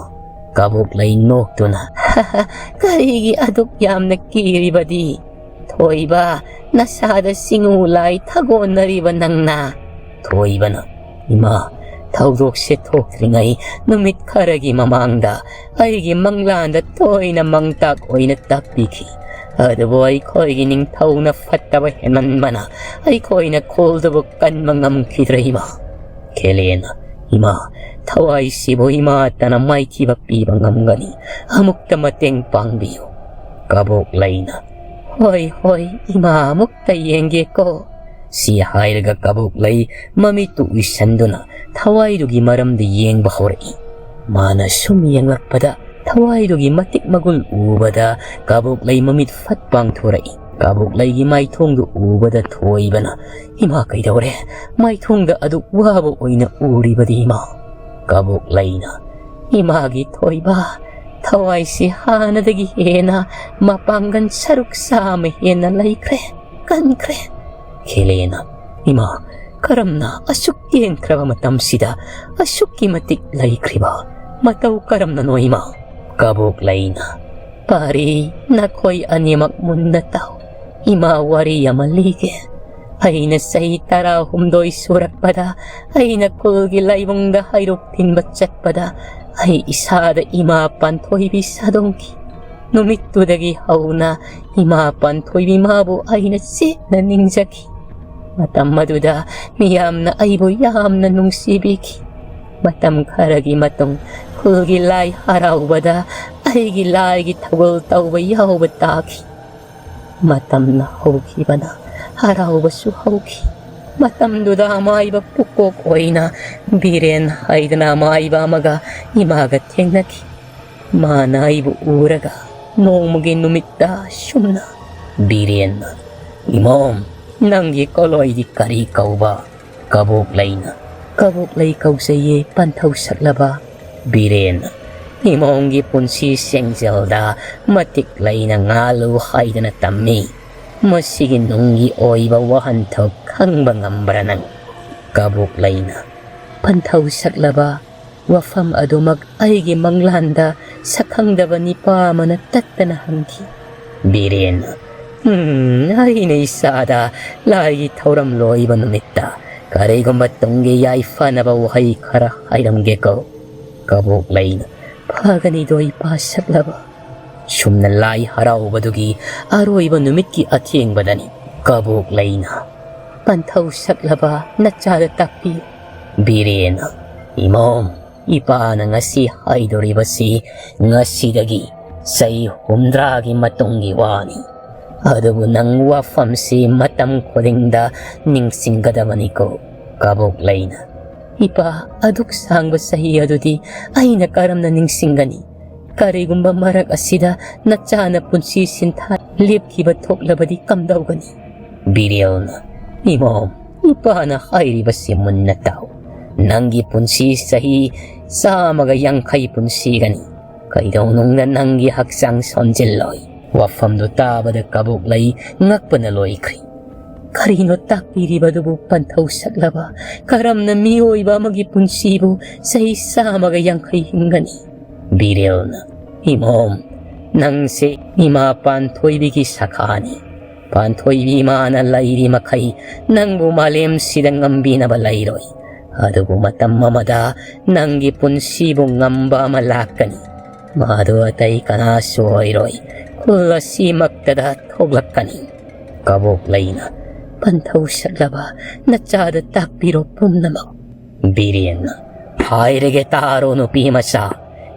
ꯀꯕꯣꯛꯂꯩ ꯅꯣꯛꯇꯨꯅ, "ꯀꯔꯤꯒꯤ ꯑꯗꯨꯛ ꯌꯥꯝꯅ ꯀꯤꯔꯤꯕꯗꯤ? ꯊꯣꯏꯕ, ꯅꯁꯥꯗ ꯁꯤꯡꯎ ꯂꯥꯏ ꯊꯥꯒꯣꯟꯅꯔꯤꯕ ꯅꯪꯅ?" ꯊꯣꯏꯕꯅ, "ꯏꯃꯥ, ꯊꯧꯗꯣꯛꯁꯦ ꯊꯣꯛꯇ꯭ꯔꯤꯉꯩ ꯅꯨꯃꯤꯠ ꯈꯔꯒꯤ ꯃꯃꯥꯡꯗ ꯑꯩꯒꯤ ꯃꯪꯂꯥꯟꯗ ꯊꯣꯏꯅ ꯃꯪꯇꯥꯛ ꯑꯣꯏꯅ ꯇꯥꯛꯄꯤꯈꯤ꯫ ꯑꯗꯨꯕꯨ ꯑꯩꯈꯣꯏꯒꯤ ꯅꯤꯡꯊꯧꯅ ꯐꯠꯇꯕ ꯍꯦꯟꯃꯟꯕꯅ ꯑꯩꯈꯣꯏꯅ ꯈꯨꯜꯗꯨꯕꯨ ꯀꯟꯕ ꯉꯝꯈꯤꯗ꯭ꯔꯦ, ꯏꯃꯥ꯫" ꯈꯦꯂꯦꯅ, "ꯏꯃꯥ, ꯊꯋꯥꯏꯁꯤꯕꯨ ꯏꯃꯥꯇꯅ ꯃꯥꯏꯊꯤꯕ ꯄꯤꯕ ꯉꯝꯒꯅꯤ꯫ ꯑꯃꯨꯛꯇ ꯃꯇꯦꯡ ꯄꯥꯡꯕꯤꯌꯨ꯫" ꯀꯕꯣꯛꯂꯩꯅ, "ꯍꯣꯏ, ꯍꯣꯏ, ꯏꯃꯥ ꯑꯃꯨꯛꯇ ꯌꯦꯡꯒꯦꯀꯣ꯫" ꯁꯤ ꯍꯥꯏꯔꯒ ꯀꯕꯣꯛꯂꯩ ꯃꯃꯤꯠꯇꯨ ꯎꯏꯁꯟꯗꯨꯅ ꯊꯋꯥꯏꯗꯨꯒꯤ ꯃꯔꯝꯗ ꯌꯦꯡꯕ ꯍꯧꯔꯛꯏ꯫ ꯃꯥꯅ ꯁꯨꯝ ꯌꯦꯡꯂꯛꯄꯗ ꯊꯋꯥꯏꯗꯨꯒꯤ ꯃꯇꯤꯛ ꯃꯒꯨꯜ ꯎꯕꯗ ꯀꯕꯣꯛꯂꯩ ꯃꯃꯤꯠ ꯐꯠ ꯄꯥꯡꯊꯣꯔꯛꯏ꯫ ꯀꯕꯣꯛꯂꯩꯒꯤ ꯃꯥꯏꯊꯣꯡꯗꯨ ꯎꯕꯗ ꯊꯣꯏꯕꯅ, "ꯏꯃꯥ, ꯀꯩꯗꯧꯔꯦ? ꯃꯥꯏꯊꯣꯡꯗ ꯑꯗꯨꯛ ꯋꯥꯕ ꯑꯣꯏꯅ ꯎꯔꯤꯕꯗꯤ, ꯏꯃꯥ?" ꯀꯕꯣꯛꯂꯩꯅ, "ꯏꯃꯥꯒꯤ ꯊꯣꯏꯕ, ꯊꯋꯥꯏꯁꯤ ꯍꯥꯟꯅꯗꯒꯤ ꯍꯦꯟꯅ ꯃꯄꯥꯡꯒꯜ ꯁꯔꯨꯛ ꯆꯥꯝꯃ ꯍꯦꯟꯅ ꯂꯩꯈ꯭ꯔꯦ, ꯀꯟꯈ꯭ꯔꯦ꯫" ꯈꯦꯂꯦꯅ, "ꯏꯃꯥ, ꯀꯔꯝꯅ ꯑꯁꯨꯛ ꯇꯦꯟꯈ꯭ꯔꯕ ꯃꯇꯝꯁꯤꯗ ꯑꯁꯨꯛꯀꯤ ꯃꯇꯤꯛ ꯂꯩꯈ꯭ꯔꯤꯕ? ꯃꯇꯧ ꯀꯔꯝꯅꯅꯣ, ꯏꯃꯥ?" ꯀꯕꯣꯛꯂꯩꯅ, "ꯄꯥꯔꯤ, ꯅꯈꯣꯏ ꯑꯅꯤꯃꯛ ꯃꯨꯟꯅ ꯇꯥꯎ꯫ ꯏꯃꯥ, ꯋꯥꯔꯤ ꯑꯃ ꯂꯤꯒꯦ꯫ ꯑꯩꯅ ꯆꯍꯤ ꯇꯔꯥꯍꯨꯝꯗꯣꯏ ꯁꯨꯔꯛꯄꯗ, ꯑꯩꯅ ꯈꯨꯜꯒꯤ ꯂꯥꯏꯕꯨꯡꯗ ꯍꯩꯔꯨꯛ ꯊꯤꯟꯕ ꯆꯠꯄꯗ, ꯑꯩ ꯏꯁꯥꯗ ꯏꯃꯥ ꯄꯥꯟꯊꯣꯏꯕꯤ ꯁꯥꯗꯣꯡꯈꯤ꯫ ꯅꯨꯃꯤꯠꯇꯨꯗꯒꯤ ꯍꯧꯅ ꯏꯃꯥ ꯄꯥꯟꯊꯣꯏꯕꯤ ꯃꯥꯕꯨ ꯑꯩꯅ ꯆꯦꯠꯅ ꯅꯤꯡꯖꯈꯤ꯫ ꯃꯇꯝ ꯑꯗꯨꯗ ꯃꯤꯌꯥꯝꯅ ꯑꯩꯕꯨ ꯌꯥꯝꯅ ꯅꯨꯡꯁꯤꯕꯤꯈꯤ꯫ ꯃꯇꯝ ꯈꯔꯒꯤ ꯃꯇꯨꯡ ꯈꯨꯜꯒꯤ ꯂꯥꯏ ꯍꯔꯥꯎꯕꯗ ꯑꯩꯒꯤ ꯂꯥꯏꯒꯤ ꯊꯧꯒꯜ ꯇꯧꯕ ꯌꯥꯎꯕ ꯇꯥꯈꯤ꯫ ꯃꯇꯝꯅ ꯍꯧꯈꯤꯕꯅ ꯍꯔꯥꯎꯕꯁꯨ ꯍꯧꯈꯤ꯫ ꯃꯇꯝꯗꯨꯗ ꯑꯃꯥꯏꯕ ꯄꯨꯀꯣꯛ ꯑꯣꯏꯅ ꯕꯤꯔꯦꯟ ꯍꯥꯏꯗꯅ ꯑꯃꯥꯏꯕ ꯑꯃꯒ ꯏꯃꯥꯒ ꯊꯦꯡꯅꯈꯤ꯫ ꯃꯥꯅ ꯑꯩꯕꯨ ꯎꯔꯒ ꯅꯣꯡꯃꯒꯤ ꯅꯨꯃꯤꯠꯇ ꯁꯨꯝꯅ, ꯕꯤꯔꯦꯟꯅ, "ꯏꯃꯣꯝ, ꯅꯪꯒꯤ ꯀꯣꯂꯣꯏꯗꯤ ꯀꯔꯤ ꯀꯧꯕ?" ꯀꯕꯣꯛꯂꯩꯅ, "ꯀꯕꯣꯛꯂꯩ ꯀꯧꯖꯩꯌꯦ, ꯄꯟꯊꯧ ꯁꯛꯂꯕ꯫" ꯕꯤꯔꯦꯟꯅ, ꯏꯃꯣꯝꯒꯤ ꯄꯨꯟꯁꯤ ꯁꯦꯡꯖꯦꯜꯗ ꯃꯇꯤꯛ ꯂꯩꯅ ꯉꯥꯜꯂꯨ ꯍꯥꯏꯗꯅ ꯇꯝꯃꯤ꯫ ꯃꯁꯤꯒꯤ ꯅꯨꯡꯒꯤ ꯑꯣꯏꯕ ꯋꯥꯍꯟꯊꯣꯛ ꯈꯪꯕ ꯉꯝꯕ꯭ꯔꯥ ꯅꯪ? ꯀꯕꯣꯛ ꯂꯩꯅ ꯄꯟꯊꯧ ꯁꯛꯂꯕ ꯋꯥꯐꯝ ꯑꯗꯨꯃꯛ ꯑꯩꯒꯤ ꯃꯪꯂꯥꯟꯗ ꯁꯛꯈꯪꯗꯕ ꯅꯤꯄꯥ ꯑꯃꯅ ꯇꯠꯇꯅ ꯍꯪꯈꯤ꯫ ꯕꯤꯔꯦꯟꯅ, "ꯎꯝ, ꯑꯩꯅ ꯏꯁꯥꯗ ꯂꯥꯏꯒꯤ ꯊꯧꯔꯝ ꯂꯣꯏꯕ ꯅꯨꯃꯤꯠꯇ ꯀꯔꯤꯒꯨꯝꯕ ꯇꯨꯡꯒꯤ ꯌꯥꯏꯐꯅꯕ ꯋꯥꯍꯩ ꯈꯔ ꯍꯥꯏꯔꯝꯒꯦꯀꯣ?" ꯀꯕꯣꯛ ꯂꯩꯅ, "ꯐꯒꯅꯤꯗꯣ ꯏꯄꯥ ꯁꯛꯂꯕ?" ꯁꯨꯝꯅ ꯂꯥꯏ ꯍꯔꯥꯎꯕꯗꯨꯒꯤ ꯑꯔꯣꯏꯕ ꯅꯨꯃꯤꯠꯀꯤ ꯑꯊꯦꯡꯕꯗꯅꯤ꯫ ꯀꯕꯣꯛ ꯂꯩꯅ, "ꯄꯟꯊꯧ ꯁꯛꯂꯕ ꯅꯆꯥꯗ ꯇꯥꯛꯄꯤꯌꯨ꯫" ꯕꯤꯔꯦꯟꯅ, "ꯏꯃꯣꯝ, ꯏꯄꯥꯅ ꯉꯁꯤ ꯍꯥꯏꯗꯣꯔꯤꯕꯁꯤ ꯉꯁꯤꯗꯒꯤ ꯆꯍꯤ ꯍꯨꯝꯗ꯭ꯔꯥꯒꯤ ꯃꯇꯨꯡꯒꯤ ꯋꯥꯅꯤ꯫ ꯑꯗꯨꯕꯨ ꯅꯪ ꯋꯥꯐꯝꯁꯤ ꯃꯇꯝ ꯈꯨꯗꯤꯡꯗ ꯅꯤꯡꯁꯤꯡꯒꯗꯕꯅꯤꯀꯣ꯫" ꯀꯕꯣꯛ ꯂꯩꯅ, "ꯏꯄꯥ, ꯑꯗꯨꯛ ꯁꯥꯡꯕ ꯆꯍꯤ ꯑꯗꯨꯗꯤ ꯑꯩꯅ ꯀꯔꯝꯅ ꯅꯤꯡꯁꯤꯡꯒꯅꯤ? ꯀꯔꯤꯒꯨꯝꯕ ꯃꯔꯛ ꯑꯁꯤꯗ ꯅꯆꯥꯅ ꯄꯨꯟꯁꯤ ꯁꯤꯟꯊꯥ ꯂꯦꯞꯈꯤꯕ ꯊꯣꯛꯂꯕꯗꯤ ꯀꯝꯗꯧꯒꯅꯤ?" ꯕꯤꯔꯦꯜꯅ, "ꯏꯃꯣꯝ, ꯏꯄꯥꯅ ꯍꯥꯏꯔꯤꯕꯁꯤ ꯃꯨꯟꯅ ꯇꯥꯎ꯫ ꯅꯪꯒꯤ ꯄꯨꯟꯁꯤ ꯆꯍꯤ ꯆꯥꯝꯃꯒ ꯌꯥꯡꯈꯩ ꯄꯨꯟꯁꯤꯒꯅꯤ꯫ ꯀꯩꯗꯧꯅꯨꯡꯗ ꯅꯪꯒꯤ ꯍꯛꯆꯥꯡ ꯁꯣꯟꯖꯤꯜꯂꯣꯏ꯫" ꯋꯥꯐꯝꯗꯨ ꯇꯥꯕꯗ ꯀꯕꯣꯛ ꯂꯩ ꯉꯛꯄꯅ ꯂꯣꯏꯈ꯭ꯔꯦ꯫ "ꯀꯔꯤꯅꯣ ꯇꯥꯛꯄꯤꯔꯤꯕꯗꯨꯕꯨ, ꯄꯟꯊꯧ ꯁꯛꯂꯕ? ꯀꯔꯝꯅ ꯃꯤꯑꯣꯏꯕ ꯑꯃꯒꯤ ꯄꯨꯟꯁꯤꯕꯨ ꯆꯍꯤ ꯆꯥꯝꯃꯒ ꯌꯥꯡꯈꯩ ꯍꯤꯡꯒꯅꯤ?" ꯕꯤꯔꯦꯜꯅ, "ꯏꯃꯣꯝ, ꯅꯪꯁꯦ ꯏꯃꯥ ꯄꯥꯟꯊꯣꯏꯕꯤꯒꯤ ꯁꯈꯥꯅꯤ꯫ ꯄꯥꯟꯊꯣꯏꯕꯤ ꯏꯃꯥꯅ ꯂꯩꯔꯤ ꯃꯈꯩ ꯅꯪꯕꯨ ꯃꯥꯂꯦꯝꯁꯤꯗ ꯉꯝꯕꯤꯅꯕ ꯂꯩꯔꯣꯏ꯫ ꯑꯗꯨꯕꯨ ꯃꯇꯝ ꯑꯃꯗ ꯅꯪꯒꯤ ꯄꯨꯟꯁꯤꯕꯨ ꯉꯝꯕ ꯑꯃ ꯂꯥꯛꯀꯅꯤ꯫ ꯃꯗꯨ ꯑꯇꯩ ꯀꯅꯥꯁꯨ ꯑꯣꯏꯔꯣꯏ, ꯈꯨꯜ ꯑꯁꯤꯃꯛꯇꯗ ꯊꯣꯛꯂꯛꯀꯅꯤ꯫" ꯀꯕꯣꯛ ꯂꯩꯅ, "ꯄꯟꯊꯧ ꯁꯛꯂꯕ, ꯅꯆꯥꯗ ꯇꯥꯛꯄꯤꯔꯣ ꯄꯨꯝꯅꯃꯛ꯫" ꯕꯤꯔꯦꯟꯅ, "ꯍꯥꯏꯔꯒꯦ ꯇꯥꯔꯣ ꯅꯨꯄꯤ ꯃꯆꯥ,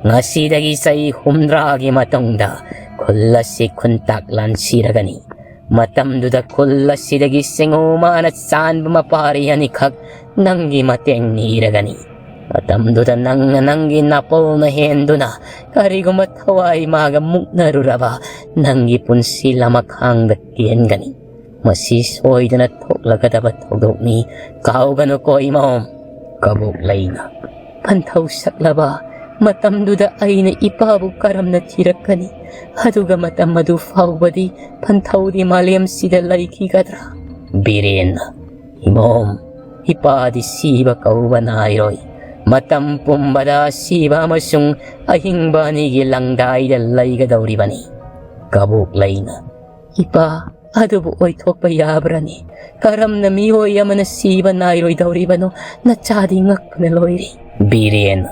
ꯉꯁꯤꯗꯒꯤ ꯆꯍꯤ ꯍꯨꯝꯗ꯭ꯔꯥꯒꯤ ꯃꯇꯨꯡꯗ ꯈꯨꯜ ꯑꯁꯤ ꯈꯨꯟꯇꯥꯛ ꯂꯥꯟꯁꯤꯔꯒꯅꯤ꯫ ꯃꯇꯝꯗꯨꯗ ꯈꯨꯜ ꯑꯁꯤꯗꯒꯤ ꯆꯤꯡꯉꯨ ꯃꯥꯅ ꯆꯥꯟꯕ ꯃꯄꯥꯔꯤ ꯑꯅꯤꯈꯛ ꯅꯪꯒꯤ ꯃꯇꯦꯡ ꯅꯤꯔꯒꯅꯤ꯫ ꯃꯇꯝꯗꯨꯗ ꯅꯪꯅ ꯅꯪꯒꯤ ꯅꯥꯄꯜꯅ ꯍꯦꯟꯗꯨꯅ ꯀꯔꯤꯒꯨꯝꯕ ꯊꯋꯥꯏ ꯃꯥꯒ ꯃꯨꯛꯅꯔꯨꯔꯕ, ꯅꯪꯒꯤ ꯄꯨꯟꯁꯤ ꯂꯃꯈꯥꯡꯗ ꯀꯦꯟꯒꯅꯤ꯫ ꯃꯁꯤ ꯁꯣꯏꯗꯅ ꯊꯣꯛꯂꯒꯗꯕ ꯊꯧꯗꯣꯛꯅꯤ, ꯀꯥꯎꯒꯅꯨꯀꯣ ꯏꯃꯣꯝ꯫" ꯀꯕꯣꯛ ꯂꯩꯅ, "ꯄꯟꯊꯧ ꯁꯛꯂꯕ, ꯃꯇꯝꯗꯨꯗ ꯑꯩꯅ ꯏꯄꯥꯕꯨ ꯀꯔꯝꯅ ꯊꯤꯔꯛꯀꯅꯤ? ꯑꯗꯨꯒ ꯃꯇꯝ ꯑꯗꯨ ꯐꯥꯎꯕꯗꯤ ꯄꯟꯊꯧꯗꯤ ꯃꯥꯂꯦꯝꯁꯤꯗ ꯂꯩꯈꯤꯒꯗ꯭ꯔꯥ? ꯕꯤꯔꯦꯟꯅ, "ꯏꯃꯣꯝ, ꯏꯄꯥꯗꯤ ꯁꯤꯕ ꯀꯧꯕ ꯅꯥꯏꯔꯣꯏ꯫ ꯃꯇꯝ ꯄꯨꯝꯕꯗ ꯁꯤꯕ ꯑꯃꯁꯨꯡ ꯑꯍꯤꯡꯕ ꯑꯅꯤꯒꯤ ꯂꯪꯗꯥꯏꯗ ꯂꯩꯒꯗꯧꯔꯤꯕꯅꯤ꯫" ꯀꯕꯣꯛꯂꯩꯅ, "ꯏꯄꯥ, ꯑꯗꯨꯕꯨ ꯑꯣꯏꯊꯣꯛꯄ ꯌꯥꯕ꯭ꯔꯅꯤ? ꯀꯔꯝꯅ ꯃꯤꯑꯣꯏ ꯑꯃꯅ ꯁꯤꯕ ꯅꯥꯏꯔꯣꯏꯗꯧꯔꯤꯕꯅꯣ? ꯅꯆꯥꯗꯤ ꯉꯛꯄꯅ ꯂꯣꯏꯔꯦ꯫" ꯕꯤꯔꯦꯟ,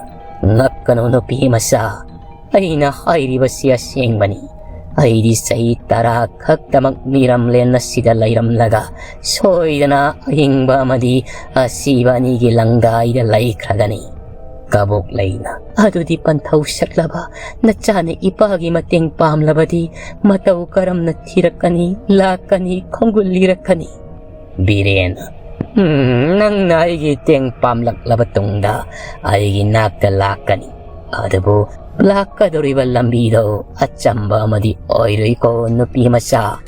"ꯉꯛꯀꯅꯨ ꯅꯨꯄꯤ ꯃꯆꯥ, ꯑꯩꯅ ꯍꯥꯏꯔꯤꯕꯁꯤ ꯑꯁꯦꯡꯕꯅꯤ꯫ ꯑꯩꯗꯤ ꯆꯍꯤ ꯇꯔꯥ ꯈꯛꯇꯃꯛ ꯃꯤꯔꯝꯂꯦꯟ ꯑꯁꯤꯗ ꯂꯩꯔꯝꯂꯒ ꯁꯣꯏꯗꯅ ꯑꯍꯤꯡꯕ ꯑꯃꯗꯤ ꯑꯁꯤꯕ ꯑꯅꯤꯒꯤ ꯂꯪꯗꯥꯏꯗ ꯂꯩꯈ꯭ꯔꯒꯅꯤ꯫" ꯀꯕꯣꯛꯂꯩꯅ, "ꯑꯗꯨꯗꯤ ꯄꯟꯊꯧ ꯁꯛꯂꯕ ꯅꯆꯥꯅ ꯏꯄꯥꯒꯤ ꯃꯇꯦꯡ ꯄꯥꯝꯂꯕꯗꯤ ꯃꯇꯧ ꯀꯔꯝꯅ ꯊꯤꯔꯛꯀꯅꯤ, ꯂꯥꯛꯀꯅꯤ, ꯈꯣꯡꯒꯨꯜ ꯂꯤꯔꯛꯀꯅꯤ?" ꯕꯤꯔꯦꯟ, "ꯎꯝ, ꯅꯪꯅ ꯑꯩꯒꯤ ꯇꯦꯡ ꯄꯥꯝꯂꯛꯂꯕ ꯇꯨꯡꯗ ꯑꯩꯒꯤ ꯅꯥꯛꯇ ꯂꯥꯛꯀꯅꯤ꯫ ꯑꯗꯨꯕꯨ ꯂꯥꯛꯀꯗꯧꯔꯤꯕ ꯂꯝꯕꯤꯗꯣ ꯑꯆꯝꯕ ꯑꯃꯗꯤ ꯑꯣꯏꯔꯣꯏꯀꯣ ꯅꯨꯄꯤ ꯃꯆꯥ꯫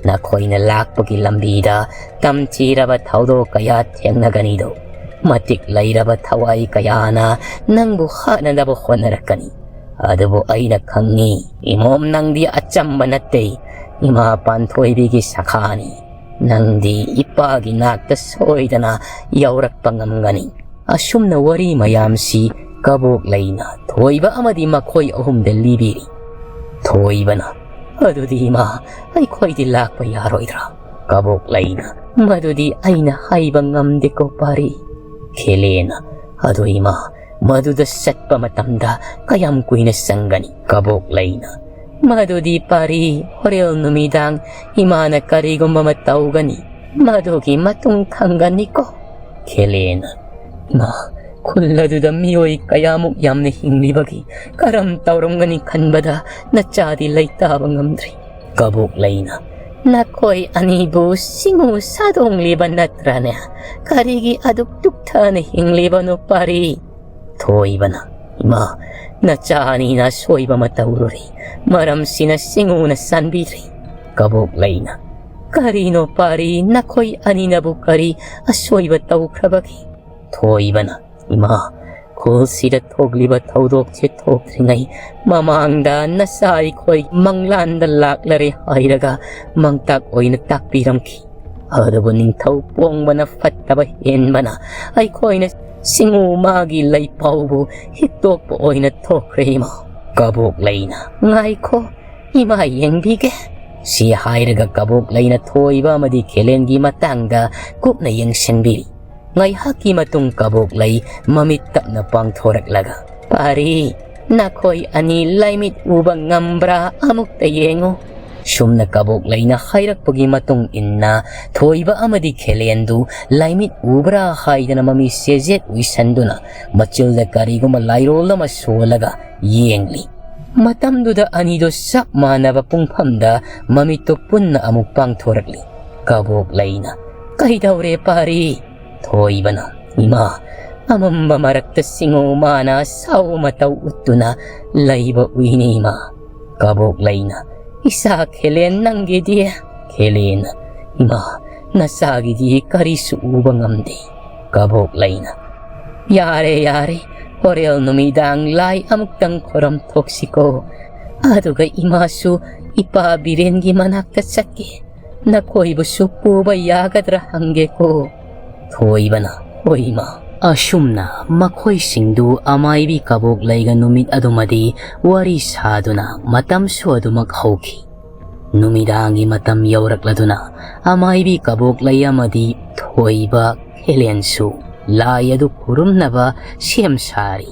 ꯅꯈꯣꯏꯅ ꯂꯥꯛꯄꯒꯤ ꯂꯝꯕꯤꯗ ꯇꯝꯊꯤꯔꯕ ꯊꯧꯗꯣꯛ ꯀꯌꯥ ꯊꯦꯡꯅꯒꯅꯤꯗꯣ꯫ ꯃꯇꯤꯛ ꯂꯩꯔꯕ ꯊꯋꯥꯏ ꯀꯌꯥꯅ ꯅꯪꯕꯨ ꯍꯥꯠꯅꯅꯕ ꯍꯣꯠꯅꯔꯛꯀꯅꯤ꯫ ꯑꯗꯨꯕꯨ ꯑꯩꯅ ꯈꯪꯉꯤ, ꯏꯃꯣꯝ, ꯅꯪꯗꯤ ꯑꯆꯝꯕ ꯅꯠꯇꯦ꯫ ꯏꯃꯥ ꯄꯥꯟꯊꯣꯏꯕꯤꯒꯤ ꯁꯈꯥꯅꯤ꯫ ꯅꯪꯗꯤ ꯏꯄꯥꯒꯤ ꯅꯥꯛꯇ ꯁꯣꯏꯗꯅ ꯌꯧꯔꯛꯄ ꯉꯝꯒꯅꯤ꯫" ꯑꯁꯨꯝꯅ ꯋꯥꯔꯤ ꯃꯌꯥꯝꯁꯤ ꯀꯕꯣꯛꯂꯩꯅ ꯊꯣꯏꯕ ꯑꯃꯗꯤ ꯃꯈꯣꯏ ꯑꯍꯨꯝꯗ ꯂꯤꯕꯤꯔꯤ꯫ ꯊꯣꯏꯕꯅ, "ꯑꯗꯨꯗꯤ ꯏꯃꯥ, ꯑꯩꯈꯣꯏꯗꯤ ꯂꯥꯛꯄ ꯌꯥꯔꯣꯏꯗ꯭ꯔꯥ?" ꯀꯕꯣꯛꯂꯩꯅ, "ꯃꯗꯨꯗꯤ ꯑꯩꯅ ꯍꯥꯏꯕ ꯉꯝꯗꯦꯀꯣ ꯄꯥꯔꯤ꯫" ꯈꯦꯂꯦꯅ, "ꯑꯗꯨ ꯏꯃꯥ, ꯃꯗꯨꯗ ꯆꯠꯄ ꯃꯇꯝꯗ ꯀꯌꯥꯝ ꯀꯨꯏꯅ ꯆꯪꯒꯅꯤ?" ꯀꯕꯣꯛꯂꯩꯅ, "ꯃꯗꯨꯗꯤ ꯄꯥꯔꯤ, ꯍꯣꯔꯦꯟ ꯅꯨꯃꯤꯗꯥꯡ ꯏꯃꯥꯅ ꯀꯔꯤꯒꯨꯝꯕ ꯑꯃ ꯇꯧꯒꯅꯤ, ꯃꯗꯨꯒꯤ ꯃꯇꯨꯡ ꯈꯪꯒꯅꯤꯀꯣ꯫" ꯈꯦꯂꯦꯅ, "ꯏꯃꯥ, ꯈꯨꯜ ꯑꯗꯨꯗ ꯃꯤꯑꯣꯏ ꯀꯌꯥꯃꯨꯛ ꯌꯥꯝꯅ ꯍꯤꯡꯂꯤꯕꯒꯦ? ꯀꯔꯝ ꯇꯧꯔꯝꯒꯅꯤ ꯈꯟꯕꯗ ꯅꯆꯥꯗꯤ ꯂꯩꯇꯥꯕ ꯉꯝꯗ꯭ꯔꯤ꯫" ꯀꯕꯣꯛꯂꯩꯅ, "ꯅꯈꯣꯏ ꯑꯅꯤꯕꯨ ꯁꯤꯡꯎ ꯁꯥꯗꯣꯡꯂꯤꯕ ꯅꯠꯇ꯭ꯔꯅꯦ? ꯀꯔꯤꯒꯤ ꯑꯗꯨꯛ ꯇꯨꯛꯊꯅ ꯍꯤꯡꯂꯤꯕꯅꯣ ꯄꯥꯔꯤ?" ꯊꯣꯏꯕꯅ, "ꯏꯃꯥ, ꯅꯆꯥ ꯑꯅꯤꯅ ꯑꯁꯣꯏꯕ ꯑꯃ ꯇꯧꯔꯨꯔꯦ꯫ ꯃꯔꯝꯁꯤꯅ ꯁꯤꯡꯎꯅ ꯆꯥꯟꯕꯤꯗ꯭ꯔꯦ꯫" ꯀꯕꯣꯛꯂꯩꯅ, "ꯀꯔꯤꯅꯣ ꯄꯥꯔꯤ, ꯅꯈꯣꯏ ꯑꯅꯤꯅꯕꯨ ꯀꯔꯤ ꯑꯁꯣꯏꯕ ꯇꯧꯈ꯭ꯔꯕꯒꯦ?" ꯊꯣꯏꯕꯅ, "ꯏꯃꯥ, ꯈꯨꯜꯁꯤꯗ ꯊꯣꯛꯂꯤꯕ ꯊꯧꯗꯣꯛꯁꯦ ꯊꯣꯛꯇ꯭ꯔꯤꯉꯩ ꯃꯃꯥꯡꯗ ꯅꯆꯥ ꯑꯩꯈꯣꯏ ꯃꯪꯂꯥꯟꯗ ꯂꯥꯛꯂꯔꯦ ꯍꯥꯏꯔꯒ ꯃꯪꯇꯥꯛ ꯑꯣꯏꯅ ꯇꯥꯛꯄꯤꯔꯝꯈꯤ꯫ ꯑꯗꯨꯕꯨ ꯅꯤꯡꯊꯧ ꯄꯣꯡꯕꯅ ꯐꯠꯇꯕ ꯍꯦꯟꯕꯅ ꯑꯩꯈꯣꯏꯅ ꯆꯤꯡꯉꯨ ꯃꯥꯒꯤ ꯂꯩꯄꯥꯎꯕꯨ ꯍꯤꯛꯇꯣꯛꯄ ꯑꯣꯏꯅ ꯊꯣꯛꯈ꯭ꯔꯦ ꯏꯃꯥ꯫ ꯀꯕꯣꯛ ꯂꯩꯅ, "ꯉꯥꯏꯈꯣ, ꯏꯃꯥ ꯌꯦꯡꯕꯤꯒꯦ"꯫ ꯁꯤ ꯍꯥꯏꯔꯒ ꯀꯕꯣꯛ ꯂꯩꯅ ꯊꯣꯏꯕ ꯑꯃꯗꯤ ꯈꯦꯂꯦꯟꯒꯤ ꯃꯇꯥꯡꯗ ꯀꯨꯞꯅ ꯌꯦꯡꯁꯤꯟꯕꯤꯔꯤ꯫ ꯉꯥꯏꯍꯥꯛꯀꯤ ꯃꯇꯨꯡ ꯀꯕꯣꯛ ꯂꯩ ꯃꯃꯤꯠ ꯇꯞꯅ ꯄꯥꯡꯊꯣꯔꯛꯂꯒ, "ꯄꯥꯔꯤ, ꯅꯈꯣꯏ ꯑꯅꯤ ꯂꯥꯏꯃꯤꯠ ꯎꯕ ꯉꯝꯕ꯭ꯔꯥ ꯑꯃꯨꯛꯇ ꯌꯦꯡꯉꯨ"꯫ ꯁꯨꯝꯅ ꯀꯕꯣꯛ ꯂꯩꯅ ꯍꯥꯏꯔꯛꯄꯒꯤ ꯃꯇꯨꯡ ꯏꯟꯅ ꯊꯣꯏꯕ ꯑꯃꯗꯤ ꯈꯦꯂꯦꯟꯗꯨ ꯂꯥꯏꯃꯤꯠ ꯎꯕ꯭ꯔꯥ ꯍꯥꯏꯗꯅ ꯃꯃꯤ ꯁꯦꯖꯦꯠ ꯎꯏꯁꯟꯗꯨꯅ ꯃꯆꯤꯜꯗ ꯀꯔꯤꯒꯨꯝꯕ ꯂꯥꯏꯔꯣꯜ ꯑꯃ ꯁꯣꯜꯂꯒ ꯌꯦꯡꯂꯤ꯫ ꯃꯇꯝꯗꯨꯗ ꯑꯅꯤꯗꯨ ꯆꯞ ꯃꯥꯟꯅꯕ ꯄꯨꯡꯐꯝꯗ ꯃꯃꯤꯠꯇꯨ ꯄꯨꯟꯅ ꯑꯃꯨꯛ ꯄꯥꯡꯊꯣꯔꯛꯂꯤ꯫ ꯀꯕꯣꯛ ꯂꯩꯅ, "ꯀꯩꯗꯧꯔꯦ ꯄꯥꯔꯤ?" ꯊꯣꯏꯕꯅ, "ꯏꯃꯥ, ꯑꯃꯝꯕ ꯃꯔꯛꯇ ꯁꯤꯡꯉꯨ ꯃꯥꯅ ꯁꯥꯎ ꯃꯇꯧ ꯎꯠꯇꯨꯅ ꯂꯩꯕ ꯎꯏꯅꯦ ꯏꯃꯥ"꯫ ꯀꯕꯣꯛ ꯂꯩꯅ, "ꯏꯆꯥ ꯈꯦꯂꯦꯟ ꯅꯪꯒꯤꯗꯤ?" ꯈꯦꯂꯦꯟꯅ, "ꯏꯃꯥ, ꯅꯆꯥꯒꯤꯗꯤ ꯀꯔꯤꯁꯨ ꯎꯕ ꯉꯝꯗꯦ"꯫ ꯀꯕꯣꯛ ꯂꯩꯅ, "ꯌꯥꯔꯦ, ꯌꯥꯔꯦ, ꯍꯣꯔꯦꯜ ꯅꯨꯃꯤꯗꯥꯡ ꯂꯥꯏ ꯑꯃꯨꯛꯇꯪ ꯈꯣꯏꯔꯝ ꯊꯣꯛꯁꯤꯀꯣ꯫ ꯑꯗꯨꯒ ꯏꯃꯥꯁꯨ ꯏꯄꯥ ꯕꯤꯔꯦꯟꯒꯤ ꯃꯅꯥꯛꯇ ꯆꯠꯀꯦ, ꯅꯈꯣꯏꯕꯨꯁꯨ ꯄꯨꯕ ꯌꯥꯒꯗ꯭ꯔꯥ ꯍꯪꯒꯦꯀꯣ"꯫ ꯊꯣꯏꯕꯅ, "ꯍꯣꯏ ꯏꯃꯥ"꯫ ꯑꯁꯨꯝꯅ ꯃꯈꯣꯏꯁꯤꯡꯗꯨ ꯑꯃꯥꯏꯕꯤ ꯀꯕꯣꯛ ꯂꯩꯒ ꯅꯨꯃꯤꯠ ꯑꯗꯨꯃꯗꯤ ꯋꯥꯔꯤ ꯁꯥꯗꯨꯅ ꯃꯇꯝꯁꯨ ꯑꯗꯨꯃꯛ ꯍꯧꯈꯤ꯫ ꯅꯨꯃꯤꯗꯥꯡꯒꯤ ꯃꯇꯝ ꯌꯧꯔꯛꯂꯗꯨꯅ ꯑꯃꯥꯏꯕꯤ ꯀꯕꯣꯛ ꯂꯩ ꯑꯃꯗꯤ ꯊꯣꯏꯕ ꯈꯦꯂꯦꯟꯁꯨ ꯂꯥꯏ ꯑꯗꯨ ꯈꯨꯔꯨꯝꯅꯕ ꯁꯦꯝ ꯁꯥꯔꯤ꯫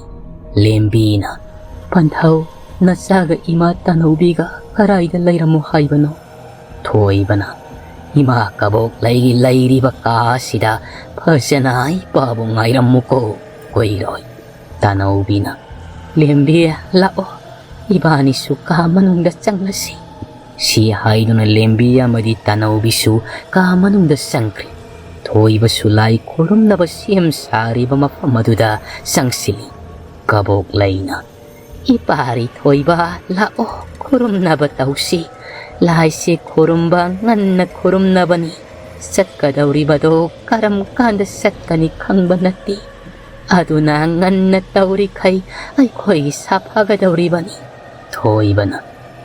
ꯂꯦꯝꯕꯤꯅ, "ꯄꯟꯊꯧ, ꯅꯆꯥꯒ ꯏꯃꯥ ꯇꯥꯅꯧꯕꯤꯒ ꯀꯔꯥꯏꯗ ꯂꯩꯔꯝꯃꯣ ꯍꯥꯏꯕꯅꯣ?" ꯊꯣꯏꯕꯅ, "ꯏꯃꯥ ꯀꯕꯣꯛ ꯂꯩꯒꯤ ꯂꯩꯔꯤꯕ ꯀꯥ ꯑꯁꯤꯗ ꯐꯖꯅ ꯏꯄꯥꯕꯨ ꯉꯥꯏꯔꯝꯃꯨꯀꯣ, ꯀꯨꯏꯔꯣꯏ"꯫ ꯇꯥꯅꯧꯕꯤꯅ, "ꯂꯦꯝꯕꯤ, ꯂꯥꯛꯑꯣ, ꯏꯕꯥꯅꯤꯁꯨ ꯀꯥ ꯃꯅꯨꯡꯗ ꯆꯪꯂꯁꯤ"꯫ ꯁꯤ ꯍꯥꯏꯗꯨꯅ ꯂꯦꯝꯕꯤ ꯑꯃꯗꯤ ꯇꯥꯅꯧꯕꯤꯁꯨ ꯀꯥ ꯃꯅꯨꯡꯗ ꯆꯪꯈ꯭ꯔꯦ꯫ ꯊꯣꯏꯕꯁꯨ ꯂꯥꯏ ꯈꯨꯔꯨꯝꯅꯕ ꯁꯦꯝ ꯁꯥꯔꯤꯕ ꯃꯐꯝ ꯑꯗꯨꯗ ꯆꯪꯁꯤꯜꯂꯤ꯫ ꯀꯕꯣꯛ ꯂꯩꯅ, "ꯏꯄꯥꯔꯤ ꯊꯣꯏꯕ, ꯂꯥꯛꯑꯣ, ꯈꯨꯔꯨꯝꯅꯕ ꯇꯧꯁꯤ꯫ ꯂꯥꯏꯁꯦ ꯈꯨꯔꯨꯝꯕ ꯉꯟꯅ ꯈꯨꯔꯨꯝꯅꯕꯅꯤ꯫ ꯆꯠꯀꯗꯧꯔꯤꯕꯗꯣ ꯀꯔꯝ ꯀꯥꯟꯗ ꯆꯠꯀꯅꯤ ꯈꯪꯕ ꯅꯠꯇꯦ꯫ ꯑꯗꯨꯅ ꯉꯟꯅ ꯇꯧꯔꯤꯈꯩ ꯑꯩꯈꯣꯏ ꯁꯥꯐꯒꯗꯧꯔꯤꯕꯅꯤ꯫ ꯊꯣꯏꯕꯅ,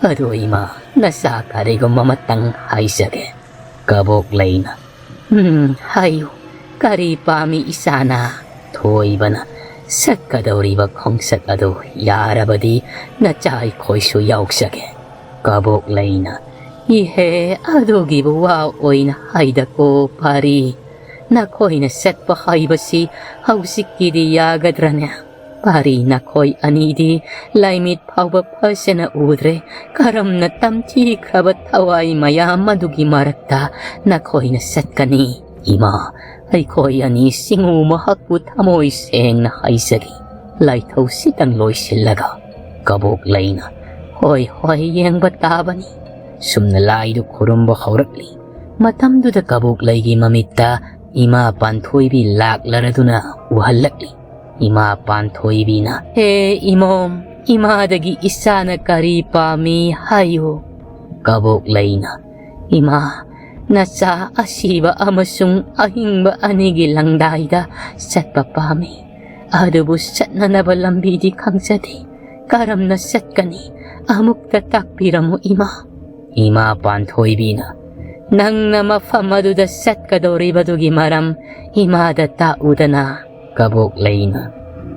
"ꯑꯗꯨ ꯏꯃꯥ, ꯅꯆꯥ ꯀꯔꯤꯒꯨꯝꯕ ꯑꯃꯇꯪ ꯍꯥꯏꯖꯒꯦ꯫" ꯀꯕꯣꯛꯂꯩꯅ, "ꯎꯝ, ꯍꯥꯏꯌꯨ, ꯀꯔꯤ ꯄꯥꯝꯃꯤ ꯏꯆꯥꯅ?" ꯊꯣꯏꯕꯅ, "ꯆꯠꯀꯗꯧꯔꯤꯕ ꯈꯣꯡꯆꯠ ꯑꯗꯨ ꯌꯥꯔꯕꯗꯤ ꯅꯆꯥ ꯑꯩꯈꯣꯏꯁꯨ ꯌꯥꯎꯖꯒꯦ꯫" ꯀꯕꯣꯛꯂꯩꯅ, "ꯏꯍꯦ, ꯑꯗꯨꯒꯤꯕꯨ ꯋꯥ ꯑꯣꯏꯅ ꯍꯥꯏꯗꯀꯣ ꯄꯥꯔꯤ꯫ ꯅꯈꯣꯏꯅ ꯆꯠꯄ ꯍꯥꯏꯕꯁꯤ ꯍꯧꯖꯤꯛꯀꯤꯗꯤ ꯌꯥꯒꯗ꯭ꯔꯅꯦ? ꯄꯥꯔꯤ, ꯅꯈꯣꯏ ꯑꯅꯤꯗꯤ ꯂꯥꯏꯃꯤꯠ ꯐꯥꯎꯕ ꯐꯖꯅ ꯎꯗ꯭ꯔꯦ꯫ ꯀꯔꯝꯅ ꯇꯝꯊꯤꯈ꯭ꯔꯕ ꯊꯋꯥꯏ ꯃꯌꯥꯝ ꯑꯗꯨꯒꯤ ꯃꯔꯛꯇ ꯅꯈꯣꯏꯅ ꯆꯠꯀꯅꯤ? ꯏꯃꯥ, ꯑꯩꯈꯣꯏ ꯑꯅꯤ ꯁꯤꯡꯎ ꯃꯍꯥꯛꯄꯨ ꯊꯃꯣꯏ ꯁꯦꯡꯅ ꯍꯥꯏꯖꯒꯦ꯫" ꯂꯥꯏꯊꯧꯁꯤꯇꯪ ꯂꯣꯏꯁꯤꯜꯂꯒ ꯀꯕꯣꯛꯂꯩꯅ, "ꯍꯣꯏ, ꯍꯣꯏ, ꯌꯦꯡꯕ ꯇꯥꯕꯅꯤ꯫" ꯁꯨꯝꯅ ꯂꯥꯏꯗꯨ ꯈꯨꯔꯨꯝꯕ ꯍꯧꯔꯛꯂꯤ꯫ ꯃꯇꯝꯗꯨꯗ ꯀꯕꯣꯛꯂꯩꯒꯤ ꯃꯃꯤꯠꯇ ꯏꯃꯥ ꯄꯥꯟꯊꯣꯏꯕꯤ ꯂꯥꯛꯂꯔꯗꯨꯅ ꯎꯍꯜꯂꯛꯂꯤ꯫ ꯏꯃꯥ ꯄꯥꯟꯊꯣꯏꯕꯤꯅ, "ꯍꯦ ꯏꯃꯣꯝ, ꯏꯃꯥꯗꯒꯤ ꯏꯆꯥꯅ ꯀꯔꯤ ꯄꯥꯝꯃꯤ ꯍꯥꯏꯌꯨ?" ꯀꯕꯣꯛꯂꯩꯅ, "ꯏꯃꯥ, ꯅꯆꯥ ꯑꯁꯤꯕ ꯑꯃꯁꯨꯡ ꯑꯍꯤꯡꯕ ꯑꯅꯤꯒꯤ ꯂꯪꯗꯥꯏꯗ ꯆꯠꯄ ꯄꯥꯝꯃꯤ꯫ ꯑꯗꯨꯕꯨ ꯆꯠꯅꯅꯕ ꯂꯝꯕꯤꯗꯤ ꯈꯪꯖꯗꯦ꯫ ꯀꯔꯝꯅ ꯆꯠꯀꯅꯤ? ꯑꯃꯨꯛꯇ ꯇꯥꯛꯄꯤꯔꯝꯃꯨ ꯏꯃꯥ꯫" ꯏꯃꯥ ꯄꯥꯟꯊꯣꯏꯕꯤꯅ, "ꯅꯪꯅ ꯃꯐꯝ ꯑꯗꯨꯗ ꯆꯠꯀꯗꯧꯔꯤꯕꯗꯨꯒꯤ ꯃꯔꯝ ꯏꯃꯥꯗ ꯇꯥꯛꯎꯗꯅ꯫" ꯀꯕꯣꯛꯂꯩꯅ,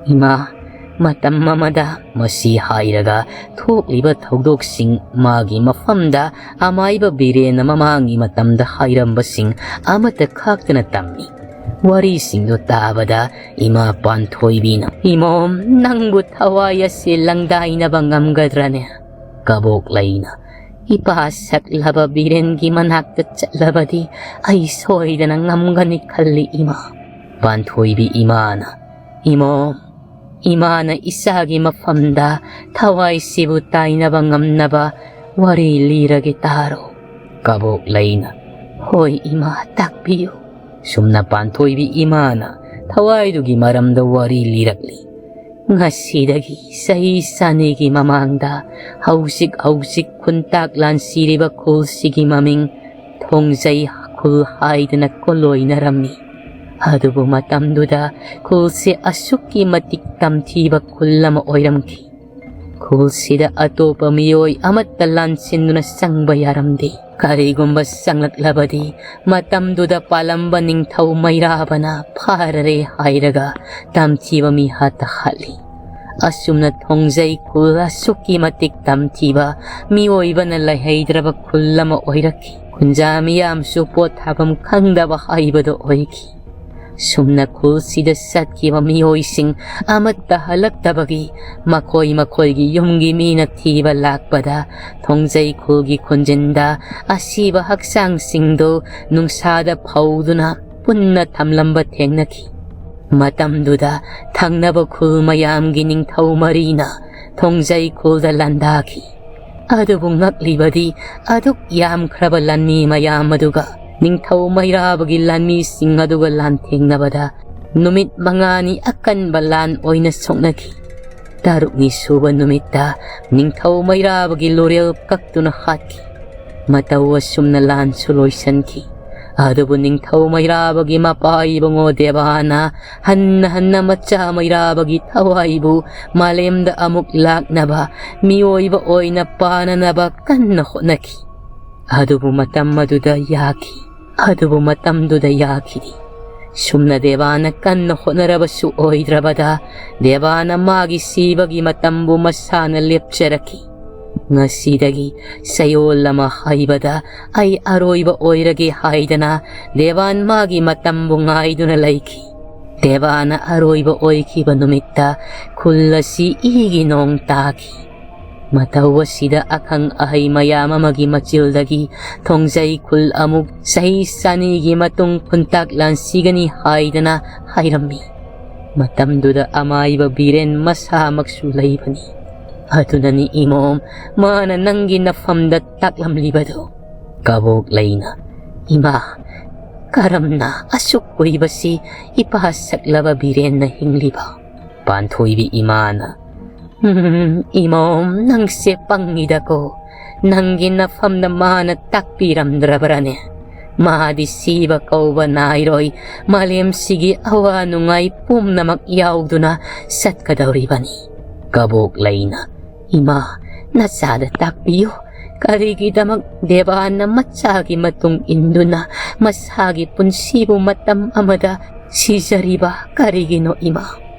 "ꯏꯃꯥ, ꯃꯇꯝ ꯑꯃꯗ ꯃꯁꯤ ꯍꯥꯏꯔꯒ ꯊꯣꯛꯂꯤꯕ ꯊꯧꯗꯣꯛꯁꯤꯡ ꯃꯥꯒꯤ ꯃꯐꯝꯗ ꯑꯃꯥꯏꯕ ꯕꯤꯔꯦꯟꯅ ꯃꯃꯥꯡꯒꯤ ꯃꯇꯝꯗ ꯍꯥꯏꯔꯝꯕꯁꯤꯡ ꯑꯃꯠꯇ ꯈꯥꯛꯇꯅ ꯇꯝꯃꯤ꯫" ꯋꯥꯔꯤꯁꯤꯡꯗꯨ ꯇꯥꯕꯗ ꯏꯃꯥ ꯄꯥꯟꯊꯣꯏꯕꯤꯅ, "ꯏꯃꯣꯝ, ꯅꯪꯕꯨ ꯊꯋꯥꯏ ꯑꯁꯤ ꯂꯪꯗꯥꯏꯅꯕ ꯉꯝꯒꯗ꯭ꯔꯅꯦ?" ꯀꯕꯣꯛꯂꯩꯅ, "ꯏꯄꯥ ꯁꯛꯂꯕ ꯕꯤꯔꯦꯟꯒꯤ ꯃꯅꯥꯛꯇ ꯆꯠꯂꯕꯗꯤ ꯑꯩ ꯁꯣꯏꯗꯅ ꯉꯝꯒꯅꯤ ꯈꯜꯂꯤ ꯏꯃꯥ꯫" ꯄꯥꯟꯊꯣꯏꯕꯤ ꯏꯃꯥꯅ, "ꯏꯃꯣꯝ, ꯏꯃꯥꯅ ꯏꯆꯥꯒꯤ ꯃꯐꯝꯗ ꯊꯋꯥꯏꯁꯤꯕꯨ ꯇꯥꯏꯅꯕ ꯉꯝꯅꯕ ꯋꯥꯔꯤ ꯂꯤꯔꯒꯦ ꯇꯥꯔꯣ꯫" ꯀꯕꯣꯛꯂꯩꯅ, "ꯍꯣꯏ ꯏꯃꯥ, ꯇꯥꯛꯄꯤꯌꯨ꯫" ꯁꯨꯝꯅ ꯄꯥꯟꯊꯣꯏꯕꯤ ꯏꯃꯥꯅ ꯊꯋꯥꯏꯗꯨꯒꯤ ꯃꯔꯝꯗ ꯋꯥꯔꯤ ꯂꯤꯔꯛꯂꯤ꯫ ꯉꯁꯤꯗꯒꯤ ꯆꯍꯤ ꯆꯅꯤꯒꯤ ꯃꯃꯥꯡꯗ ꯍꯧꯖꯤꯛ ꯍꯧꯖꯤꯛ ꯈꯨꯟꯇꯥꯛ ꯂꯥꯟꯁꯤꯔꯤꯕ ꯈꯨꯜꯁꯤꯒꯤ ꯃꯃꯤꯡ ꯊꯣꯡꯖꯩ ꯈꯨꯜ ꯍꯥꯏꯗꯅ ꯀꯣꯂꯣꯏꯅꯔꯝꯃꯤ꯫ ꯑꯗꯨꯕꯨ ꯃꯇꯝꯗꯨꯗ ꯈꯨꯜꯁꯤ ꯑꯁꯨꯛꯀꯤ ꯃꯇꯤꯛ ꯇꯝꯊꯤꯕ ꯈꯨꯜ ꯑꯃ ꯑꯣꯏꯔꯝꯈꯤ꯫ ꯈꯨꯜꯁꯤꯗ ꯑꯇꯣꯞꯄ ꯃꯤꯑꯣꯏ ꯑꯃꯠꯇ ꯂꯥꯟꯁꯤꯟꯗꯨꯅ ꯆꯪꯕ ꯌꯥꯔꯝꯗꯦ꯫ ꯀꯔꯤꯒꯨꯝꯕ ꯆꯪꯂꯛꯂꯕꯗꯤ ꯃꯇꯝꯗꯨꯗ ꯄꯥꯜꯂꯝꯕ ꯅꯤꯡꯊꯧ ꯃꯩꯔꯥꯕꯅ ꯐꯥꯔꯔꯦ ꯍꯥꯏꯔꯒ ꯇꯝꯊꯤꯕ ꯃꯤꯍꯥꯠꯇ ꯍꯥꯠꯂꯤ꯫ ꯑꯁꯨꯝꯅ ꯊꯣꯡꯖꯩ ꯈꯨꯜ ꯑꯁꯨꯛꯀꯤ ꯃꯇꯤꯛ ꯇꯝꯊꯤꯕ, ꯃꯤꯑꯣꯏꯕꯅ ꯂꯩꯍꯩꯗ꯭ꯔꯕ ꯈꯨꯜ ꯑꯃ ꯑꯣꯏꯔꯛꯈꯤ꯫ ꯈꯨꯟꯖꯥ ꯃꯤꯌꯥꯝꯁꯨ ꯄꯣꯠ ꯊꯥꯐꯝ ꯈꯪꯗꯕ ꯍꯥꯏꯕꯗꯨ ꯑꯣꯏꯈꯤ꯫ ꯁꯨꯝꯅ ꯈꯨꯜꯁꯤꯗ ꯆꯠꯈꯤꯕ ꯃꯤꯑꯣꯏꯁꯤꯡ ꯑꯃꯠꯇ ꯍꯜꯂꯛꯇꯕꯒꯤ ꯃꯈꯣꯏ ꯃꯈꯣꯏꯒꯤ ꯌꯨꯝꯒꯤ ꯃꯤꯅ ꯊꯤꯕ ꯂꯥꯛꯄꯗ ꯊꯣꯡꯖꯩ ꯈꯨꯜꯒꯤ ꯈꯨꯟꯖꯤꯟꯗ ꯑꯁꯤꯕ ꯍꯛꯆꯥꯡꯁꯤꯡꯗꯨ ꯅꯨꯡꯁꯥꯗ ꯐꯧꯗꯨꯅ ꯄꯨꯟꯅ ꯊꯝꯂꯝꯕ ꯊꯦꯡꯅꯈꯤ꯫ ꯃꯇꯝꯗꯨꯗ ꯊꯪꯅꯕ ꯈꯨꯜ ꯃꯌꯥꯝꯒꯤ ꯅꯤꯡꯊꯧ ꯃꯔꯤꯅ ꯊꯣꯡꯖꯩ ꯈꯨꯜꯗ ꯂꯥꯟꯗꯥꯈꯤ꯫ ꯑꯗꯨꯕꯨ ꯉꯛꯂꯤꯕꯗꯤ ꯑꯗꯨꯛ ꯌꯥꯝꯈ꯭ꯔꯕ ꯂꯥꯟꯃꯤ ꯃꯌꯥꯝ ꯑꯗꯨꯒ ꯅꯤꯡꯊꯧ ꯃꯩꯔꯥꯕꯒꯤ ꯂꯥꯟꯃꯤꯁꯤꯡ ꯑꯗꯨꯒ ꯂꯥꯟꯊꯦꯡꯅꯕꯗ ꯅꯨꯃꯤꯠ ꯃꯉꯥꯅꯤ ꯑꯀꯟꯕ ꯂꯥꯟ ꯑꯣꯏꯅ ꯁꯣꯛꯅꯈꯤ꯫ ꯇꯔꯨꯛꯅꯤ ꯁꯨꯕ ꯅꯨꯃꯤꯠꯇ ꯅꯤꯡꯊꯧ ꯃꯩꯔꯥꯕꯒꯤ ꯂꯣꯔꯦꯜ ꯀꯛꯇꯨꯅ ꯍꯥꯠꯈꯤ꯫ ꯃꯇꯧ ꯑꯁꯨꯝꯅ ꯂꯥꯟꯁꯨ ꯂꯣꯏꯁꯤꯟꯈꯤ꯫ ꯑꯗꯨꯕꯨ ꯅꯤꯡꯊꯧ ꯃꯩꯔꯥꯕꯒꯤ ꯃꯄꯥ ꯏꯕꯨꯡꯉꯣ ꯗꯦꯕꯥꯅ ꯍꯟꯅ ꯍꯟꯅ ꯃꯆꯥ ꯃꯩꯔꯥꯕꯒꯤ ꯊꯋꯥꯏꯕꯨ ꯃꯥꯂꯦꯝꯗ ꯑꯃꯨꯛ ꯂꯥꯛꯅꯕ, ꯃꯤꯑꯣꯏꯕ ꯑꯣꯏꯅ ꯄꯥꯟꯅꯅꯕ ꯀꯟꯅ ꯍꯣꯠꯅꯈꯤ꯫ ꯑꯗꯨꯕꯨ ꯃꯇꯝ ꯑꯗꯨꯗ ꯌꯥꯈꯤ꯫ ꯑꯗꯨꯕꯨ ꯃꯇꯝꯗꯨꯗ ꯌꯥꯈꯤꯗꯦ꯫ ꯁꯨꯝꯅ ꯗꯦꯕꯥꯅ ꯀꯟꯅ ꯍꯣꯠꯅꯔꯕꯁꯨ ꯑꯣꯏꯗ꯭ꯔꯕꯗ, ꯗꯦꯕꯥꯅ ꯃꯥꯒꯤ ꯁꯤꯕꯒꯤ ꯃꯇꯝꯕꯨ ꯃꯁꯥꯅ ꯂꯦꯞꯆꯔꯛꯈꯤ꯫ ꯉꯁꯤꯗꯒꯤ ꯆꯌꯣꯜ ꯑꯃ ꯍꯥꯏꯕꯗ ꯑꯩ ꯑꯔꯣꯏꯕ ꯑꯣꯏꯔꯒꯦ ꯍꯥꯏꯗꯅ ꯗꯦꯕꯥꯟ ꯃꯥꯒꯤ ꯃꯇꯝꯕꯨ ꯉꯥꯏꯗꯨꯅ ꯂꯩꯈꯤ꯫ ꯗꯦꯕꯥꯅ ꯑꯔꯣꯏꯕ ꯑꯣꯏꯈꯤꯕ ꯅꯨꯃꯤꯠꯇ ꯈꯨꯜ ꯑꯁꯤ ꯏꯒꯤ ꯅꯣꯡ ꯇꯥꯈꯤ꯫ ꯃꯇꯧ ꯑꯁꯤꯗ ꯑꯈꯪ ꯑꯍꯩ ꯃꯌꯥꯝ ꯑꯃꯒꯤ ꯃꯆꯤꯜꯗꯒꯤ ꯊꯣꯡꯖꯩ ꯈꯨꯜ ꯑꯃꯨꯛ ꯆꯍꯤ ꯆꯅꯤꯒꯤ ꯃꯇꯨꯡ ꯈꯨꯟꯇꯥꯛ ꯂꯥꯟꯁꯤꯒꯅꯤ ꯍꯥꯏꯗꯅ ꯍꯥꯏꯔꯝꯃꯤ꯫ ꯃꯇꯝꯗꯨꯗ ꯑꯃꯥꯏꯕ ꯕꯤꯔꯦꯟ ꯃꯁꯥꯃꯛꯁꯨ ꯂꯩꯕꯅꯤ꯫ ꯑꯗꯨꯅꯅꯤ ꯏꯃꯣꯝ, ꯃꯥꯅ ꯅꯪꯒꯤ ꯅꯐꯝꯗ ꯇꯥꯛꯂꯝꯂꯤꯕꯗꯨ꯫ ꯀꯕꯣꯛ ꯂꯩꯅ, ꯏꯃꯥ, ꯀꯔꯝꯅ ꯑꯁꯨꯛ ꯀꯨꯏꯕꯁꯤ ꯏꯄꯥ ꯁꯛꯂꯕ ꯕꯤꯔꯦꯟꯅ ꯍꯤꯡꯂꯤꯕ? ꯄꯥꯟꯊꯣꯏꯕꯤ ꯏꯃꯥꯅ, "ꯎꯝ, ꯏꯃꯣꯝ, ꯅꯪꯁꯦ ꯄꯪꯉꯤꯗꯀꯣ꯫ ꯅꯪꯒꯤ ꯅꯐꯝꯗ ꯃꯥꯅ ꯇꯥꯛꯄꯤꯔꯝꯗ꯭ꯔꯕ꯭ꯔꯅꯦ? ꯃꯥꯗꯤ ꯁꯤꯕ ꯀꯧꯕ ꯅꯥꯏꯔꯣꯏ, ꯃꯥꯂꯦꯝꯁꯤꯒꯤ ꯑꯋꯥ ꯅꯨꯡꯉꯥꯏ ꯄꯨꯝꯅꯃꯛ ꯌꯥꯎꯗꯨꯅ ꯆꯠꯀꯗꯧꯔꯤꯕꯅꯤ꯫ ꯀꯕꯣꯛ ꯂꯩꯅ, "ꯏꯃꯥ, ꯅꯆꯥꯗ ꯇꯥꯛꯄꯤꯌꯨ꯫ ꯀꯔꯤꯒꯤꯗꯃꯛ ꯗꯦꯕꯥꯟꯅ ꯃꯆꯥꯒꯤ ꯃꯇꯨꯡ ꯏꯟꯗꯨꯅ ꯃꯁꯥꯒꯤ ꯄꯨꯟꯁꯤꯕꯨ ꯃꯇꯝ ꯑꯃꯗ ꯁꯤꯖꯔꯤꯕ ꯀꯔꯤꯒꯤꯅꯣ, ꯏꯃꯥ?"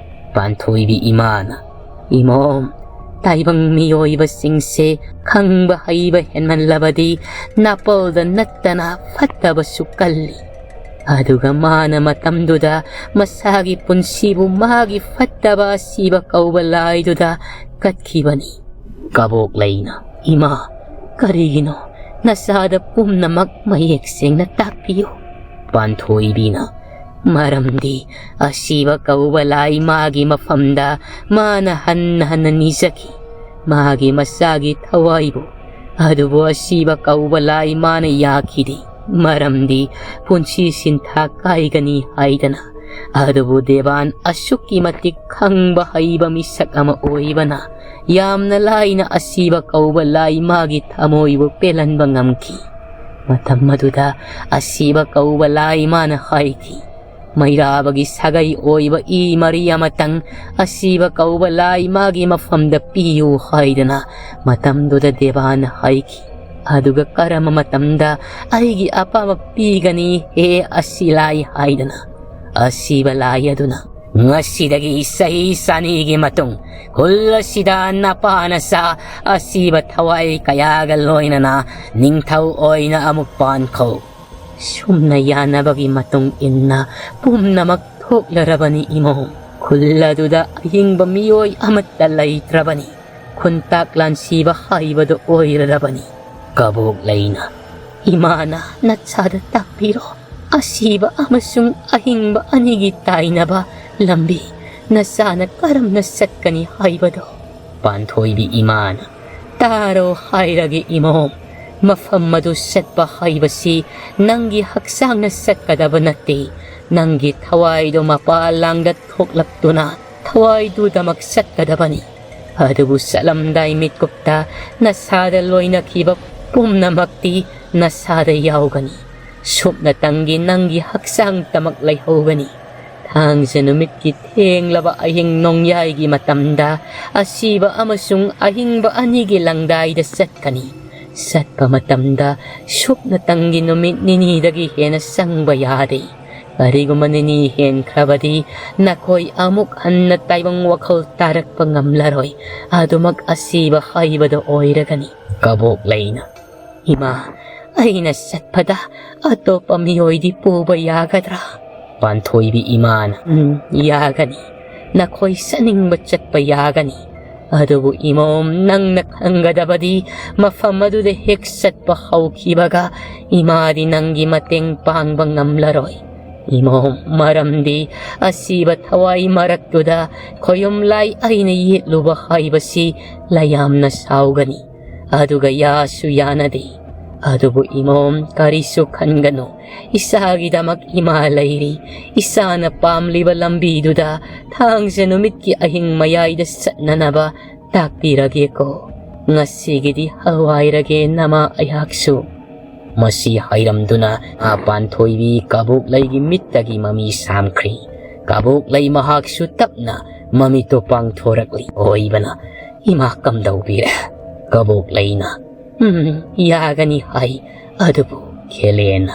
ꯄꯥꯟꯊꯣꯏꯕꯤ ꯏꯃꯥꯅ, "ꯏꯃꯣꯝ, ꯇꯥꯏꯕꯪ ꯃꯤꯑꯣꯏꯕꯁꯤꯡꯁꯦ ꯈꯪꯕ ꯍꯩꯕ ꯍꯦꯟꯃꯜꯂꯕꯗꯤ ꯅꯥꯄꯜꯗ ꯅꯠꯇꯅ ꯐꯠꯇꯕꯁꯨ ꯀꯜꯂꯤ꯫ ꯑꯗꯨꯒ ꯃꯥꯅ ꯃꯇꯝꯗꯨꯗ ꯃꯁꯥꯒꯤ ꯄꯨꯟꯁꯤꯕꯨ ꯃꯥꯒꯤ ꯐꯠꯇꯕ ꯑꯁꯤꯕ ꯀꯧꯕ ꯂꯥꯏꯗꯨꯗ ꯀꯠꯈꯤꯕꯅꯤ꯫" ꯀꯕꯣꯛ ꯂꯩꯅ, "ꯏꯃꯥ, ꯀꯔꯤꯒꯤꯅꯣ? ꯅꯆꯥꯗ ꯄꯨꯝꯅꯃꯛ ꯃꯌꯦꯛ ꯁꯦꯡꯅ ꯇꯥꯛꯄꯤꯌꯨ꯫" ꯄꯥꯟꯊꯣꯏꯕꯤꯅ, "ꯃꯔꯝꯗꯤ ꯑꯁꯤꯕ ꯀꯧꯕ ꯂꯥꯏ ꯃꯥꯒꯤ ꯃꯐꯝꯗ ꯃꯥꯅ ꯍꯟꯅ ꯍꯟꯅ ꯅꯤꯖꯈꯤ, ꯃꯥꯒꯤ ꯃꯆꯥꯒꯤ ꯊꯋꯥꯏꯕꯨ꯫ ꯑꯗꯨꯕꯨ ꯑꯁꯤꯕ ꯀꯧꯕ ꯂꯥꯏ ꯃꯥꯅ ꯌꯥꯈꯤꯗꯦ, ꯃꯔꯝꯗꯤ ꯄꯨꯟꯁꯤ ꯁꯤꯟꯊꯥ ꯀꯥꯏꯒꯅꯤ ꯍꯥꯏꯗꯅ꯫ ꯑꯗꯨꯕꯨ ꯗꯦꯕꯥꯟ ꯑꯁꯨꯛꯀꯤ ꯃꯇꯤꯛ ꯈꯪꯕ ꯍꯩꯕ ꯃꯤꯁꯛ ꯑꯃ ꯑꯣꯏꯕꯅ ꯌꯥꯝꯅ ꯂꯥꯏꯅ ꯑꯁꯤꯕ ꯀꯧꯕ ꯂꯥꯏ ꯃꯥꯒꯤ ꯊꯃꯣꯏꯕꯨ ꯄꯦꯜꯍꯟꯕ ꯉꯝꯈꯤ꯫ ꯃꯇꯝ ꯑꯗꯨꯗ ꯑꯁꯤꯕ ꯀꯧꯕ ꯂꯥꯏ ꯃꯥꯅ ꯍꯥꯏꯈꯤ, ꯃꯩꯔꯥꯕꯒꯤ ꯁꯥꯒꯩ ꯑꯣꯏꯕ ꯏ ꯃꯔꯤ ꯑꯃꯇꯪ ꯑꯁꯤꯕ ꯀꯧꯕ ꯂꯥꯏ ꯃꯥꯒꯤ ꯃꯐꯝꯗ ꯄꯤꯌꯨ ꯍꯥꯏꯗꯅ ꯃꯇꯝꯗꯨꯗ ꯗꯦꯕꯥꯟꯅ ꯍꯥꯏꯈꯤ꯫ ꯑꯗꯨꯒ ꯀꯔꯝꯕ ꯃꯇꯝꯗ ꯑꯩꯒꯤ ꯑꯄꯥꯝꯕ ꯄꯤꯒꯅꯤ, ꯍꯦ ꯑꯁꯤ ꯂꯥꯏ?" ꯍꯥꯏꯗꯅ꯫ ꯑꯁꯤꯕ ꯂꯥꯏ ꯑꯗꯨꯅ, "ꯉꯁꯤꯗꯒꯤ ꯆꯍꯤ ꯆꯅꯤꯒꯤ ꯃꯇꯨꯡ ꯈꯨꯜ ꯑꯁꯤꯗ ꯅꯄꯥ ꯅꯆꯥ ꯑꯁꯤꯕ ꯊꯋꯥꯏ ꯀꯌꯥꯒ ꯂꯣꯏꯅꯅ ꯅꯤꯡꯊꯧ ꯑꯣꯏꯅ ꯑꯃꯨꯛ ꯄꯥꯟꯈꯣ꯫" ꯁꯨꯝꯅ ꯌꯥꯅꯕꯒꯤ ꯃꯇꯨꯡ ꯏꯟꯅ ꯄꯨꯝꯅꯃꯛ ꯊꯣꯛꯂꯔꯕꯅꯤ ꯏꯃꯣꯝ꯫ ꯈꯨꯜ ꯑꯗꯨꯗ ꯑꯍꯤꯡꯕ ꯃꯤꯑꯣꯏ ꯑꯃꯠꯇ ꯂꯩꯇ꯭ꯔꯕꯅꯤ꯫ ꯈꯨꯟꯇꯥꯛ ꯂꯥꯟꯁꯤꯕ ꯍꯥꯏꯕꯗꯨ ꯑꯣꯏꯔꯔꯕꯅꯤ꯫ ꯀꯕꯣꯛ ꯂꯩꯅ, "ꯏꯃꯥꯅ ꯅꯆꯥꯗ ꯇꯥꯛꯄꯤꯔꯣ꯫ ꯑꯁꯤꯕ ꯑꯃꯁꯨꯡ ꯑꯍꯤꯡꯕ ꯑꯅꯤꯒꯤ ꯇꯥꯏꯅꯕ ꯂꯝꯕꯤ ꯅꯆꯥꯅ ꯀꯔꯝꯅ ꯆꯠꯀꯅꯤ ꯍꯥꯏꯕꯗꯣ?" ꯄꯥꯟꯊꯣꯏꯕꯤ ꯏꯃꯥꯅ, "ꯇꯥꯔꯣ ꯍꯥꯏꯔꯒꯦ ꯏꯃꯣꯝ, ꯃꯐꯝ ꯑꯗꯨ ꯆꯠꯄ ꯍꯥꯏꯕꯁꯤ ꯅꯪꯒꯤ ꯍꯛꯆꯥꯡꯅ ꯆꯠꯀꯗꯕ ꯅꯠꯇꯦ, ꯅꯪꯒꯤ ꯊꯋꯥꯏꯗꯣ ꯃꯄꯥꯜ ꯂꯥꯡꯗ ꯊꯣꯛꯂꯛꯇꯨꯅ ꯊꯋꯥꯏꯗꯨꯗꯃꯛ ꯆꯠꯀꯗꯕꯅꯤ꯫ ꯑꯗꯨꯕꯨ ꯆꯠꯂꯝꯗꯥꯏ ꯃꯤꯠꯀꯨꯞꯇ ꯅꯁꯥꯗ ꯂꯣꯏꯅꯈꯤꯕ ꯄꯨꯝꯅꯃꯛꯇꯤ ꯅꯁꯥꯗ ꯌꯥꯎꯒꯅꯤ꯫ ꯁꯨꯞꯅꯇꯪꯒꯤ ꯅꯪꯒꯤ ꯍꯛꯆꯥꯡꯇꯃꯛ ꯂꯩꯍꯧꯒꯅꯤ꯫ ꯊꯥꯡꯖ ꯅꯨꯃꯤꯠꯀꯤ ꯊꯦꯡꯂꯕ ꯑꯍꯤꯡ ꯅꯣꯡꯌꯥꯏꯒꯤ ꯃꯇꯝꯗ ꯑꯁꯤꯕ ꯑꯃꯁꯨꯡ ꯑꯍꯤꯡꯕ ꯑꯅꯤꯒꯤ ꯂꯪꯗꯥꯏꯗ ꯆꯠꯀꯅꯤ꯫ ꯆꯠꯄ ꯃꯇꯝꯗ ꯁꯨꯞꯅꯇꯪꯒꯤ ꯅꯨꯃꯤꯠ ꯅꯤꯅꯤꯗꯒꯤ ꯍꯦꯟꯅ ꯆꯪꯕ ꯌꯥꯗꯦ꯫ ꯀꯔꯤꯒꯨꯝꯕ ꯅꯤꯅꯤ ꯍꯦꯟꯈ꯭ꯔꯕꯗꯤ ꯅꯈꯣꯏ ꯑꯃꯨꯛ ꯍꯟꯅ ꯇꯥꯏꯕꯪ ꯋꯥꯈꯜ ꯇꯥꯔꯛꯄ ꯉꯝꯂꯔꯣꯏ꯫ ꯑꯗꯨꯃꯛ ꯑꯁꯤꯕ ꯍꯥꯏꯕꯗꯣ ꯑꯣꯏꯔꯒꯅꯤ꯫ ꯀꯕꯣꯛ ꯂꯩꯅ, "ꯏꯃꯥ, ꯑꯩꯅ ꯆꯠꯄꯗ ꯑꯇꯣꯞꯄ ꯃꯤꯑꯣꯏꯗꯤ ꯄꯨꯕ ꯌꯥꯒꯗ꯭ꯔꯥ?" ꯄꯥꯟꯊꯣꯏꯕꯤ ꯏꯃꯥꯅ, "ꯎꯝ, ꯌꯥꯒꯅꯤ꯫ ꯅꯈꯣꯏ ꯆꯠꯅꯤꯡꯕ ꯆꯠꯄ ꯌꯥꯒꯅꯤ꯫ ꯑꯗꯨꯕꯨ ꯏꯃꯣꯝ, ꯅꯪꯅ ꯈꯪꯒꯗꯕꯗꯤ ꯃꯐꯝ ꯑꯗꯨꯗ ꯍꯦꯛ ꯆꯠꯄ ꯍꯧꯈꯤꯕꯒ ꯏꯃꯥꯗꯤ ꯅꯪꯒꯤ ꯃꯇꯦꯡ ꯄꯥꯡꯕ ꯉꯝꯂꯔꯣꯏ꯫ ꯏꯃꯣꯝ, ꯃꯔꯝꯗꯤ ꯑꯁꯤꯕ ꯊꯋꯥꯏ ꯃꯔꯛꯇꯨꯗ ꯈꯣꯌꯨꯝ ꯂꯥꯏ ꯑꯩꯅ ꯌꯦꯠꯂꯨꯕ ꯍꯥꯏꯕꯁꯤ ꯂꯌꯥꯝꯅ ꯁꯥꯎꯒꯅꯤ꯫ ꯑꯗꯨꯒ ꯌꯥꯁꯨ ꯌꯥꯅꯗꯦ꯫ ꯑꯗꯨꯕꯨ ꯏꯃꯣꯝ, ꯀꯔꯤꯁꯨ ꯈꯟꯒꯅꯨ꯫ ꯏꯆꯥꯒꯤꯗꯃꯛ ꯏꯃꯥ ꯂꯩꯔꯤ꯫ ꯏꯆꯥꯅ ꯄꯥꯝꯂꯤꯕ ꯂꯝꯕꯤꯗꯨꯗ ꯊꯥꯡꯖ ꯅꯨꯃꯤꯠꯀꯤ ꯑꯍꯤꯡ ꯃꯌꯥꯏꯗ ꯆꯠꯅꯅꯕ ꯇꯥꯛꯄꯤꯔꯒꯦꯀꯣ꯫ ꯉꯁꯤꯒꯤꯗꯤ ꯍꯋꯥꯏꯔꯒꯦ ꯅꯃꯥ ꯑꯩꯍꯥꯛꯁꯨ꯫" ꯃꯁꯤ ꯍꯥꯏꯔꯝꯗꯨꯅ ꯃꯥ ꯄꯥꯟꯊꯣꯏꯕꯤ ꯀꯕꯣꯛꯂꯩꯒꯤ ꯃꯤꯠꯇꯒꯤ ꯃꯃꯤ ꯁꯥꯝꯈ꯭ꯔꯤ꯫ ꯀꯕꯣꯛꯂꯩ ꯃꯍꯥꯛꯁꯨ ꯇꯞꯅ ꯃꯃꯤꯠꯇꯣ ꯄꯥꯡꯊꯣꯔꯛꯂꯤ꯫ ꯊꯣꯏꯕꯅ, "ꯏꯃꯥ ꯀꯝꯗꯧꯕꯤꯔꯦ?" ꯀꯕꯣꯛꯂꯩꯅ, "ꯎꯝ, ꯌꯥꯒꯅꯤ ꯍꯥꯏ, ꯑꯗꯨꯕꯨ ꯈꯦꯂꯦꯟ,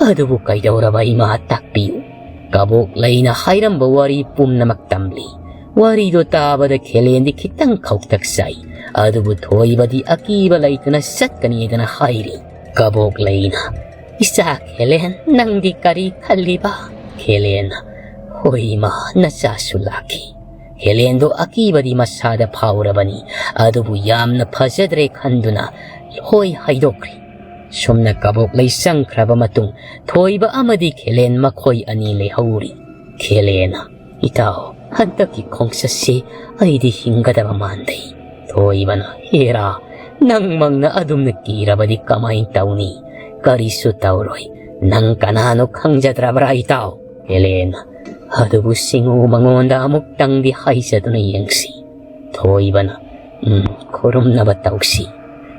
ꯑꯗꯨꯕꯨ ꯀꯩꯗꯧꯔꯕ ꯏꯃꯥ ꯇꯥꯛꯄꯤꯌꯨ꯫" ꯀꯕꯣꯛꯂꯩꯅ ꯍꯥꯏꯔꯝꯕ ꯋꯥꯔꯤ ꯄꯨꯝꯅꯃꯛ ꯇꯝꯂꯤ꯫ ꯋꯥꯔꯤꯗꯣ ꯇꯥꯕꯗ ꯈꯦꯂꯦꯟꯗꯤ ꯈꯤꯇꯪ ꯈꯧꯇꯛ ꯆꯥꯏ, ꯑꯗꯨꯕꯨ ꯊꯣꯏꯕꯗꯤ ꯑꯀꯤꯕ ꯂꯩꯇꯅ ꯆꯠꯀꯅꯤꯗꯅ ꯍꯥꯏꯔꯤ꯫ ꯀꯕꯣꯛꯂꯩꯅ, "ꯏꯆꯥ ꯈꯦꯂꯦꯟ, ꯅꯪꯗꯤ ꯀꯔꯤ ꯈꯜꯂꯤꯕ?" ꯈꯦꯂꯦꯟꯅ, "ꯍꯣꯏ ꯏꯃꯥ, ꯅꯆꯥꯁꯨ ꯂꯥꯛꯈꯤ꯫" ꯈꯦꯂꯦꯟꯗꯣ ꯑꯀꯤꯕꯗꯤ ꯃꯁꯥꯗ ꯐꯥꯎꯔꯕꯅꯤ, ꯑꯗꯨꯕꯨ ꯌꯥꯝꯅ ꯐꯖꯗ꯭ꯔꯦ ꯈꯟꯗꯨꯅ ꯍꯣꯏ ꯍꯥꯏꯗꯣꯛꯈ꯭ꯔꯤ꯫ ꯁꯨꯝꯅ ꯀꯕꯣꯛꯂꯩ ꯆꯪꯈ꯭ꯔꯕ ꯃꯇꯨꯡ ꯊꯣꯏꯕ ꯑꯃꯗꯤ ꯈꯦꯂꯦꯟ ꯃꯈꯣꯏ ꯑꯅꯤ ꯂꯩꯍꯧꯔꯤ꯫ ꯈꯦꯂꯦꯟꯅ, "ꯏꯇꯥꯎ, ꯍꯟꯗꯛꯀꯤ ꯈꯣꯡꯆꯠꯁꯤ ꯑꯩꯗꯤ ꯍꯤꯡꯒꯗꯕ ꯃꯥꯟꯗꯦ꯫" ꯊꯣꯏꯕꯅ, "ꯍꯦꯔꯥ, ꯅꯪꯃꯛꯅ ꯑꯗꯨꯝꯅ ꯀꯤꯔꯕꯗꯤ ꯀꯃꯥꯏꯅ ꯇꯧꯅꯤ? ꯀꯔꯤꯁꯨ ꯇꯧꯔꯣꯏ꯫ ꯅꯪ ꯀꯅꯥꯅꯣ ꯈꯪꯖꯗ꯭ꯔꯕ꯭ꯔꯥ ꯏꯇꯥꯎ?" ꯈꯦꯂꯦꯟꯅ, "ꯑꯗꯨꯕꯨ ꯁꯤꯡꯉꯨ ꯃꯉꯣꯟꯗ ꯑꯃꯨꯛꯇꯪꯗꯤ ꯍꯥꯏꯖꯗꯨꯅ ꯌꯦꯡꯁꯤ꯫" ꯊꯣꯏꯕꯅ, "ꯎꯝ, ꯈꯨꯔꯨꯝꯅꯕ ꯇꯧꯁꯤ꯫"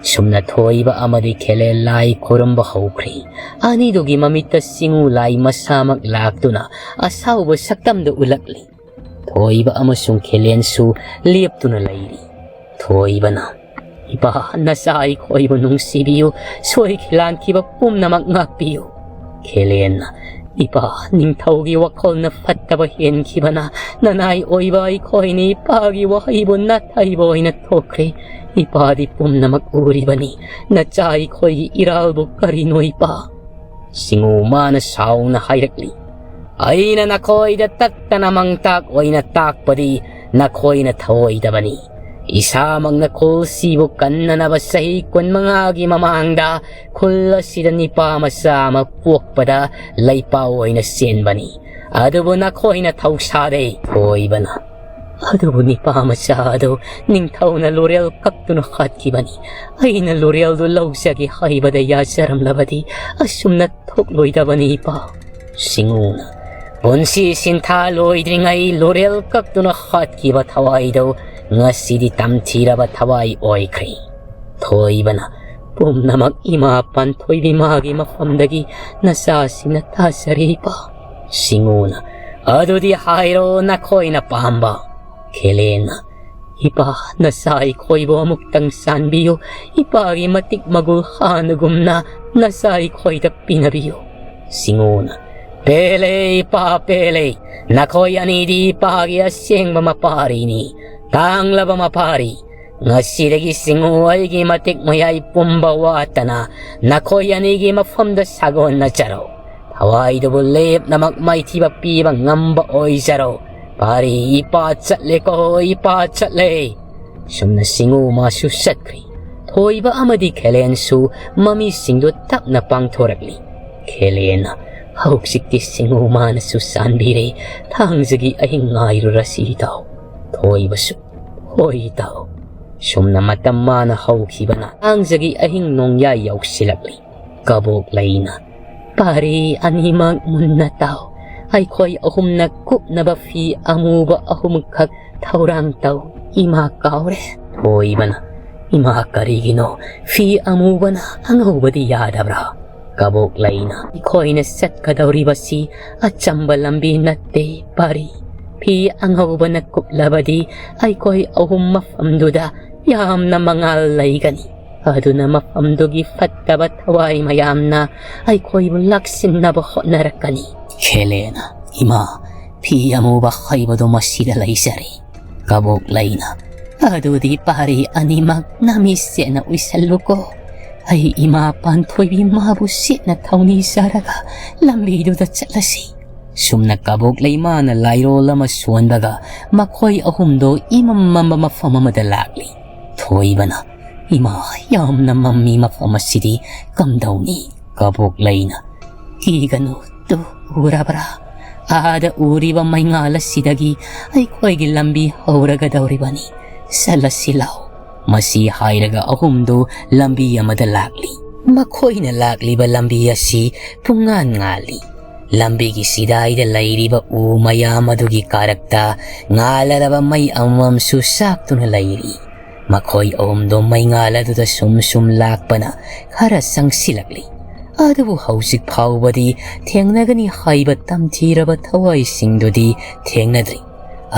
ꯁꯨꯝꯅ ꯊꯣꯏꯕ ꯑꯃꯗꯤ ꯈꯦꯂꯦꯟ ꯂꯥꯏ ꯈꯨꯔꯨꯝꯕ ꯍꯧꯈ꯭ꯔꯦ꯫ ꯑꯅꯤꯗꯨꯒꯤ ꯃꯃꯤꯠꯇ ꯁꯤꯡꯎ ꯂꯥꯏ ꯃꯁꯥꯃꯛ ꯂꯥꯛꯇꯨꯅ ꯑꯁꯥꯎꯕ ꯁꯛꯇꯝꯗ ꯎꯠꯂꯛꯂꯤ꯫ ꯊꯣꯏꯕ ꯑꯃꯁꯨꯡ ꯈꯦꯂꯦꯟꯁꯨ ꯂꯦꯞꯇꯨꯅ ꯂꯩꯔꯤ꯫ ꯊꯣꯏꯕꯅ, "ꯏꯄꯥ, ꯅꯆꯥ ꯑꯩꯈꯣꯏꯕꯨ ꯅꯨꯡꯁꯤꯕꯤꯌꯨ, ꯁꯣꯏꯈꯤ ꯂꯥꯟꯈꯤꯕ ꯄꯨꯝꯅꯃꯛ ꯉꯥꯛꯄꯤꯌꯨ꯫" ꯈꯦꯂꯦꯟꯅ, "ꯏꯄꯥ, ꯅꯤꯡꯊꯧꯒꯤ ꯋꯥꯈꯜꯅ ꯐꯠꯇꯕ ꯍꯦꯟꯈꯤꯕꯅ ꯅꯅꯥꯏ ꯑꯣꯏꯕ ꯑꯩꯈꯣꯏꯅ ꯏꯄꯥꯒꯤ ꯋꯥꯍꯩꯕꯨ ꯅꯥꯊꯩꯕ ꯑꯣꯏꯅ ꯊꯣꯛꯈ꯭ꯔꯦ꯫ ꯏꯄꯥꯗꯤ ꯄꯨꯝꯅꯃꯛ ꯎꯔꯤꯕꯅꯤ, ꯅꯆꯥ ꯑꯩꯈꯣꯏꯒꯤ ꯏꯔꯥꯜꯕꯨ ꯀꯔꯤꯅꯣ ꯏꯄꯥ?" ꯁꯤꯡꯎ ꯃꯥꯅ ꯁꯥꯎꯅ ꯍꯥꯏꯔꯛꯂꯤ, "ꯑꯩꯅ ꯅꯈꯣꯏꯗ ꯇꯠꯇꯅ ꯃꯪꯇꯥꯛ ꯑꯣꯏꯅ ꯇꯥꯛꯄꯗꯤ ꯅꯈꯣꯏꯅ ꯊꯧꯑꯣꯏꯗꯕꯅꯤ꯫ ꯏꯁꯥꯃꯛꯅ ꯈꯨꯜꯁꯤꯕꯨ ꯀꯟꯅꯅꯕ ꯆꯍꯤ ꯀꯨꯟꯃꯉꯥꯒꯤ ꯃꯃꯥꯡꯗ ꯈꯨꯜ ꯑꯁꯤꯗ ꯅꯤꯄꯥ ꯃꯆꯥ ꯑꯃ ꯄꯣꯛꯄꯗ ꯂꯩꯄꯥꯎ ꯑꯣꯏꯅ ꯆꯦꯟꯕꯅꯤ꯫ ꯑꯗꯨꯕꯨ ꯅꯈꯣꯏꯅ ꯊꯧꯁꯥꯗꯦ꯫" ꯊꯣꯏꯕꯅ, "ꯑꯗꯨꯕꯨ ꯅꯤꯄꯥ ꯃꯆꯥ ꯑꯗꯨ ꯅꯤꯡꯊꯧꯅ ꯂꯣꯔꯦꯜ ꯀꯛꯇꯨꯅ ꯍꯥꯠꯈꯤꯕꯅꯤ꯫ ꯑꯩꯅ ꯂꯣꯔꯦꯜꯗꯨ ꯂꯧꯖꯒꯦ ꯍꯥꯏꯕꯗ ꯌꯥꯖꯔꯝꯂꯕꯗꯤ ꯑꯁꯨꯝꯅ ꯊꯣꯛꯂꯣꯏꯗꯕꯅꯤ ꯏꯄꯥ꯫" ꯁꯤꯡꯎꯅ, "ꯄꯨꯟꯁꯤ ꯁꯤꯟꯊꯥ ꯂꯣꯏꯗ꯭ꯔꯤꯉꯩ ꯂꯣꯔꯦꯜ ꯀꯛꯇꯨꯅ ꯍꯥꯠꯈꯤꯕ ꯊꯋꯥꯏꯗꯨ ꯉꯁꯤꯗꯤ ꯇꯝꯊꯤꯔꯕ ꯊꯋꯥꯏ ꯑꯣꯏꯈ꯭ꯔꯦ꯫" ꯊꯣꯏꯕꯅ, "ꯄꯨꯝꯅꯃꯛ ꯏꯃꯥ ꯄꯥꯟꯊꯣꯏꯕꯤ ꯃꯥꯒꯤ ꯃꯐꯝꯗꯒꯤ ꯅꯆꯥꯁꯤꯡꯅ ꯇꯥꯖꯔꯦ ꯏꯄꯥ꯫" ꯁꯤꯡꯎꯅ, "ꯑꯗꯨꯗꯤ ꯍꯥꯏꯔꯣ ꯅꯈꯣꯏꯅ ꯄꯥꯝꯕ꯫" ꯈꯦꯂꯦꯟꯅ, "ꯏꯄꯥ, ꯅꯆꯥ ꯑꯩꯈꯣꯏꯕꯨ ꯑꯃꯨꯛꯇꯪ ꯆꯥꯟꯕꯤꯌꯨ꯫ ꯏꯄꯥꯒꯤ ꯃꯇꯤꯛ ꯃꯒꯨꯜ ꯍꯥꯟꯅꯒꯨꯝꯅ ꯅꯆꯥ ꯑꯩꯈꯣꯏꯗ ꯄꯤꯅꯕꯤꯌꯨ꯫" ꯁꯤꯡꯎꯅ, "ꯄꯦꯜꯂꯦ ꯏꯄꯥ, ꯄꯦꯜꯂꯦ꯫ ꯅꯈꯣꯏ ꯑꯅꯤꯗꯤ ꯏꯄꯥꯒꯤ ꯑꯁꯦꯡꯕ ꯃꯄꯥꯔꯤꯅꯤ, ꯇꯥꯡꯂꯕ ꯃꯄꯥꯔꯤ꯫ ꯉꯁꯤꯗꯒꯤ ꯁꯤꯡꯎ ꯑꯩꯒꯤ ꯃꯇꯤꯛ ꯃꯌꯥꯏ ꯄꯨꯝꯕ ꯋꯥꯠꯇꯅ ꯅꯈꯣꯏ ꯑꯅꯤꯒꯤ ꯃꯐꯝꯗ ꯁꯥꯒꯣꯟꯅꯖꯔꯣ꯫ ꯊꯋꯥꯏꯗꯨꯕꯨ ꯂꯦꯞꯅꯃꯛ ꯃꯥꯏꯊꯤꯕ ꯄꯤꯕ ꯉꯝꯕ ꯑꯣꯏꯖꯔꯣ꯫ ꯄꯥꯔꯤ, ꯏꯄꯥ ꯆꯠꯂꯦꯀꯣ, ꯏꯄꯥ ꯆꯠꯂꯦ꯫" ꯁꯨꯝꯅ ꯁꯤꯡꯎ ꯃꯥꯁꯨ ꯆꯠꯈ꯭ꯔꯦ꯫ ꯊꯣꯏꯕ ꯑꯃꯗꯤ ꯈꯦꯂꯦꯟꯁꯨ ꯃꯃꯤꯁꯤꯡꯗꯨ ꯇꯞꯅ ꯄꯥꯡꯊꯣꯔꯛꯂꯤ꯫ ꯈꯦꯂꯦꯟꯅ, "ꯍꯧꯖꯤꯛꯇꯤ ꯁꯤꯡꯎ ꯃꯥꯅꯁꯨ ꯆꯥꯟꯕꯤꯔꯦ꯫ ꯊꯥꯡꯖꯒꯤ ꯑꯍꯤꯡ ꯉꯥꯏꯔꯨꯔꯁꯤ ꯏꯇꯥꯎ꯫" ꯊꯣꯏꯕꯁꯨ, "ꯍꯣꯏ ꯏꯇꯥꯎ꯫" ꯁꯨꯝꯅ ꯃꯇꯝ ꯃꯥꯅ ꯍꯧꯈꯤꯕꯅ ꯊꯥꯡꯖꯒꯤ ꯑꯍꯤꯡ ꯅꯣꯡꯌꯥꯏ ꯌꯧꯁꯤꯜꯂꯛꯂꯤ꯫ ꯀꯕꯣꯛ ꯂꯩꯅ, "ꯄꯥꯔꯤ ꯑꯅꯤꯃꯛ ꯃꯨꯟꯅ ꯇꯥꯎ꯫ ꯑꯩꯈꯣꯏ ꯑꯍꯨꯝꯅ ꯀꯨꯞꯅꯕ ꯐꯤ ꯑꯃꯨꯕ ꯑꯍꯨꯝꯈꯛ ꯊꯧꯔꯥꯡ ꯇꯧ꯫ ꯏꯃꯥ ꯀꯥꯎꯔꯦ꯫" ꯊꯣꯏꯕꯅ, "ꯏꯃꯥ, ꯀꯔꯤꯒꯤꯅꯣ ꯐꯤ ꯑꯃꯨꯕꯅ ꯑꯉꯧꯕꯗꯤ ꯌꯥꯗꯕ꯭ꯔꯥ?" ꯀꯕꯣꯛꯂꯩꯅ, "ꯑꯩꯈꯣꯏꯅ ꯆꯠꯀꯗꯧꯔꯤꯕꯁꯤ ꯑꯆꯝꯕ ꯂꯝꯕꯤ ꯅꯠꯇꯦ ꯄꯥꯔꯤ꯫ ꯐꯤ ꯑꯉꯧꯕꯅ ꯀꯨꯞꯂꯕꯗꯤ ꯑꯩꯈꯣꯏ ꯑꯍꯨꯝ ꯃꯐꯝꯗꯨꯗ ꯌꯥꯝꯅ ꯃꯉꯥꯜ ꯂꯩꯒꯅꯤ꯫ ꯑꯗꯨꯅ ꯃꯐꯝꯗꯨꯒꯤ ꯐꯠꯇꯕ ꯊꯋꯥꯏ ꯃꯌꯥꯝꯅ ꯑꯩꯈꯣꯏꯕꯨ ꯂꯥꯛꯁꯤꯟꯅꯕ ꯍꯣꯠꯅꯔꯛꯀꯅꯤ꯫" ꯈꯦꯂꯦꯅ, "ꯏꯃꯥ, ꯐꯤ ꯑꯃꯨꯕ ꯍꯥꯏꯕꯗꯣ ꯃꯁꯤꯗ ꯂꯩꯖꯔꯦ꯫" ꯀꯕꯣꯛꯂꯩꯅ, "ꯑꯗꯨꯗꯤ ꯄꯥꯔꯤ ꯑꯅꯤꯃꯛ ꯅꯃꯤ ꯁꯦꯠꯅ ꯎꯏꯁꯜꯂꯨꯀꯣ꯫ ꯑꯩ ꯏꯃꯥ ꯄꯥꯟꯊꯣꯏꯕꯤ ꯃꯥꯕꯨ ꯁꯦꯠꯅ ꯊꯧꯅꯤ ꯆꯥꯔꯒ ꯂꯝꯕꯤꯗꯨꯗ ꯆꯠꯂꯁꯤ꯫" ꯁꯨꯝꯅ ꯀꯕꯣꯛꯂꯩ ꯃꯥꯅ ꯂꯥꯏꯔꯣꯜ ꯑꯃ ꯁꯣꯟꯕꯒ ꯃꯈꯣꯏ ꯑꯍꯨꯝꯗꯣ ꯏꯃꯝ ꯃꯝꯕ ꯃꯐꯝ ꯑꯃꯗ ꯂꯥꯛꯂꯤ꯫ ꯊꯣꯏꯕꯅ, "ꯏꯃꯥ, ꯌꯥꯝꯅ ꯃꯝꯃꯤ ꯃꯐꯝ ꯑꯁꯤꯗꯤ, ꯀꯝꯗꯧꯅꯤ?" ꯀꯕꯣꯛꯂꯩꯅ, "ꯀꯤꯒꯅꯨ, ꯇꯨ, ꯎꯔꯕ꯭ꯔꯥ? ꯑꯥꯗ ꯎꯔꯤꯕ ꯃꯩꯉꯥꯜ ꯑꯁꯤꯗꯒꯤ ꯑꯩꯈꯣꯏꯒꯤ ꯂꯝꯕꯤ ꯍꯧꯔꯒꯗꯧꯔꯤꯕꯅꯤ꯫ ꯆꯠꯂꯁꯤ ꯂꯥꯎ꯫" ꯃꯁꯤ ꯍꯥꯏꯔꯒ ꯑꯍꯨꯝꯗꯨ ꯂꯝꯕꯤ ꯑꯃꯗ ꯂꯥꯛꯂꯤ꯫ ꯃꯈꯣꯏꯅ ꯂꯥꯛꯂꯤꯕ ꯂꯝꯕꯤ ꯑꯁꯤ ꯄꯨꯡꯉꯥꯟ ꯉꯥꯜꯂꯤ꯫ ꯂꯝꯕꯤꯒꯤ ꯁꯤꯗꯥꯏꯗ ꯂꯩꯔꯤꯕ ꯎ ꯃꯌꯥꯝ ꯑꯗꯨꯒꯤ ꯀꯥꯔꯛꯇ ꯉꯥꯜꯂꯔꯕ ꯃꯩ ꯑꯃꯃꯝꯁꯨ ꯆꯥꯛꯇꯨꯅ ꯂꯩꯔꯤ꯫ ꯃꯈꯣꯏ ꯑꯍꯨꯝꯗꯣ ꯃꯩꯉꯥꯜ ꯑꯗꯨꯗ ꯁꯨꯝ ꯁꯨꯝ ꯂꯥꯛꯄꯅ ꯈꯔ ꯆꯪꯁꯤꯜꯂꯛꯂꯤ꯫ ꯑꯗꯨꯕꯨ ꯍꯧꯖꯤꯛ ꯐꯥꯎꯕꯗꯤ ꯊꯦꯡꯅꯒꯅꯤ ꯍꯥꯏꯕ ꯇꯝꯊꯤꯔꯕ ꯊꯋꯥꯏꯁꯤꯡꯗꯨꯗꯤ ꯊꯦꯡꯅꯗ꯭ꯔꯤ꯫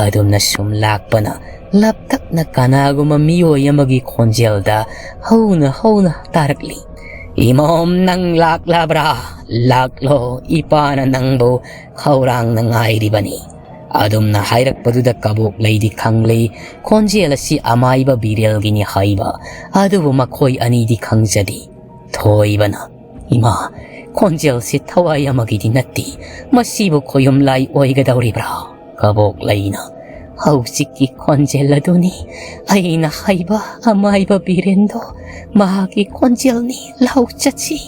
ꯑꯗꯨꯝꯅ ꯁꯨꯝ ꯂꯥꯛꯄꯅ ꯂꯞꯇꯛꯅ ꯀꯅꯥꯒꯨꯝꯕ ꯃꯤꯑꯣꯏ ꯑꯃꯒꯤ ꯈꯣꯟꯖꯦꯜꯗ ꯍꯧꯅ ꯍꯧꯅ ꯇꯥꯔꯛꯂꯤ꯫ "ꯏꯃꯣꯝ, ꯅꯪ ꯂꯥꯛꯂꯕ꯭ꯔꯥ? ꯂꯥꯛꯂꯣ, ꯏꯄꯥꯅ ꯅꯪꯕꯨ ꯈꯧꯔꯥꯡꯅ ꯉꯥꯏꯔꯤꯕꯅꯤ꯫" ꯑꯗꯨꯝꯅ ꯍꯥꯏꯔꯛꯄꯗꯨꯗ ꯀꯕꯣꯛꯂꯩꯗꯤ ꯈꯪꯂꯦ, ꯈꯣꯟꯖꯦꯜ ꯑꯁꯤ ꯑꯃꯥꯏꯕ ꯕꯤꯔꯦꯜꯒꯤꯅꯤ ꯍꯥꯏꯕ꯫ ꯑꯗꯨꯕꯨ ꯃꯈꯣꯏ ꯑꯅꯤꯗꯤ ꯈꯪꯖꯗꯦ꯫ ꯊꯣꯏꯕꯅ, "ꯏꯃꯥ, ꯈꯣꯟꯖꯦꯜꯁꯤ ꯊꯋꯥꯏ ꯑꯃꯒꯤꯗꯤ ꯅꯠꯇꯦ, ꯃꯁꯤꯕꯨ ꯈꯣꯌꯨꯝ ꯂꯥꯏ ꯑꯣꯏꯒꯗꯧꯔꯤꯕ꯭ꯔꯥ?" ꯀꯕꯣꯛꯂꯩꯅ, "ꯍꯧꯖꯤꯛꯀꯤ ꯈꯣꯟꯖꯦꯜ ꯑꯗꯨꯅꯤ ꯑꯩꯅ ꯍꯥꯏꯕ ꯑꯃꯥꯏꯕ ꯕꯤꯔꯦꯟꯗꯣ, ꯃꯍꯥꯛꯀꯤ ꯈꯣꯟꯖꯦꯜꯅꯤ, ꯂꯥꯎ ꯆꯠꯁꯤ꯫"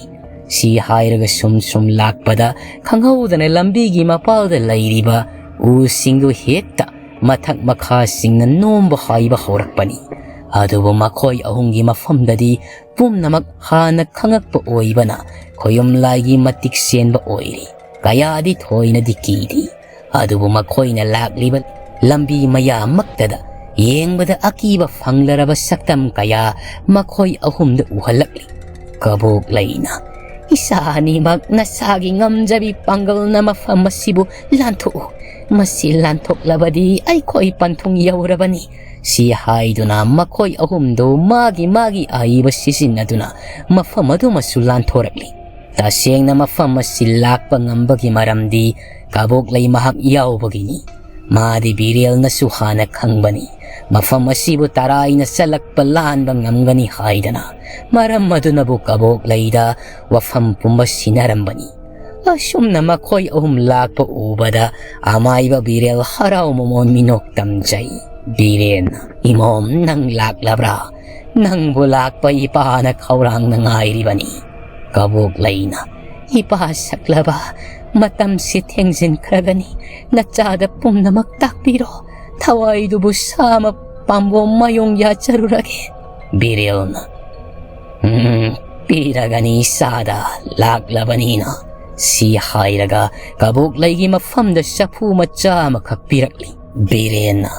ꯁꯤ ꯍꯥꯏꯔꯒ ꯁꯨꯝ ꯁꯨꯝ ꯂꯥꯛꯄꯗ ꯈꯪꯍꯧꯗꯅ ꯂꯝꯕꯤꯒꯤ ꯃꯄꯥꯜꯗ ꯂꯩꯔꯤꯕ ꯎꯁꯤꯡꯗꯨ ꯍꯦꯛꯇ ꯃꯊꯛ ꯃꯈꯥꯁꯤꯡꯅ ꯅꯣꯝꯕ ꯍꯥꯏꯕ ꯍꯧꯔꯛꯄꯅꯤ꯫ ꯑꯗꯨꯕꯨ ꯃꯈꯣꯏ ꯑꯍꯨꯝꯒꯤ ꯃꯐꯝꯗꯗꯤ ꯄꯨꯝꯅꯃꯛ ꯍꯥꯟꯅ ꯈꯪꯉꯛꯄ ꯑꯣꯏꯕꯅ ꯈꯣꯌꯨꯝ ꯂꯥꯏꯒꯤ ꯃꯇꯤꯛ ꯆꯦꯟꯕ ꯑꯣꯏꯔꯤ꯫ ꯀꯌꯥꯗꯤ ꯊꯣꯏꯅꯗꯤ ꯀꯤꯔꯤ꯫ ꯑꯗꯨꯕꯨ ꯃꯈꯣꯏꯅ ꯂꯥꯛꯂꯤꯕ ꯂꯝꯕꯤ ꯃꯌꯥꯃꯛꯇꯗ ꯌꯦꯡꯕꯗ ꯑꯀꯤꯕ ꯐꯪꯂꯔꯕ ꯁꯛꯇꯝ ꯀꯌꯥ ꯃꯈꯣꯏ ꯑꯍꯨꯝꯗ ꯎꯍꯜꯂꯛꯂꯤ꯫ ꯀꯕꯣꯛ ꯂꯩꯅ, "ꯏꯁꯥ ꯑꯅꯤꯃꯛ ꯅꯁꯥꯒꯤ ꯉꯝꯖꯕꯤ ꯄꯥꯡꯒꯜꯅ ꯃꯐꯝ ꯑꯁꯤꯕꯨ ꯂꯥꯟꯊꯣꯛꯎ꯫ ꯃꯁꯤ ꯂꯥꯟꯊꯣꯛꯂꯕꯗꯤ ꯑꯩꯈꯣꯏ ꯄꯟꯊꯨꯡ ꯌꯧꯔꯕꯅꯤ"꯫ ꯁꯤ ꯍꯥꯏꯗꯨꯅ ꯃꯈꯣꯏ ꯑꯍꯨꯝꯗꯨ ꯃꯥꯒꯤ ꯃꯥꯒꯤ ꯑꯏꯕ ꯁꯤꯖꯤꯟꯅꯗꯨꯅ ꯃꯐꯝ ꯑꯗꯨꯃꯁꯨ ꯂꯥꯟꯊꯣꯔꯛꯂꯤ꯫ ꯇꯁꯦꯡꯅ ꯃꯐꯝ ꯑꯁꯤ ꯂꯥꯛꯄ ꯉꯝꯕꯒꯤ ꯃꯔꯝꯗꯤ ꯀꯕꯣꯛꯂꯩ ꯃꯍꯥꯛ ꯌꯥꯎꯕꯒꯤꯅꯤ꯫ ꯃꯥꯗꯤ ꯕꯤꯔꯦꯜꯅꯁꯨ ꯍꯥꯟꯅ ꯈꯪꯕꯅꯤ꯫ ꯃꯐꯝ ꯑꯁꯤꯕꯨ ꯇꯔꯥꯏꯅ ꯆꯠꯂꯛꯄ ꯂꯥꯟꯕ ꯉꯝꯒꯅꯤ ꯍꯥꯏꯗꯅ ꯃꯔꯝ ꯑꯗꯨꯅꯕꯨ ꯀꯕꯣꯛꯂꯩꯗ ꯋꯥꯐꯝ ꯄꯨꯝꯕ ꯁꯤꯟꯅꯔꯝꯕꯅꯤ꯫ ꯑꯁꯨꯝꯅ ꯃꯈꯣꯏ ꯑꯍꯨꯝ ꯂꯥꯛꯄ ꯎꯕꯗ ꯑꯃꯥꯏꯕ ꯕꯤꯔꯦꯜ ꯍꯔꯥꯎ ꯃꯃꯣꯟ ꯃꯤꯅꯣꯛ ꯇꯝꯖꯩ꯫ ꯕꯤꯔꯦꯟꯅ, "ꯏꯃꯣꯝ, ꯅꯪ ꯂꯥꯛꯂꯕ꯭ꯔꯥ? ꯅꯪꯕꯨ ꯂꯥꯛꯄ ꯏꯄꯥꯅ ꯈꯧꯔꯥꯡꯅ ꯉꯥꯏꯔꯤꯕꯅꯤ"꯫ ꯀꯕꯣꯛꯂꯩꯅ, "ꯏꯄꯥ ꯁꯛꯂꯕ, ꯃꯇꯝꯁꯤ ꯊꯦꯡꯖꯤꯟꯈ꯭ꯔꯒꯅꯤ꯫ ꯅꯆꯥꯗ ꯄꯨꯝꯅꯃꯛ ꯇꯥꯛꯄꯤꯔꯣ꯫ ꯊꯋꯥꯏꯗꯨꯕꯨ ꯁꯥꯃ ꯄꯥꯝꯕꯣꯝ ꯃꯌꯣꯡ ꯌꯥꯆꯔꯨꯔꯒꯦ"꯫ ꯕꯤꯔꯦꯜꯅ, "ꯎꯝ, ꯄꯤꯔꯒꯅꯤ ꯏꯆꯥꯗ, ꯂꯥꯛꯂꯕꯅꯤꯅ"꯫ ꯁꯤ ꯍꯥꯏꯔꯒ ꯀꯕꯣꯛꯂꯩꯒꯤ ꯃꯐꯝꯗ ꯆꯐꯨ ꯃꯆꯥ ꯑꯃꯈꯛ ꯄꯤꯔꯛꯂꯤ꯫ ꯕꯤꯔꯦꯟꯅ,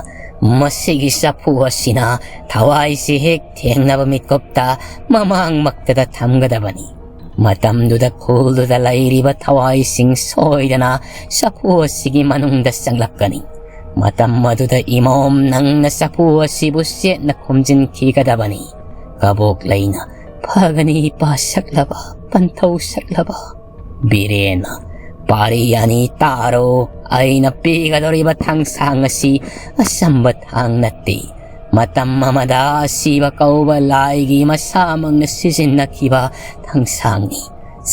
"ꯃꯁꯤꯒꯤ ꯆꯐꯨ ꯑꯁꯤꯅ ꯊꯋꯥꯏꯁꯤ ꯍꯦꯛ ꯊꯦꯡꯅꯕ ꯃꯤꯀꯨꯞꯇ ꯃꯃꯥꯡꯃꯛꯇꯗ ꯊꯝꯒꯗꯕꯅꯤ꯫ ꯃꯇꯝꯗꯨꯗ ꯈꯨꯜꯗꯨꯗ ꯂꯩꯔꯤꯕ ꯊꯋꯥꯏꯁꯤꯡ ꯁꯣꯏꯗꯅ ꯆꯐꯨ ꯑꯁꯤꯒꯤ ꯃꯅꯨꯡꯗ ꯆꯪꯂꯛꯀꯅꯤ꯫ ꯃꯇꯝ ꯑꯗꯨꯗ ꯏꯃꯣꯝ ꯅꯪꯅ ꯆꯐꯨ ꯑꯁꯤꯕꯨ ꯆꯦꯠꯅ ꯈꯨꯝꯖꯤꯟꯈꯤꯒꯗꯕꯅꯤ"꯫ ꯀꯕꯣꯛꯂꯩꯅ, "ꯐꯒꯅꯤ ꯏꯄꯥ ꯁꯛꯂꯕ, ꯄꯟꯊꯧ ꯁꯛꯂꯕ"꯫ ꯕꯤꯔꯦꯟꯅ, "ꯄꯥꯔꯤ ꯑꯅꯤ ꯇꯥꯔꯣ, ꯑꯩꯅ ꯄꯤꯒꯗꯧꯔꯤꯕ ꯊꯥꯡꯁꯥꯡ ꯑꯁꯤ ꯑꯆꯝꯕ ꯊꯥꯡ ꯅꯠꯇꯦ꯫ ꯃꯇꯝ ꯑꯃꯗ ꯑꯁꯤꯕ ꯀꯧꯕ ꯂꯥꯏꯒꯤ ꯃꯁꯥꯃꯛꯅ ꯁꯤꯖꯤꯟꯅꯈꯤꯕ ꯊꯥꯡꯁꯥꯡꯅꯤ꯫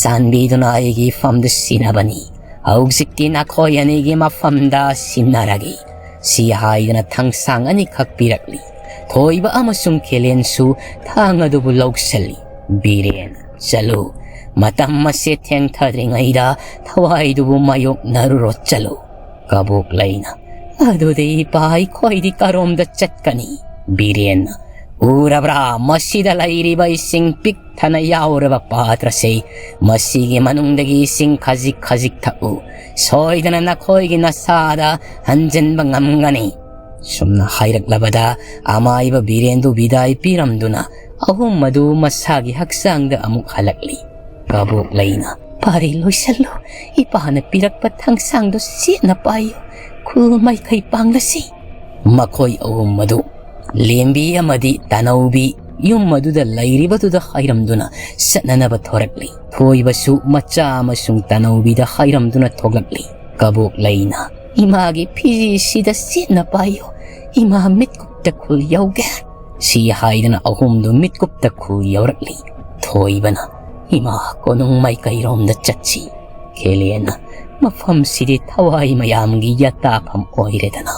ꯆꯥꯟꯕꯤꯗꯨꯅ ꯑꯩꯒꯤ ꯐꯝꯗ ꯁꯤꯟꯅꯕꯅꯤ꯫ ꯍꯧꯖꯤꯛꯇꯤ ꯅꯈꯣꯏ ꯑꯅꯤꯒꯤ ꯃꯐꯝꯗ ꯁꯤꯟꯅꯔꯒꯦ"꯫ ꯁꯤ ꯍꯥꯏꯗꯨꯅ ꯊꯥꯡꯁꯥꯡ ꯑꯅꯤꯈꯛ ꯄꯤꯔꯛꯂꯤ꯫ ꯊꯣꯏꯕ ꯑꯃꯁꯨꯡ ꯈꯦꯂꯦꯟꯁꯨ ꯊꯥꯡ ꯑꯗꯨꯕꯨ ꯂꯧꯁꯤꯜꯂꯤ꯫ ꯕꯤꯔꯦꯟ, "ꯆꯠꯂꯨ, ꯃꯇꯝ ꯑꯁꯤ ꯊꯦꯡꯊꯗ꯭ꯔꯤꯉꯩꯗ ꯊꯋꯥꯏꯗꯨꯕꯨ ꯃꯥꯌꯣꯛꯅꯔꯨꯔꯣ, ꯆꯠꯂꯨ"꯫ ꯀꯕꯣꯛꯂꯩꯅ, "ꯑꯗꯨꯗꯤ ꯏꯄꯥ ꯑꯩꯈꯣꯏꯗꯤ ꯀꯔꯣꯝꯗ ꯆꯠꯀꯅꯤ?" ꯕꯤꯔꯦꯟꯅ, "ꯎꯔꯕ꯭ꯔꯥ, ꯃꯁꯤꯗ ꯂꯩꯔꯤꯕ ꯏꯁꯤꯡ ꯄꯤꯛ ꯊꯟꯅ ꯌꯥꯎꯔꯕ ꯄꯥꯇ꯭ꯔꯁꯤ? ꯃꯁꯤꯒꯤ ꯃꯅꯨꯡꯗꯒꯤ ꯏꯁꯤꯡ ꯈꯖꯤꯛ ꯈꯖꯤꯛ ꯊꯛꯎ꯫ ꯁꯣꯏꯗꯅ ꯅꯈꯣꯏꯒꯤ ꯅꯁꯥꯗ ꯍꯟꯖꯤꯟꯕ ꯉꯝꯒꯅꯤ"꯫ ꯁꯨꯝꯅ ꯍꯥꯏꯔꯛꯂꯕꯗ ꯑꯃꯥꯏꯕ ꯕꯤꯔꯦꯟꯗꯨ ꯕꯤꯗꯥꯏ ꯄꯤꯔꯝꯗꯨꯅ ꯑꯍꯨꯝ ꯑꯗꯨ ꯃꯁꯥꯒꯤ ꯍꯛꯆꯥꯡꯗ ꯑꯃꯨꯛ ꯍꯜꯂꯛꯂꯤ꯫ ꯀꯕꯣꯛ ꯂꯩꯅ, "ꯄꯥꯔꯤ ꯂꯣꯏꯁꯜꯂꯨ, ꯏꯄꯥꯅ ꯄꯤꯔꯛꯄ ꯊꯥꯡꯁꯥꯡꯗꯨ ꯆꯦꯠꯅ ꯄꯥꯏꯌꯨ, ꯈꯨꯜ ꯃꯥꯏꯀꯩ ꯄꯥꯡꯂꯁꯤ꯫" ꯃꯈꯣꯏ ꯑꯍꯨꯝ ꯑꯗꯨ ꯂꯦꯝꯕꯤ ꯑꯃꯗꯤ ꯇꯅꯧꯕꯤ ꯌꯨꯝ ꯑꯗꯨꯗ ꯂꯩꯔꯤꯕꯗꯨꯗ ꯍꯥꯏꯔꯝꯗꯨꯅ ꯆꯠꯅꯅꯕ ꯊꯣꯔꯛꯂꯤ꯫ ꯊꯣꯏꯕꯁꯨ ꯃꯆꯥ ꯑꯃꯁꯨꯡ ꯇꯅꯧꯕꯤꯗ ꯍꯥꯏꯔꯝꯗꯨꯅ ꯊꯣꯛꯂꯛꯂꯤ꯫ ꯀꯕꯣꯛ ꯂꯩꯅ, "ꯏꯃꯥꯒꯤ ꯐꯤꯖꯤꯁꯤꯗ ꯆꯦꯠꯅ ꯄꯥꯏꯌꯨ, ꯏꯃꯥ ꯃꯤꯠꯀꯨꯞꯇ ꯈꯨꯜ ꯌꯧꯒꯦ꯫" ꯁꯤ ꯍꯥꯏꯗꯅ ꯑꯍꯨꯝꯗꯨ ꯃꯤꯠꯀꯨꯞꯇ ꯈꯨꯜ ꯌꯧꯔꯛꯂꯤ꯫ ꯊꯣꯏꯕꯅ, "ꯏꯃꯥ ꯀꯣꯅꯨꯡ ꯃꯥꯏꯀꯩꯔꯣꯝꯗ ꯆꯠꯁꯤ꯫" ꯈꯦꯂꯦꯟꯅ, "ꯃꯐꯝꯁꯤꯗꯤ ꯊꯋꯥꯏ ꯃꯌꯥꯝꯒꯤ ꯌꯥꯇꯥꯐꯝ ꯑꯣꯏꯔꯦꯗꯅ꯫"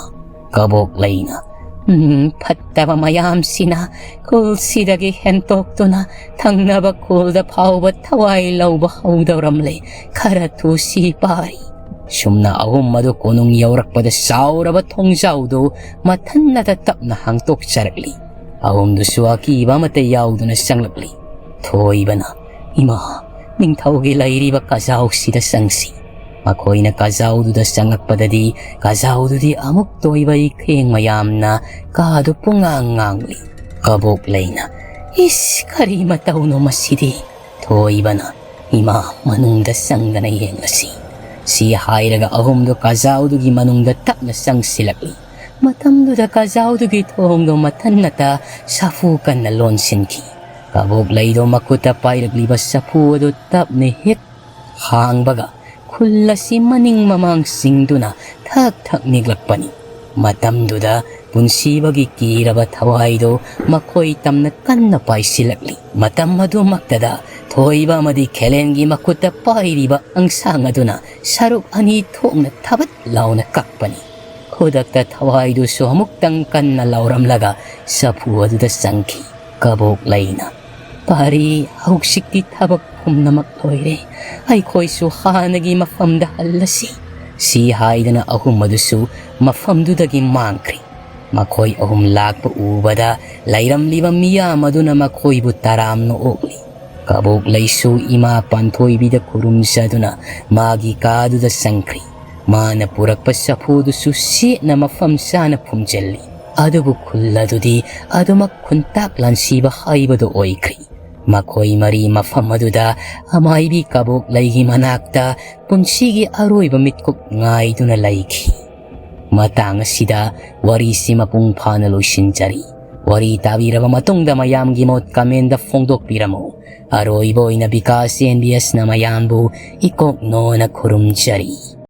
ꯀꯕꯣꯛ ꯂꯩꯅ, "ꯎꯝ, ꯐꯠꯇꯕ ꯃꯌꯥꯝꯁꯤꯅ ꯈꯨꯜꯁꯤꯗꯒꯤ ꯍꯦꯟꯇꯣꯛꯇꯨꯅ ꯊꯪꯅꯕ ꯈꯨꯜꯗ ꯐꯥꯎꯕ ꯊꯋꯥꯏ ꯂꯧꯕ ꯍꯧꯗꯧꯔꯝꯂꯦ꯫ ꯈꯔ ꯊꯨꯁꯤ ꯄꯥꯔꯤ꯫" ꯁꯨꯝꯅ ꯑꯍꯨꯝ ꯑꯗꯨ ꯀꯣꯅꯨꯡ ꯌꯧꯔꯛꯄꯗ ꯆꯥꯎꯔꯕ ꯊꯣꯡꯖꯥꯎꯗꯨ ꯃꯊꯟꯅꯇ ꯇꯞꯅ ꯍꯥꯡꯇꯣꯛꯆꯔꯛꯂꯤ꯫ ꯑꯍꯨꯝꯗꯨꯁꯨ ꯑꯀꯤꯕ ꯑꯃꯠꯇ ꯌꯥꯎꯗꯅ ꯆꯪꯂꯛꯂꯤ꯫ ꯊꯣꯏꯕꯅ, "ꯏꯃꯥ, ꯅꯤꯡꯊꯧꯒꯤ ꯂꯩꯔꯤꯕ ꯀꯖꯥꯎꯁꯤꯗ ꯆꯪꯁꯤ꯫" ꯃꯈꯣꯏꯅ ꯀꯖꯥꯎꯗꯨꯗ ꯆꯪꯂꯛꯄꯗꯗꯤ ꯀꯖꯥꯎꯗꯨꯗꯤ ꯑꯃꯨꯛ ꯇꯣꯏꯕ ꯏꯈꯦꯡ ꯃꯌꯥꯝꯅ ꯀꯥꯗꯨ ꯄꯨꯡꯉꯥꯡ ꯉꯥꯡꯂꯤ꯫ ꯀꯕꯣꯛ ꯂꯩꯅ, "ꯏꯁ, ꯀꯔꯤ ꯃꯇꯧꯅꯣ ꯃꯁꯤꯗꯤ?" ꯊꯣꯏꯕꯅ, "ꯏꯃꯥ, ꯃꯅꯨꯡꯗ ꯆꯪꯗꯅ ꯌꯦꯡꯂꯁꯤ꯫" ꯁꯤ ꯍꯥꯏꯔꯒ ꯑꯍꯨꯝꯗꯨ ꯀꯖꯥꯎꯗꯨꯒꯤ ꯃꯅꯨꯡꯗ ꯇꯞꯅ ꯆꯪꯁꯤꯜꯂꯛꯂꯤ꯫ ꯃꯇꯝꯗꯨꯗ ꯀꯖꯥꯎꯗꯨꯒꯤ ꯊꯣꯡꯗꯣ ꯃꯊꯟꯅꯇ ꯁꯥꯐꯨ ꯀꯟꯅ ꯂꯣꯟꯁꯤꯟꯈꯤ꯫ ꯀꯕꯣꯛ ꯂꯩꯗꯣ ꯃꯈꯨꯠꯇ ꯄꯥꯏꯔꯛꯂꯤꯕ ꯁꯥꯐꯨ ꯑꯗꯨ ꯇꯞꯅ ꯍꯦꯛ ꯍꯥꯡꯕꯒ ꯈꯨꯜ ꯑꯁꯤ ꯃꯅꯤꯡ ꯃꯃꯥꯡ ꯆꯤꯡꯗꯨꯅ ꯊꯛ ꯊꯛ ꯅꯤꯛꯂꯛꯄꯅꯤ꯫ ꯃꯇꯝꯗꯨꯗ ꯄꯨꯟꯁꯤꯕꯒꯤ ꯀꯤꯔꯕ ꯊꯋꯥꯏꯗꯨ ꯃꯈꯣꯏ ꯇꯝꯅ ꯀꯟꯅ ꯄꯥꯏꯁꯤꯜꯂꯛꯂꯤ꯫ ꯃꯇꯝ ꯑꯗꯨꯃꯛꯇꯗ ꯊꯣꯏꯕ ꯑꯃꯗꯤ ꯈꯦꯂꯦꯟꯒꯤ ꯃꯈꯨꯠꯇ ꯄꯥꯏꯔꯤꯕ ꯑꯪꯁꯥꯡ ꯑꯗꯨꯅ ꯁꯔꯨꯛ ꯑꯅꯤ ꯊꯣꯛꯅ ꯊꯕꯠ ꯂꯥꯎꯅ ꯀꯛꯄꯅꯤ꯫ ꯈꯨꯗꯛꯇ ꯊꯋꯥꯏꯗꯨꯁꯨ ꯑꯃꯨꯛꯇꯪ ꯀꯟꯅ ꯂꯥꯎꯔꯝꯂꯒ ꯁꯥꯐꯨ ꯑꯗꯨꯗ ꯆꯪꯈꯤ꯫ ꯀꯕꯣꯛ ꯂꯩꯅ, "ꯄꯥꯔꯤ, ꯍꯧꯖꯤꯛꯇꯤ ꯊꯕꯛ ꯄꯨꯝꯅꯃꯛ ꯂꯣꯏꯔꯦ꯫ ꯑꯩꯈꯣꯏꯁꯨ ꯍꯥꯟꯅꯒꯤ ꯃꯐꯝꯗ ꯍꯜꯂꯁꯤ꯫" ꯁꯤ ꯍꯥꯏꯗꯅ ꯑꯍꯨꯝ ꯑꯗꯨꯁꯨ ꯃꯐꯝꯗꯨꯗꯒꯤ ꯃꯥꯡꯈ꯭ꯔꯤ꯫ ꯃꯈꯣꯏ ꯑꯍꯨꯝ ꯂꯥꯛꯄ ꯎꯕꯗ ꯂꯩꯔꯝꯂꯤꯕ ꯃꯤꯌꯥꯝ ꯑꯗꯨꯅ ꯃꯈꯣꯏꯕꯨ ꯇꯔꯥꯝꯅ ꯑꯣꯛꯂꯤ꯫ ꯀꯕꯣꯛ ꯂꯩꯁꯨ ꯏꯃꯥ ꯄꯥꯟꯊꯣꯏꯕꯤꯗ ꯈꯨꯔꯨꯝꯖꯗꯨꯅ ꯃꯥꯒꯤ ꯀꯥꯗꯨꯗ ꯆꯪꯈ꯭ꯔꯤ꯫ ꯃꯥꯅ ꯄꯨꯔꯛꯄ ꯆꯐꯨꯗꯨꯁꯨ ꯁꯦꯠꯅ ꯃꯐꯝ ꯆꯥꯅ ꯐꯨꯝꯖꯤꯜꯂꯤ꯫ ꯑꯗꯨꯕꯨ ꯈꯨꯜ ꯑꯗꯨꯗꯤ ꯑꯗꯨꯃꯛ ꯈꯨꯟꯇꯥꯛ ꯂꯥꯟꯁꯤꯕ ꯍꯥꯏꯕꯗꯨ ꯑꯣꯏꯈ꯭ꯔꯦ꯫ ꯃꯈꯣꯏ ꯃꯔꯤ ꯃꯐꯝ ꯑꯗꯨꯗ ꯑꯃꯥꯏꯕꯤ ꯀꯕꯣꯛ ꯂꯩꯒꯤ ꯃꯅꯥꯛꯇ ꯄꯨꯟꯁꯤꯒꯤ ꯑꯔꯣꯏꯕ ꯃꯤꯠꯀꯨꯞ ꯉꯥꯏꯗꯨꯅ ꯂꯩꯈꯤ꯫ ꯃꯇꯥꯡ ꯑꯁꯤꯗ ꯋꯥꯔꯤꯁꯤ ꯃꯄꯨꯡ ꯐꯥꯅ ꯂꯣꯏꯁꯤꯟꯖꯔꯤ꯫ ꯋꯥꯔꯤ ꯇꯥꯕꯤꯔꯕ ꯃꯇꯨꯡꯗ ꯃꯌꯥꯝꯒꯤ ꯃꯣꯠ comment ꯐꯣꯡꯗꯣꯛꯄꯤꯔꯝꯃꯨ꯫ ꯑꯔꯣꯏꯕ ꯑꯣꯏꯅ ꯕꯤꯀꯥꯁ ꯑꯦꯟ ꯕꯤ ꯑꯦꯁꯅ ꯃꯌꯥꯝꯕꯨ ꯏꯀꯣꯛ ꯅꯣꯅ ꯈꯨꯔꯨꯝꯖꯔꯤ꯫